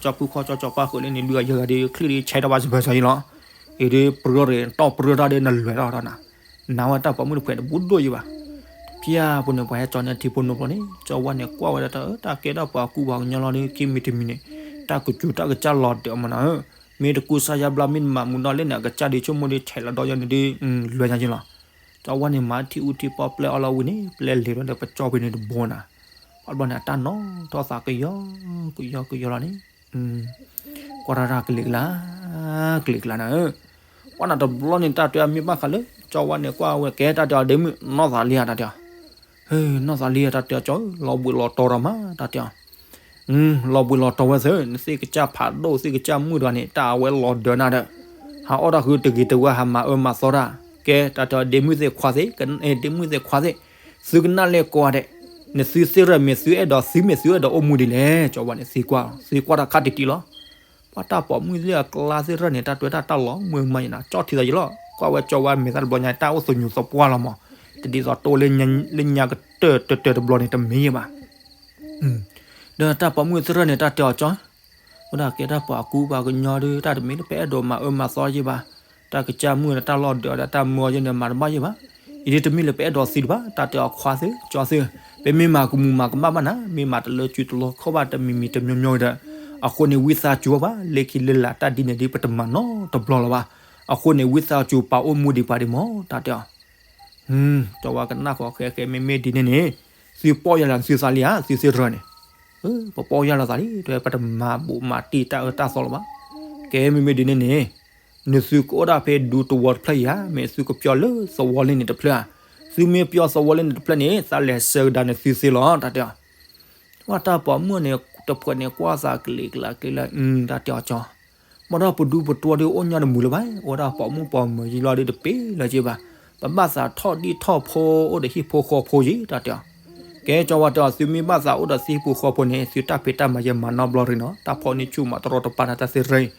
ကၠီဖုခီၣ်ကၠီကၠီပၢ်ဃုာ်လၢန့ၣ် ဒုးအယဲၢ်ဂၤဒီး ချံၣ်ဒီးဆဲးထီၣ်ဘၣ်စၢၤပၢၢ်စၢၤအံၤလီၤ. အံၤဒ်ပရၢရ့ၣ် တီၢ်ပရၢတၢ်ဒီးနလွဲၢ်ထီၣ်ဒီးနၤ, နၤဝဲတၢ်ပိာ်မုၣ်တဖုတဘူးဒိၣ်ယံၤဘၣ်. တဖျၢၣ်ဖိန့ၣ် ပှၤဟဲကၠီန့ၢ်ထံဖိနိဖိန့ၣ် ကၠီဝါန့ၣ်ကွၢ်ဝဲဒၣ်တၢ်အၢ တၢ်ကဲထီၣ်ပှၤကူပှၤကညီလီၤဒီး ခံမံၤတမံၤန့ၣ် တၢ်ကစူၤတၢ်ကစၢ်လီၤဒၢးမးနၤဧၢ, မ့ၢ်တကူစါယါဘျါ မ့ၢ်တမၤမူနီၢ်လဲၣ်န့ၣ် အကစၢ်ဒ်ဆိကမိၣ်ဒီး ထဲးလီၤဒီးယဲန့ၣ်ဒီး လွဲၢ်ညါယံၤလီၤ. ကၠီဝါန့ၣ် မၤထံအူထံပီၣ်ပျဲအီၣ်လီၤဝံၤန့ၣ် ပျဲလဲၤလီၤဒီးပကၠီဖဲန့ၣ်တဘိနၤ, ဘၣ်တဘျီန့ၣ် အတၢ်နီၢ်ထီၣ်သးကယီကယီကယီလီၤန့ၣ် ကွၢ်တၢ်တၢ်ကလံၤကလါ ကလံၤကလါနၤဧၢ, ကွၢ်နၤတဘျီန့ၣ် တၢ်တဲအီၤမ့ၢ်ဘၣ်ဃးလၢ ကၠီဝါန့ၣ်ကွၢ်ဝဲကဲ တၢ်တဲအီၤဒ့မုၣ် နီၢ်သးလံဧါ တၢ်တဲအီၤ, နီၢ်သးလံဧါ တၢ်တဲအီၤကၠီဧၢ လီၤဘှံးလီၤတီၤဒီးမး တၢ်တဲအီၤ လီၤဘှံးလီၤတီၤဝဲသ့ၣ် နသ့ၣ်ကစၢ်ဖးဒိၣ် သ့ၣ်ကစၢ်မုၣ်တဂၤန့ၣ် တၢ်အဝဲလီၤဒၢးနၤဒီး ဟးအီၣ်တၢ်ဃုတဂ့ၤတဝါ ဟးမၤအၢမၤသီတၢ်, ကဲ တၢ်တဲအီၤ ဒ့မုၣ်သ့ၣ်ခွါသ့ၣ် ဒ့မုၣ်သ့ၣ်ခွါသ့ၣ်, သုကနၣ်လဲၣ်ကွၢ်ဒဲး, နသုသ့ၣ်ရၢၣ်မ့ၢ်သုအဲၣ်ဒိးသံမ့ၢ်သုအဲၣ်ဒိးအိၣ်မူဒ်လဲၣ် ကၠီဝါန့ၣ်သံကွၢ် သံကွၢ်တၢ်ခါတံၢ်တံၢ်လီၤ. ပှၤတၢ်ပိာ်မုၣ်သ့ၣ်အကျါသ့ၣ်ရၢၣ်န့ၣ် တၢ်တွဲတၢ်တၢ်လီၤမုာ်မးယနၤ ကၠီထံသးယလီၤ ကွၢ်ဝဲကၠီဝါမ့ၢ်သးတဘျီညါ တၢ်အိၣ်သညူးသပှၢ်လီၤမး, တဒ်သိးတိလၢညါကတၢၢ်တတၢၢ်တဘျီန့ၣ် တမ့ၢ်ယဘၣ် ဒီးတၢ်ပိာ်မုၣ်သ့ၣ်ရၢၣ်န့ၣ် တၢ်တဲအီၤကၠီ, ဝဲဒၣ်ကဲတၢ်ပှၤကူပှၤကညီဒီး တၢ်တမ့ၢ်လၢပအဲၣ်ဒိးမၤအၢမၤသီယဘၣ်, တၢ်ကစၢ်မုၣ်ဒီးတၢ်လီၤဒၢးဒီးတၢ်မၢယဲန့ၣ် မၤတဘၣ်ယဘၣ်, အံၤဒ်တမ့ၢ်လၢပအဲၣ်ဒိးသံတဘၣ်, တၢ်တဲအီၤခွါသ့ၣ် ကၠီသ့ၣ်, ပမ့ၢ်မၤကမူၤမၤကမၣ်ဘၣ်နၤ, မ့ၢ်မၤတလၢစုတလီခီၣ်ဘၣ်တမံၤမံၤတမံၤမံၤဒီး, အဃိန့ၣ် ဝံသးစူၤဘၣ် လၢခံလၢလာ်တၢ်ဒ်န့ၣ်ဒ်ပတမၤနီတဘျီလၢၤဘၣ်, အဃိန့ၣ် ဝံသးစူၤပာ်အိၣ်မူဒံးပှၤဒံးမး တၢ်တဲအီၤ ကၠီဝါကနၣ်ဃီဃဲဃဲ မ့မ့ၢ်ဒ်န့ၣ်န့ၣ်, သုပီၢ်ယၢ်လီၤသုသးလံဧါ သုသ့ၣ်ရၢၣ်န့ၣ်, ပပီၢ်ယၢ်လီၤသးလံ တဝဲပတမၤဘူးမၤတံၢ်တၢ်အၢတၢ်သီလၢၤဘၣ်, ကဲမ့မ့ၢ်ဒ်န့ၣ်န့ၣ်, နသုကအိၣ်ဒၣ်ဖဲဒူသဝီတဖျၢၣ်ဧါ, မ့ၢ်သုကပျီလၢသဝီလ့န့ၣ်တဖျၢၣ်ဧါ, သုမ့ၢ်ပျီသဝီလ့န့ၣ်တဖျၢၣ်န့ၣ် သးလဲၤဆှၢကဒါနသုသ့လီၤ တၢ်တဲအီၤ ပှၤတၢ်ပိာ်မုၣ်န့ၣ် တဖှဲးန့ၣ်ကွၢ်သးကလံၤကလါက့လၢ တၢ်တဲအီၤကၠီ, ဘၣ်ဒီးပဒူပတွီဒီးအိၣ်ညီတမူၤလၢၤဘၣ်, အိၣ်ဒၣ်ပိာ်မုၣ်ပိာ်မၢၤယံၤလီၤဒီးတပ့ၤလၢၤက့ဘၣ်, ပဘၣ်သးထီၣ်ဒံၣ်ထီၣ်ဖိအိၣ်ဒီးဟံၣ်ဖိဃီဖိယံၤ တၢ်တဲအီၤ, ကဲကၠီဝါတဲအီၤ သုမ့ၢ်ဘၣ်သးအိၣ်ဒီးသုဟံၣ်ဖိဃီဖိန့ၣ် သုတၢ်ဖံးတၢ်မၤယဲမၤနီတဘျီရ့နီၤ, တၢ်ဖီန့ၢ်ဆူၣ်မးတရီတပါနၤတၢ်သ့ၣ်ရၢၣ်အံၤ,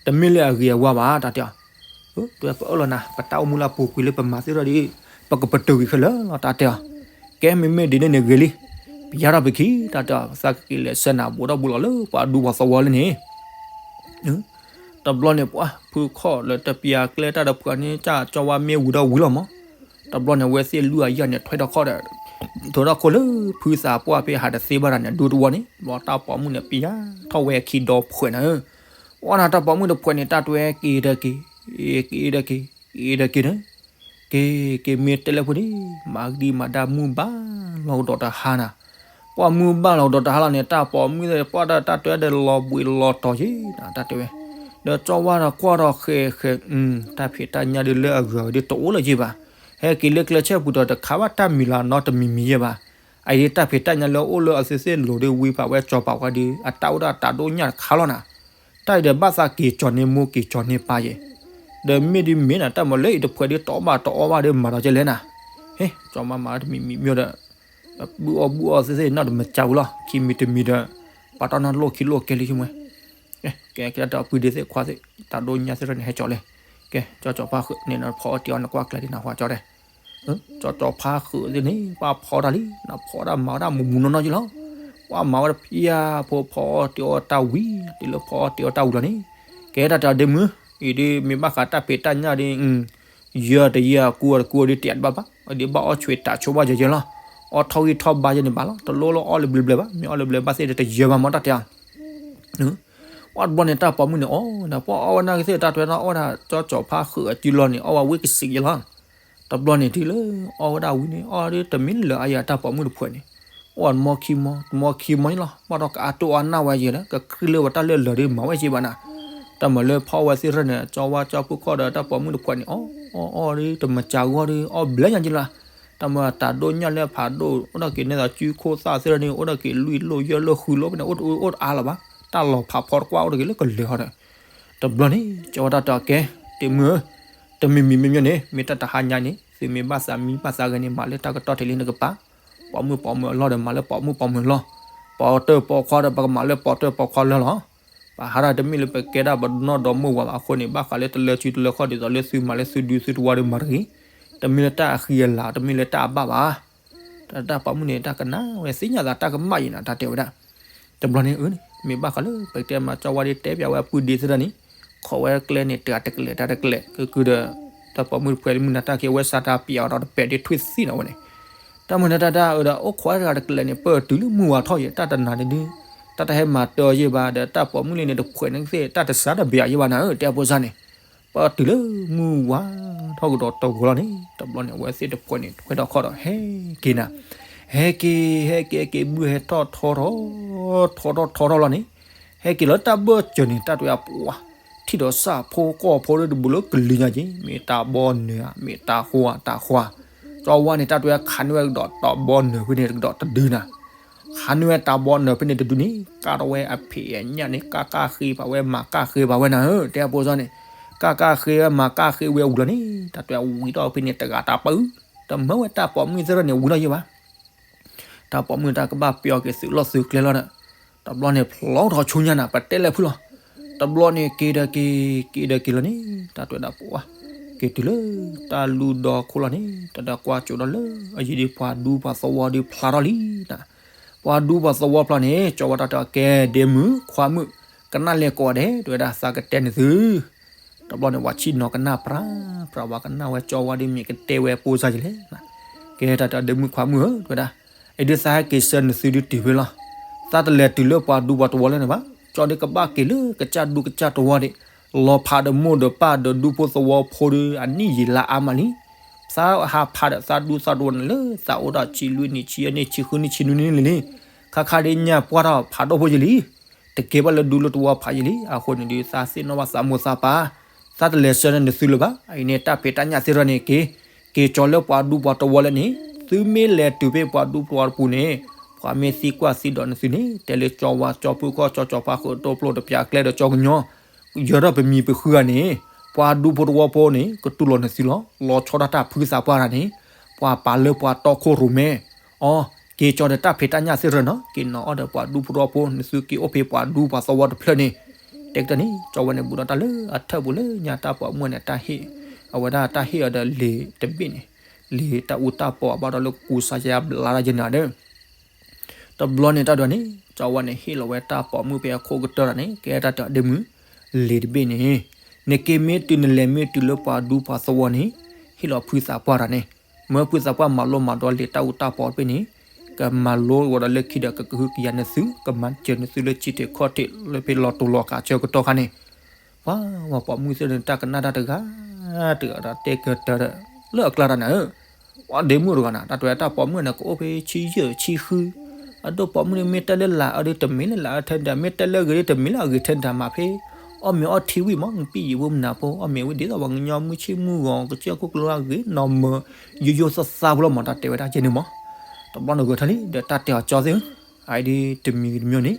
တမ့ၢ်လၢအဂ့ၤအဝါဘၣ် တၢ်တဲအီၤ တဝဲပအၢၣ်လီၤနၤ ပတၢ်အိၣ်မူလၢအပူၤကွံာ်လၢပမၤသ့ၣ်ရၢၣ်ဒီး ပကပတုာ်ကွံာ်ခဲလၢာ်လီၤ တၢ်တဲအီၤ, ကဲမ့မ့ၢ်ဒ်န့ၣ်န့ၣ်ဂ့ၤလံ, ပယါထီၣ်ပခံ တၢ်တဲအီၤ သးကက့ၤလဲၤဆှၢနၤဘူးထီၣ်ဘူးလီၤလၢပှၤဒူပှၤသဝီလၢန့ၣ် တဘျီန့ၣ် ပှၤဖုခီၣ်လၢတပျၢၤကျဲတၢ်တဖှဲးန့ၣ် ကၠီဝါမ့ၢ်ဝံၤဒီးဝံၤလီၤမး, တဘျီန့ၣ် အဝဲသ့ၣ်လွံၢ်အယၢ်န့ၣ် ထွဲထီၣ်ခီၣ်ဒီး ထိးထီၣ်ခိၣ်လၢဖုသးပှၢ်ဖဲဟးတသ့ဘၣ်တၢ်န့ၣ် ဒူတဝီန့ၣ် ဘျီတၢ်ပိာ်မုၣ်န့ၣ် ပယါထီၣ်ဝဲခံဒီဖှဲးနၤဧၢ, အီနၤတၢ်ပိာ်မုၣ်တဖှဲးန့ၣ် တၢ်တွဲက့ၤဒီးက့ၤ, က့ၤဒီးက့ၤ, က့ၤဒီးက့ၤဒီး က့ၤက့ၤမ့ၢ်တဲလၢဖိန့ၣ် မၤကဒံမၤဒါမုၢ်ဘၣ်လီၤကဒီးတဟါနၤ, ပှၢ်မုၢ်ဘၣ်လီၤကဒီးတဟါလီၤန့ၣ် တၢ်ပိာ်မုၣ်သ့ၣ်ပှၢ်တၢ်တၢ်တဲဒီးလီၤဘှံးလီၤတီၤယံၤနၤ တၢ်တဲဝဲ, ဒီးကၠီဝါဒီးကွၢ်ဒီးဃဲးဃဲး တၢ်ဖံးတၢ်ညၣ်ဒ်လၢအဂၤဒ်တအိၣ်လၢၤယံၤဘၣ်, ဟဲက့ၤလၢကျဲဆဲပူၤဒီးတခးဘၣ်တၢ်မံၤလၢ်နီတမံၤမံၤယဲၢ်ဘၣ်, အအံၤတၢ်ဖံးတၢ်ညၣ်လၢအိၣ်လၢအသုသ့ၣ်လိၤဒ်ဝံဖးဝဲကၠီပာ်ဝဲဒီး အတၢ်အိၣ်ဒၣ်တၢ်ဒိၣ်ညၣ်တခါလီၤနၤ တၢ်အံၤဒီးဘၣ်သးက့ၤကၠီၤန့ၢ်မိၢ်က့ၤကၠီၤန့ၢ်ပၢ်ယဲၢ်, ဒီးမ့ၢ်ဒ်မ့ၢ်နၤ တၢ်မၤလၢအံၤတဖှဲးဒ်တအီၣ်ဘၣ်တအီဘၣ်ဒီးမၤဒီးကဲလဲၣ်နၤ, ဟ့ ကၠီမါမၤတမံၤမံၤမ့ၢ်ဒီး ဘုၣ်အီၣ်ဘုၣ်အီၣ်သ့ၣ်သ့ၣ်နီတမံၤကၢ်ဝံၤလီၤ ခံမံၤတမံၤဒီး ပှၤတီၢ်နီၢ်လိၣ်ခံလိၣ်ကဲလံမ့ၢ်, ကဲကဲတၢ်အပှံၤဒ်သ့ၣ်ခွါသ့ၣ် တၢ်ဒိၣ်ညၣ်သ့ၣ်ရၢၣ်န့ၣ်ဟဲကၠီၤလဲၣ်, ကဲကၠီကၠီဖါဃုာ်န့ၣ်နဖီအီၣ်တ့ၢ်အီၣ်နကွၢ်ကျဲဒ်နဟါကၠီတဲ ကၠီကၠီဖါဃုာ်သ့ၣ်န့ၣ် ပှၤဖီတၢ်လံ နဖီတၢ်မၤဝဲဒၣ်မူးမူးနီၢ်နီၢ်ယံၤလီၤ, ပှၤမၤဝဲဒၣ်ဖံယါဖိဖီအီၣ်တ့ၢ်အီၣ်တၢ်ဝံၤ တုၤလၢဖီအီၣ်တ့ၢ်အီၣ်တၢ်ဝံၤလီၤန့ၣ်, ကဲတၢ်တဲအီၤဒ့မုၢ် အံၤဒ်မ့ၢ်ဘၣ်ဃးတၢ်ဖံးတၢ်ညၣ်ဒ် ယၢတယၢအကူအတကူဒ်တယၢ်တဘၣ်ဘၣ် ဒ်ဘၣ်အီၣ်ဆွံးတးဆိဘၣ်ယဲၢ်ယဲၢ်လီၤ, အီၣ်ထီၣ်ဂံၢ်ထီၣ်ဘါယဲၢ်န့ၣ်ဘၣ်လီၤ တလိၣ်လၢအီၣ်လၢဘျဲဘျဲဘၣ် မ့ၢ်အီၣ်လၢဘျဲဘၣ်သ့ၣ်ဒီးတယၢဘၣ်မ့ၢ်တၢ်တဲအီၤ ပှၤတဘျီန့ၣ် တၢ်ပိာ်မုၣ်န့ၣ်အီၣ်ဒီး ပှၤအီၣ်ဝဲနာ်က့သ့ၣ် တၢ်တဲဝဲဒၣ်အီၣ်ဒၣ် ကၠီကၠီၤဖါဃုာ်အစုလီၢ်န့ၣ် အီၣ်ဝဲဝံၣ်ကစံးယဲလီၤ. တဘျီန့ၣ်တုၤလၢအီၣ်ဝဲဒၣ်ဝံၤန့ၣ် အီၣ်ဒၣ်တမံၤလၢအယၤတၢ်ပိာ်မုၣ်တဖုန့ၣ် အီၣ်တမီခံမီ တမီခံမီန့ၣ်လီၤ. ဘၣ်ဒီးကအါတိၢ်အါနၢ်ဝဲယဲဒီး ကကြံလၢပှၤတၢ်လၢလၢာ်ဒီး မၤဝဲက့ဘၣ်နၤ. တၢ်မၤလၢဖီဝဲသ့ၣ်ရၢၢ်န့ၣ် ကၠီဝါကၠီဖုခီၣ်ဒီးတၢ်ပိာ်မုၣ်တဖုန့ၣ် အီၣ်အီၣ်အီၣ်ဒီး တမၤစှၤဂီၢ်ဒီး အီၣ်ဘျဲညါက့လီၤ. တၢ်မၤတၢ်ဒိၣ်ညၣ်လၢဖးဒိၣ် အိၣ်ဒီးက့ၤန့ၢ်သးစုခိၣ်သၣ်သ့ၣ်ရၢၢ်န့ၣ် အိၣ်ဒီးက့ၤလွံၢ်လိၣ်ယဲၢ်လိၣ်ဃုလိၣ်ဖဲန့ၣ် အိၣ်တအူအိၣ်တအါလီၤဘၣ်. တၢ်လီၤဖးဖီတကွၢ်အိၣ်ဒီးက့ၤလၢကလၢာ်ဟီဒီး တဘျီန့ၣ် ကၠီဝါတၢ်တဲအီၤကဲ ဒ့မုၣ်ဧၢ, တမံၤမံၤမ့မ့ၢ်န့ၣ် မ့ၢ်တၢ်တဟါညါန့ၣ် သုမ့ၢ်ဘၣ်သးမံဘၣ်သးဂဲၤန့ၣ် မၤလၢတၢ်ကတီၢ်ထဲလံနကပၤ, ပိာ်မုၣ်ပိာ်မုၣ်အလီၢ်ဒီး မၤလၢပိာ်မုၣ်ပိာ်မုၣ်အလီၢ်, ပိာ်တၢၢ်ပိာ်ခွါဒီး ပကမၤလၢပိာ်တၢၢ်ပိာ်ခွါလၢလီၤ. ပဟးထီၣ်တမ့ၢ်လၢပကဲဒၣ်ပနီၢ်ဒီမုၢ်ဝၤဘၣ်အဃိန့ၣ် ဘၣ်ဃးလၢတလၢစုတလၢခီၣ် ဒ်သိးလၢသုမၤလၢသုဒုသုတဝါဒီးမၤတဂ့ၤ, တမ့ၢ်လၢတၢ်အဃံအလၤ တမ့ၢ်လၢတၢ်အဘၣ်ဘၣ်. တၢ်ပိာ်မုၣ်န့ၣ် တၢ်ကနၣ်ဝဲသ့ၣ်ညါသးတၢ်ကမၣ်အံၤနၤ တၢ်တဲဝဲဒၣ်. တဘျီန့ၣ်အန့ၣ် မ့ၢ်ဘၣ်ဃးလၢပကတဲမၤကၠီဝါဒီးတဲပၠးဝဲအပုၢ်ဒ့သ့ၣ်တဖၣ်န့ၣ် ခိးဝဲကျဲန့ၣ် တဂၤတကလဲာ်တၢ်တကလဲာ် ကကုဒီး တၢ်ပိာ်မုၣ်တဖုလၢမုၢ်နၤတၢ်က့ၤဝဲစးတၢ်ပၠးအီၤဒီးတပဲာ်ဒ့ထွံၣ်သံနီၤဝဲန့ၣ်, တၢ်မုၢ်နၤတၢ်တၢ်အၢဒီး အိၣ်ခိးဝဲတဂၤတကလဲာ်န့ၣ် ပၢၢ်တုၤလၢမုၢ်ဝါထီၣ်ယဲ တၢ်တနၤန့ၣ်ဒုး တၢ်တဟဲမၤတၢ်ယဲဘၣ်ဒီး တၢ်ပိာ်မုၣ်လံန့ၣ် တဖုန့ၣ်သ့ၣ် တၢ်တစးတဘၣ်ယဲဘၣ်နၤဧၢ တဲအဖိစၢ်န့ၣ် ပၢၢ်တုၤလၢမုၢ်ဝါ ထီၣ်ကဒီးတဂီၤလီၤန့ၣ် တဘျီန့ၣ် အဝဲသ့ၣ်တဖုန့ၣ် ထွဲထီၣ်ခီၣ်ဒီး ဟဲက့ၤနၤ, ဟဲက့ၤ ဟဲက့ၤ ဟဲက့ၤ ဘုၣ်ဟဲထီၣ်ထီထီၣ် ထီထီၣ်ထီထီၣ်လီၤန့ၣ်, ဟဲက့ၤလီၤတၢ်ဘၢၣ်စၢၤန့ၣ် တၢ်တဝဲအပှၤ ထံၣ်ဒီးဆၣ်ဖိကီၢ်ဖိလၢတဘူးလၢကလံၤညါက့ၤ မ့ၢ်တၢ်ဘီနၢၤဧါ မ့ၢ်တၢ်ဃီဧါ တၢ်ဃီဧါ, ကၠီဝါန့ၣ် တၢ်တဝဲခးန့ၢ်ဝဲကဒီး တၢ်ဘီနၢၤဖဲန့ၣ်ကဒီးတဒုနၤ ခးန့ၢ်ဝဲတၢ်ဘီနၢၤဖဲန့ၣ်တဒုန့ၣ် ကၢ်ထီၣ်ဝဲအဖံးအညၣ်န့ၣ် ကၢ်ကၢ်ဃ့ဘၣ်ဝဲ မၤကၢ်ဃ့ဘၣ်ဝဲနၤဧၢ တဲအဖိစၢ်န့ၣ်, ကၢ်ကၢ်ဃ့ဝဲမၤကၢ်ဃ့ဝဲဝံၤလီၤန့ၣ် တၢ်တဝဲဝံၤထီၣ်ဖဲန့ၣ် တဂၤတၢ်ပၢၢ်, တမၢဝဲတၢ်ပိာ်မုၣ်သ့ၣ်တဖၣ်န့ၣ် ဝံၤလီၤယဲဘၣ် တၢ်ပိာ်မုၣ်တၢ်ကဘၣ်ပျီက့ၤသုးလီၢ်သုးကျဲလီၤဒီး တဘျီန့ၣ် ဖျီထီၣ်ဆူညါနၤ ပတဲလဲၣ်ဖုလီၤ. တဘျီန့ၣ် က့ၤဒီးက့ၤ က့ၤဒီးက့ၤလီၤန့ၣ် တၢ်တဝဲဒၣ်ပှၤ က့ၤတုၤလၢ တၢ်လူၢ်ဒီခိၣ်လီၤန့ၣ် တၢ်ဒီးကွၢ်စိဒီးလၢ အယံၤဒံးပှၤဒူပှၤသဝီဒုးဖျါထီၣ်လံနၤ, ပှၤဒူပှၤသဝီဖျါန့ၣ် ကၠီဝါတၢ်တဲအီၤကဲ ဒ့မုၣ် ခွါမုၣ် ကနၣ်လဲၤကိးဂၤဒဲး တဝဲဒၣ်သးကတဲနသု တဘျီန့ၣ် ပှၤဆံၣ်နီၤကနၣ်ပြၢ် ပြၢ်ဝဲကနၣ်ဝဲကၠီဝါဒ်မ့ၢ်ကတဲဝဲဖိစၢ်ယဲလဲၣ်, ကဲတၢ်တဲအီၤဒ့မုၣ်ခွါမုၣ်ဧၢ တဝဲဒၣ်, အံၤဒုးသးဟဲက့ၤဆှၢနသုဒုးတုၤဖဲလီၤ, သးတလဲၤတုၤလၢပှၤဒူပှၤသဝီလၢန့ၣ်ဘၣ်, ကၠီဒုးကဘၣ်က့ၤလၢကစၢ်ဒူကစၢ်သဝီဒံး, လီၤဖးဒီးမိၢ်ဒီးပၢ်ဒီးဒူဖိသဝီဖိဒီး အနံၣ်ယံာ်လါအါမးလံ သးဟးဖးဒီးသးဒူသးသဝီန့ၣ်လၢ သးအိၣ်ဒီးဆံလွံၢ်နံၣ်ဆံယဲၢ်နံၣ်ဆံဃုနံၣ်ဆံနွံနံၣ်လံန့ၣ်, ခါခါဒ်ညၣ်ပှၢ်ထီၣ်ဖးဒိၣ်ဖိယဲလံ, တကဲဘၣ်လၢဒူလၢသဝီဖးယဲလံ, အဃိန့ၣ်ဒုး သးသ့ၣ်နီၣ်ဘၣ်သးမိၢ်သးပၢ်, သးတလဲၤဆှၢန့ၢ်နသုလၢၤဘၣ်, အံၤန့ၣ်တၢ်ဖံးတၢ်ညၣ်သ့ၣ်တဖၣ်န့ၣ်က့ၤ, က့ၤကၠီလၢပှၤဒူပှၤသဝီလၢန့ၣ်, သုမ့ၢ်လဲၤတုၤဖဲပှၤဒူပှၤသဝီတပူၤန့ၣ်, ပှၤမ့ၢ်သံကွၢ်သံဒိးနသုန့ၣ် တဲလၢကၠီဝါကၠီဖုခီၣ်ကၠီကၠီဖါဃုာ်ဒီဖျိ တပျးကျဲဒီးကၠီကညီ ယၢၤထီၣ်ပမံၤပဃုဂၤန့ၣ်, ပှၤဒူဖိသဝီဖိန့ၣ် ကတူၢ်လိာ်နသုလီၤ. လီၤဆီဒၣ်တၢ်ဖုသးပှၢ်တၢ်န့ၣ်, ပှၤပာ်လၢပှၤတီခိၣ်ရိၣ်မဲ, အီ, က့ၤကၠီဒီးတၢ်ဖံးတၢ်ညၣ်သ့ၣ်တဖၣ်နီၤ, က့ၤနီၤအီၣ်ဒီးပှၤဒူဖိသဝီဖိ နသုက့ၤအိၣ်ဖဲပှၤဒူပှၤသဝီတဖျၢၣ်န့ၣ်, တဲကတၢၢ်န့ၣ် ကၠီဝဲန့ၣ်ဘူးဒီးတၢ်လၢအထၢၣ်ပူၤလၢညါတၢ်ပိာ်မုၣ်န့ၣ် တၢ်ဟ့ၣ်, အဝဲဒၣ်တၢ်ဟ့ၣ်အီၤဒီးလံာ်တဘ့ၣ်န့ၣ်, လံာ်တၢ်အူတၢ်ပီအဘၣ်ဒီးလၢကူစါယါဘျါတၢ်ယဲၢ်နၤဒီး တဘျီန့ၣ်တၢ်ဒွးန့ၣ် ကၠီဝါန့ၣ် ဟ့ၣ်လီၤဝဲတၢ်ပိာ်မုၣ်ဖဲအခိၣ်ကတၢၢ်တၢ်န့ၣ် ကဲတၢ်တဲအီၤဒ့မုၣ်, လံာ်တဘ့ၣ်န့ၣ်, နက့ၤမ့ၢ်တုၤနလဲၤမ့ၢ်တုၤလၢပှၤဒူပှၤသဝီန့ၣ်, ဟ့ၣ်လီၤဖုသးပှၢ်တၢ်န့ၣ်, မၢဖုသးပှၢ်မၤလိမၤဒိးလံာ်တၢ်အူတၢ်ပီတဘ့ၣ်န့ၣ်, ကမၤလိဝဲဒီးလၢခံဒီးကကဟုကယာ်နသု ကမၤစၢၤနသုလၢဆံးထံးခီၣ်ထံးလၢဖဲလီၤတူာ်လီၤကာ်ဆၢကတီၢ်ခါန့ၣ်, ပှၤဝဲပိာ်မုၣ်သ့ၣ်န့ၣ် တၢ်ကနၣ်တၢ်တဂၤ, တဂၤဒီးတဲကတၢၢ်ဒီး လၢအကျါတၢ်န့ၣ်ဧၢ ပှၤဒ့မုၣ်တဂၤန့ၣ် တၢ်တဲဝဲတၢ်ပိာ်မုၣ်န့ၣ် ကအိၣ်ဖဲဆံယဲၢ်ဆံဃု, အဒိပိာ်မုၣ်န့ၣ် မ့ၢ်တဲလၢလာ်အီၤဒီးတမ့ၢ်လၢလာ်အီၤထဲဒၣ် မ့ၢ်တဲလၢအဂ့ၤဒီး တမ့ၢ်လၢအဂ့ၤထဲဒၣ်မးဖဲ, အီၣ်မ့ၤအီထံဝံၣ်မး ပံၣ်ယံာ်ဖိမနၤဖိ အီၣ်မ့ၤဝံၣ်ဒ်သိးပှၤကညီမုၢ်ဆ့ၣ်မုၢ်ဂီၤ ကစၢၢ်ခိၣ်ကျၢၢ်ဂ့ၤနီၢ်မၢ, ယိယိသၣ်သၣ်ဖိလီၤမး တၢ်တဲဝဲဒၣ်ကဲန့ၣ်မး, တဘျီန့ၣ်ဂဲၤထီၣ်လံ ဒီးတၢ်တဲအီၤကၠီသ့ၣ်ဧၢ, အအံၤဒ်တမံၤတမံၤန့ၣ်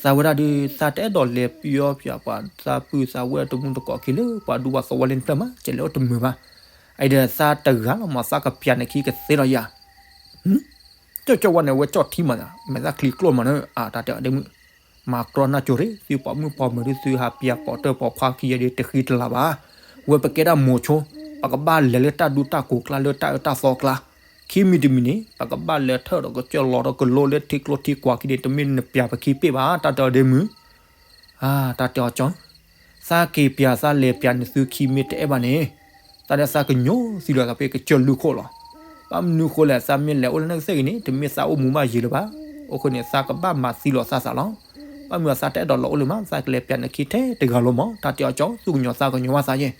သးဝဲဒၣ်ဒုး သးတအဲၣ်ဒိးလဲၤပျီပၠးပှၤသးပုၢ်သးဝဲၢ်တမူတကိးခံလၢပှၤဒူပှၤသဝီလၢနဖျၢၣ်မး ကလဲၤအိၣ်တမုာ်ဘၣ်. အအံၤဒီးသးတဂၤလီၤမး သးကပျးနခံကသ့လီၤယၤ. ကၠီကၠီဝဲန့ၣ် ဝဲကၠီထံမး မဲာ်သၣ်ချံကျိၣ်မးန့ၣ် အတၢ်တဲအီၤဒ့မုၣ်, မၤကြီနၢ်ကၠိရ့ သုပိာ်မုၣ်ပိာ်မၢၤဒုး သုဟးပျးပိာ်တၢၢ်ပိာ်ခွါခံယဲဒုး တဃံတလၤဘၣ်. ဝဲပကဲဒၣ်မိၤဆိ, ပကဘၣ်လဲၤလၢတၢ်ဒူတၢ်ကိးကျါလၢတၢ်အၢတၢ်သီကျါ ခံမံၤတမံၤန့ၣ် ပကဘၣ်လဲၤထၢၣ်ဒီးကစၢၢ်လီၤဒီးကလိလၢထံကျိထံကွာ်ခံန့ၣ် တမ့ၢ်နပျးပခံပ့ၢ်ဘၣ် တၢ်တဲအီၤဒ့မုၣ်. တၢ်တဲအီၤကၠီ, သးက့ၤပျးသးလဲၤပျးနသုခံမ့ၢ်တအဲၣ်ဘၣ်န့ၣ်, သးဒီးသးကညိသံလီၤသးဖဲကစၢၢ်လုၢ်ခိၣ်လီၤ. ဘၣ်မနုၤဃိလဲၣ် သးမ့ၢ်လဲၤအိၣ်လၢနကသ့ၣ်ဂ့ၤန့ၣ် တမ့ၢ်သးအိၣ်မူဘၣ်ယံာ်လၢၤဘၣ်. အဃိန့ၣ် သးကဘၣ်မၤသံလီၤသးသးလီၤ. ဘၣ်မနုၤအသးတအဲၣ်ဒိးလီၤအိၣ်လၢၤမး, သးကလဲၤပၠးနခံထဲတဂၤလီၤမး, တၢ်တဲအီၤကၠီ သူၣ်ကညီၤသးကညီၤဘၣ်သးယဲၢ်.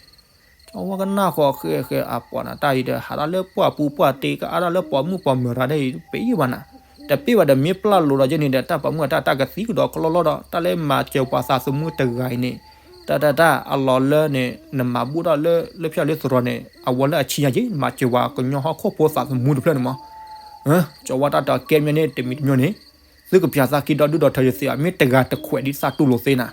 ကၠီဝါကနၣ်ဃီ ဃဲဃဲအပှၤနၤတၢ်အံၤဒီး ဟးဒၣ်လၢပှၢ်ပူၤပှၢ်တ့ ကအါဒၣ်လၢပိာ်မုၣ်ပိာ်မၢၤတၢ်ဒ်အံၤ ပ့ၤအံၤဘၣ်နၤ, တပ့ၤဘၣ်ဒီးမ့ၢ်ပျၢ်လိာ်ဒီးယဲၢ်န့ၣ်ဒီး တၢ်ပိာ်မုၣ်အတၢ်တၢ်ကသံကဒီးကလီလီဒီး တၢ်လၢမၤစၢၤပှၤသးသမူတဂၤအံၤန့ၣ် တၢ်တၢ်တၢ်အလီၤလၢန့ၣ် နမၤဘူၣ်ထီၣ်လၢ လၢဖၠၣ်လၢသရိာ်န့ၣ် အဝဲလၢအဆံညါက့ၤ မၤစၢၤပှၤကညီဟီၣ်ခိၣ်ဖိသးသမူတဖျၢၣ်န့ၣ်မး. ကၠီဝါတၢ်တဲအီၤကဲမ့ၢ်န့ၣ် တမံၤတမံၤန့ၣ် သုကပၠးသးခံဒီဒုၣ်ဒီထၢယသ့ဧါ, မ့ၢ်တဂၤတခွဲးဒ်သးတူၢ်လိာ်သ့နၤ.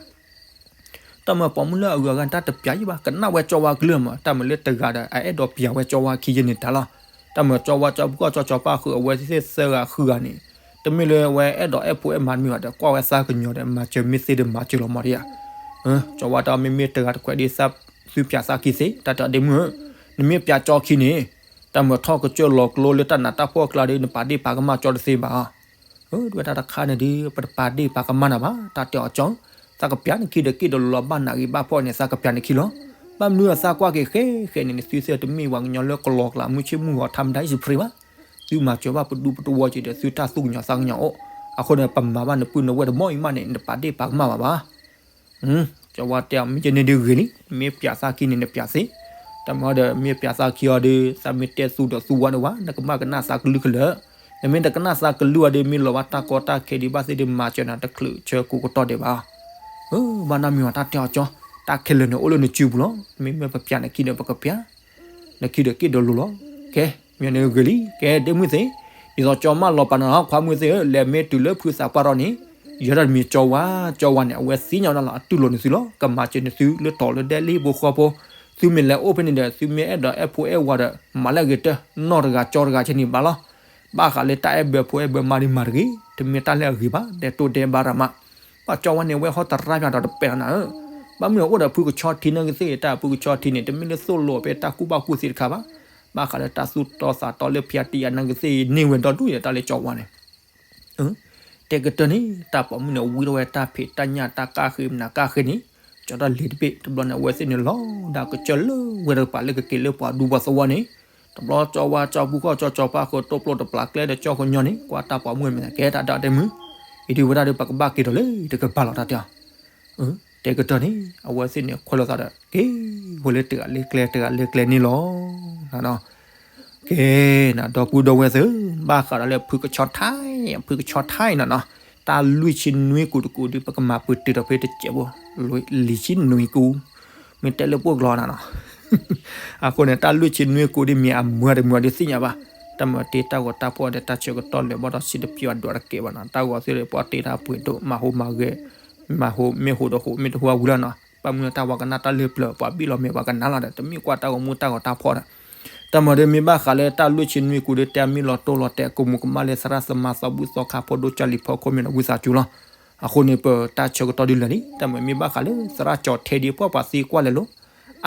တၢ်မၢပိာ်မုၣ်လၢအဂုၤအဂၤန့ၣ် တၢ်တပၠးယံၣ်ဘၣ်, ကနၣ်ဝဲကၠီဝါကလုၢ်မး, တၢ်မၢလၢတဂၤဒီး အအဲၣ်ဒိးပၠးဝဲကၠီဝါခံယဲၢ်န့ၣ်တၢ်လီၤ. တၢ်မၢကၠီဝါကၠီပူၤကီၢ်ကၠီကၠီပၢ်ဃုာ် အဝဲသ့ၣ်သၢဂၤဃုဂၤန့ၣ် တမ့ၢ်လၢဝဲအဲၣ်ဒိးအဲၣ်ဖိအဲၣ်မါတမ့ၢ်ဘၣ်ဒီး ကွၢ်ဝဲသးကညီၤဒီး မၤစၢၤမ့ၢ်သ့ဒီးမၤစၢၤလီၤမးဒ်ဧါ. ကၠီဝါတၢ်မ့မ့ၢ်တဂၤတခွဲးဒ်သး သုပၠးသးခံသ့, တၢ်တဲအီၤဒ့မုၣ်ဧၢ, နမ့ၢ်ပၠးကၠီခံန့ၣ် တၢ်မၢထီၣ်ကစၢၢ်လီၤကျိလၢတၢ်နးတၢ်ဖှီၣ်အကျါဒီး နပာ်ဒ့ၣ်ပာ်ကမၣ်ကၠီတသ့ဘၣ်. ဒ်ဝဲတၢ်တခါန့ၣ်ဒီး ပတပာ်ဒ့ၣ်ပာ်ကမၣ်နၤဘၣ်, တၢ်တဲအီၤကၠီ, သးကပၠးနခံဒီးက့ၣ်ဒီးလိၤလီၤ ဘၣ်နးဂ့ၤဘၣ်ဖှီၣ်န့ၣ် သးကပၠးနခံလီၤ. ဘၣ်မနုၤအသးကွၢ်က့ၤဃဲဃဲန့ၣ် နသုသ့ၣ်တမ့ၢ်ပှၤကညီလၢကလီၤကျးမုၢ်ဆ့ၣ်မုၢ်ဂီၤထါမတၤအံၤစဖရ့ဘၣ်. သုမၤစၢၤဘၣ်ပဒူပတဝီက့ၤဒီး သုတၢ်သူၣ်ကညီၤသးကညီၤအိၣ်, အဃိန့ၣ် ပမၤဘၣ်နပုၢ်နဝဲၢ်တဘီအံၤမးန့ၣ် နပာ်ဒ့ၣ်ပာ်ကမၣ်ဘၣ်ဘၣ်. ကၠီဝါတဲအီၤ မ့ၢ်ကဲန့ၣ်ဒုးဂ့ၤလံ, မ့ၢ်ပၠးသးခံန့ၣ် နပၠးသ့, တၢ်မၢဒီး မ့ၢ်ပၠးသးခံအီၤဒီး သးမ့ၢ်တဲသူဒီးသူဝါန့ၣ်ဝဲ နကဘၣ်ကနၣ်သးကလုၢ်ကလၢာ်, နမ့ၢ်တကနၣ်သးကလုၢ်အီၤဒီး မ့ၢ်လီၤဘၣ်တၢ်ကီတၢ်ခဲဒ်ဘၣ်သ့ၣ်ဒီး မၤစၢၤနၤတချုးဆၢကိးကတီၢ်ဒဲးဘၣ်. ဘၣ်နီတမံၤအီၤ တၢ်တဲအီၤကၠီ, တၢ်ခဲလၢာ်န့ၣ်အိၣ်လၢနစုပူၤလီၤ, မ့မ့ၢ်ပပၠးနခံဒီးပကပၠး နခံဒီးက့ၣ်ဒီးလိၤလီၤ. ကဲ, မ့ၢ်န့ၣ်ဂ့ၤလံ, ကဲ ဒ့မုၣ်သ့ၣ်, ဒ်သိးကၠီမၢလီၤပာ်နၤလီၤ ခွါမုၣ်သ့ၣ်ဧၢ, လဲၤမ့ၢ်တုၤလၢဖုသးပှၢ်ထီၣ်န့ၣ်, ယဲဒၣ်တမံၤကၠီဝါ, ကၠီဝါန့ၣ် အဝဲသ့ၣ်ညါဝဲဒၣ်လီၤ အတူၢ်လိာ်နသုလီၤ, ကမၤစၢၤနသုလၢတီၤလၢဒဲလၢဟံၣ်ဖိဃီဖိ, သုမ့ၢ်လဲၤအိၣ်ဖဲန့ၣ်ဒီး သုမ့ၢ်အဲၣ်ဒိးအဲၣ်ဖိအဲၣ်ဝၤဒီး မၤလၢအဂ့ၤတၢၢ်, နီၢ်တဂၤကၠီတဂၤဆဲန့ၣ်ဘၣ်လီၤ. ဘၣ်ဃးလၢတၢ်အဲၣ်ဘၢဖိအဲၣ်ဘၢမါဒ်မၤတဂ့ၤ, တမ့ၢ်တၢ်လၢအဂ့ၤဘၣ်, ဒဲးတိၢ်ဒဲးဘးရၤမး ဘၣ်ကၠီဝဲန့ၣ် ဝဲဟီၣ်သရၣ်ဖၠၣ်ဒီးတပဲာ်လီၤနၤဧၢ, ဘၣ်မနုၤအအိၣ်ဒီးဖုကဆီထံနာ်က့ၤသ့ၣ်, တၢ်ဖုကဆီထံန့ၣ် တမ့ၢ်လၢသိၣ်လိဖဲတၢ်ကူၣ်ဘၣ်ကူၣ်သ့တခါဘၣ်, ဘၣ်ဃးလၢတၢ်သူၣ်တီသးတီလၢဖံးတံၢ်အနာ်က့ၤသ့ၣ် န့ၢ်ဝဲဒီဒူၣ်ယဲ တၢ်လၢကၠီဝါန့ၣ် တဲကတၢၢ်န့ၣ် တၢ်ပိာ်မုၣ်န့ၣ် ဝံထီၣ်ဝဲတၢ်ဖံးတၢ်ညၣ်တၢ်ကၣ်ဃ့မနၤကၣ်ဃ့န့ၣ်, ကၠီတၢ်လ့ၤတဘ့ၣ် တဘျီန့ၣ် အဝဲသ့ၣ်န့ၣ်လီၤဒၣ်ကစၢၢ်လၢဝဲတကပၤလၢကက့ၤလၢပှၤဒူပှၤသဝီန့ၣ်, တဘျီကၠီဝါကၠီပူၤဃီကၠီကၠီပၢ်ဃုာ်တိၢ်ပျိတပျၢ်ကျဲဒီးကၠီဃုာ်ညီန့ၣ် ကွၢ်တၢ်ပိာ်မုၣ်မ့ၢ်ကဲတၢ်ဒၣ်တဲမုၢ်, အံၤဒုးဝဲဒၣ်ဒီးပကဘၣ်က့ၤဒီးလၢတကပၤလီၤတၢ်တဲအီၤ တဲကတၢၢ်န့ၣ် အဝဲသ့ၣ်န့ၣ်ခွဲးလိာ်သးဒီး က့ၤဝဲလၢတဂၤလၢကျဲတဂၤလၢကျဲန့ၣ်လီၤ. ကဲ, နဒီပုၢ်ဒီဝဲၢ်သ့ၣ်, ဘၣ်ဃးဒီးလၢဖုကဆီထါ, ဖုကဆီထါနီၤနီၤ, တၢ်လွံၢ်ဆံနွံကူၤတကူၤဒုး ပကမၤပတုာ်ထီၣ်ဖဲတစဲးဖိ, လွံၢ်ဆံနွံကူၤ, မ့ၢ်တဲလၢပှိၢ်ကျိာ်နီၤနီၤ အဃိန့ၣ် တၢ်လွံၢ်ဆံနွံကူၤဒုး မ့ၢ်အမုာ်တမုာ်ဒုးသ့ၣ်ညါဘၣ်, တၢ်မၤတ့တၢ်ဂီၤတၢ်ဖီၣ်ဒီး တၢ်ဆၢကတီၢ်လၢာ်ဘၣ်ဒီး စံးတပျံၤအဒွးတကဲဘၣ်နီၤ, တၢ်ဂီၤသ့ၣ်ဒီး ပှၤတ့တၢ်ပှ့ၤဒိၣ် မၤဟူမၤဂဲၤ, မၤဟူမ့ၢ်ဟူဒီးဟူ မ့ၢ်တဟူအဝံၤလီၤနီၤ, ဘၣ်မနုၤတၢ်ပှၤကနၣ်တၢ်လၢပျၢၤ ပှၤဘံၣ်လီၤမဲာ်ပှၤကနၣ်လီၤဒီး တမ့ၢ်ကွၢ်တၢ်ဂီၤမူတၢ်ဂီၤတၢ်ဖီၣ်ဒီး တၢ်မၤဒီးမ့ၢ်ဘၣ်ဃးလၢတၢ်လွံၢ်ဆံနွံကူၤဒီး တဲမ့ၢ်လီၤတိၢ်လီၤတဲာ် ကမူၤကမၣ်လၢသရၣ်သမါသီဘူၣ်သီခါဖိဒိၣ်ကၢ်လံၤဖီခိၣ်မ့ၢ်ဒီးဝံသးစူၤလီၤ. အဃိန့ၣ် ပတၢ်ဆၢကတီၢ်ဒုးလၢာ်လံ, တၢ်မၤမ့ၢ်ဘၣ်ဃးလၢသရၣ်ကၠီၤထဲဒုး ပှၤပှၤသံကွၢ်လဲၤလိၤ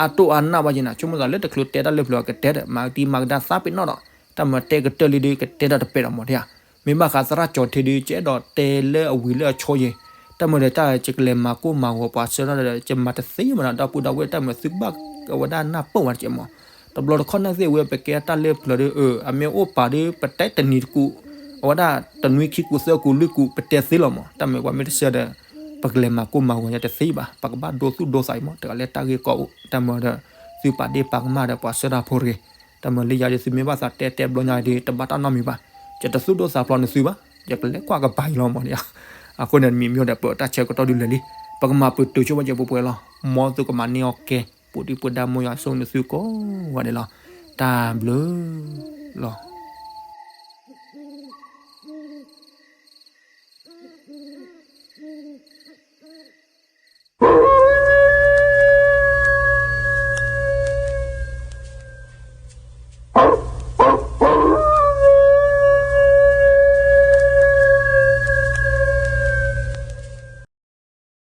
အတိၢ်အါနၢ်ဘၣ်ယဲနၤ, ဆိကမိၣ်သးလၢတချုးတဲတၢ်လၢပျၢၤကတဲဒီး မၤကတံမၤကဒါသးပ့ၤနီၣ်ဒီး တၢ်မၤတဲကတၢၢ်လံဒီး ကတဲတၢ်တပဲာ်ဒီးမးဒ်ဧါ. မ့ၢ်ဘၣ်ဃးသရၣ်ကၠီၤထဲဒုး ကအဲၣ်ဒိးတဲလၢအဝံၤလၢအဆိယဲၤ, တၢ်မၤဒီးတၢ်ကကလဲၤမၤကိၢ်မၤဂီၤပှၤဆၢထၢၣ်ဒီး ကမၤတသ့မးနီၤ, ဒီပုၢ်ဒီဝဲၢ် တၢ်မၤသုကဘၣ်ဝဲဒၣ်နၢ်ပၢၢ်ဝဲတကဲမး. တဘျီတခီၣ်နာ်က့ၤဝဲ ပကဲတၢ်လၢပျၢၤဒီး အမ့ၢ်အိၣ်ပာ်ဒီး ပတဲတနံၤတကူာ်, အဝဲဒၣ်တနွံခံကူာ်သၢကူာ်လွံၢ်ကူာ် ပတဲသ့လီၤမး, တၢ်မၤပှၤမ့ၢ်တဆၢဒီး ပကလဲၤမၤကိၢ်မၤဂီၤညါတသ့ဘၣ်, ပကဘၣ်ဒိသူၣ်ဒိသးအံၤမး, တဂၤလၢတၢ်ဂ့ၢ်ကီအိၣ် တၢ်မၤဒီး သုပာ်ဒ့ၣ်ပာ်ကမၣ်ဒီးပှၤဆၢတၢ်ဖိတဂ့ၤ, တၢ်မၤလၢယၤဒီး သုမ့ၢ်ဘၣ်သးတဲတဲဘျီညါဒီး တဘၣ်တၢ်နီတမံၤဘၣ်, ယတသူၣ်ဒိသးဖျိးနသုဘၣ်, ယကလဲၤကွၢ်ကပၤအံၤလီၤမးဒ်ဧါ. အဃိန့ၣ် မ့မ့ၢ်ဒီး ပတၢ်ဆၢကတီၢ်ဒုးလၢာ်လံ, ပကမၤပတုာ်ဆိဝဲကဲပှဲၤပှဲၤလီၤ, မ်သုကမၤန့ၢ်အီၤကဲ, ပူၤဒုၣ်ပူၤဒါ မ်ယွၤဆိၣ်ဂ့ၤနသုကိးဂၤဒဲးလီၤ. တၢ်ဘျုးလီၤ.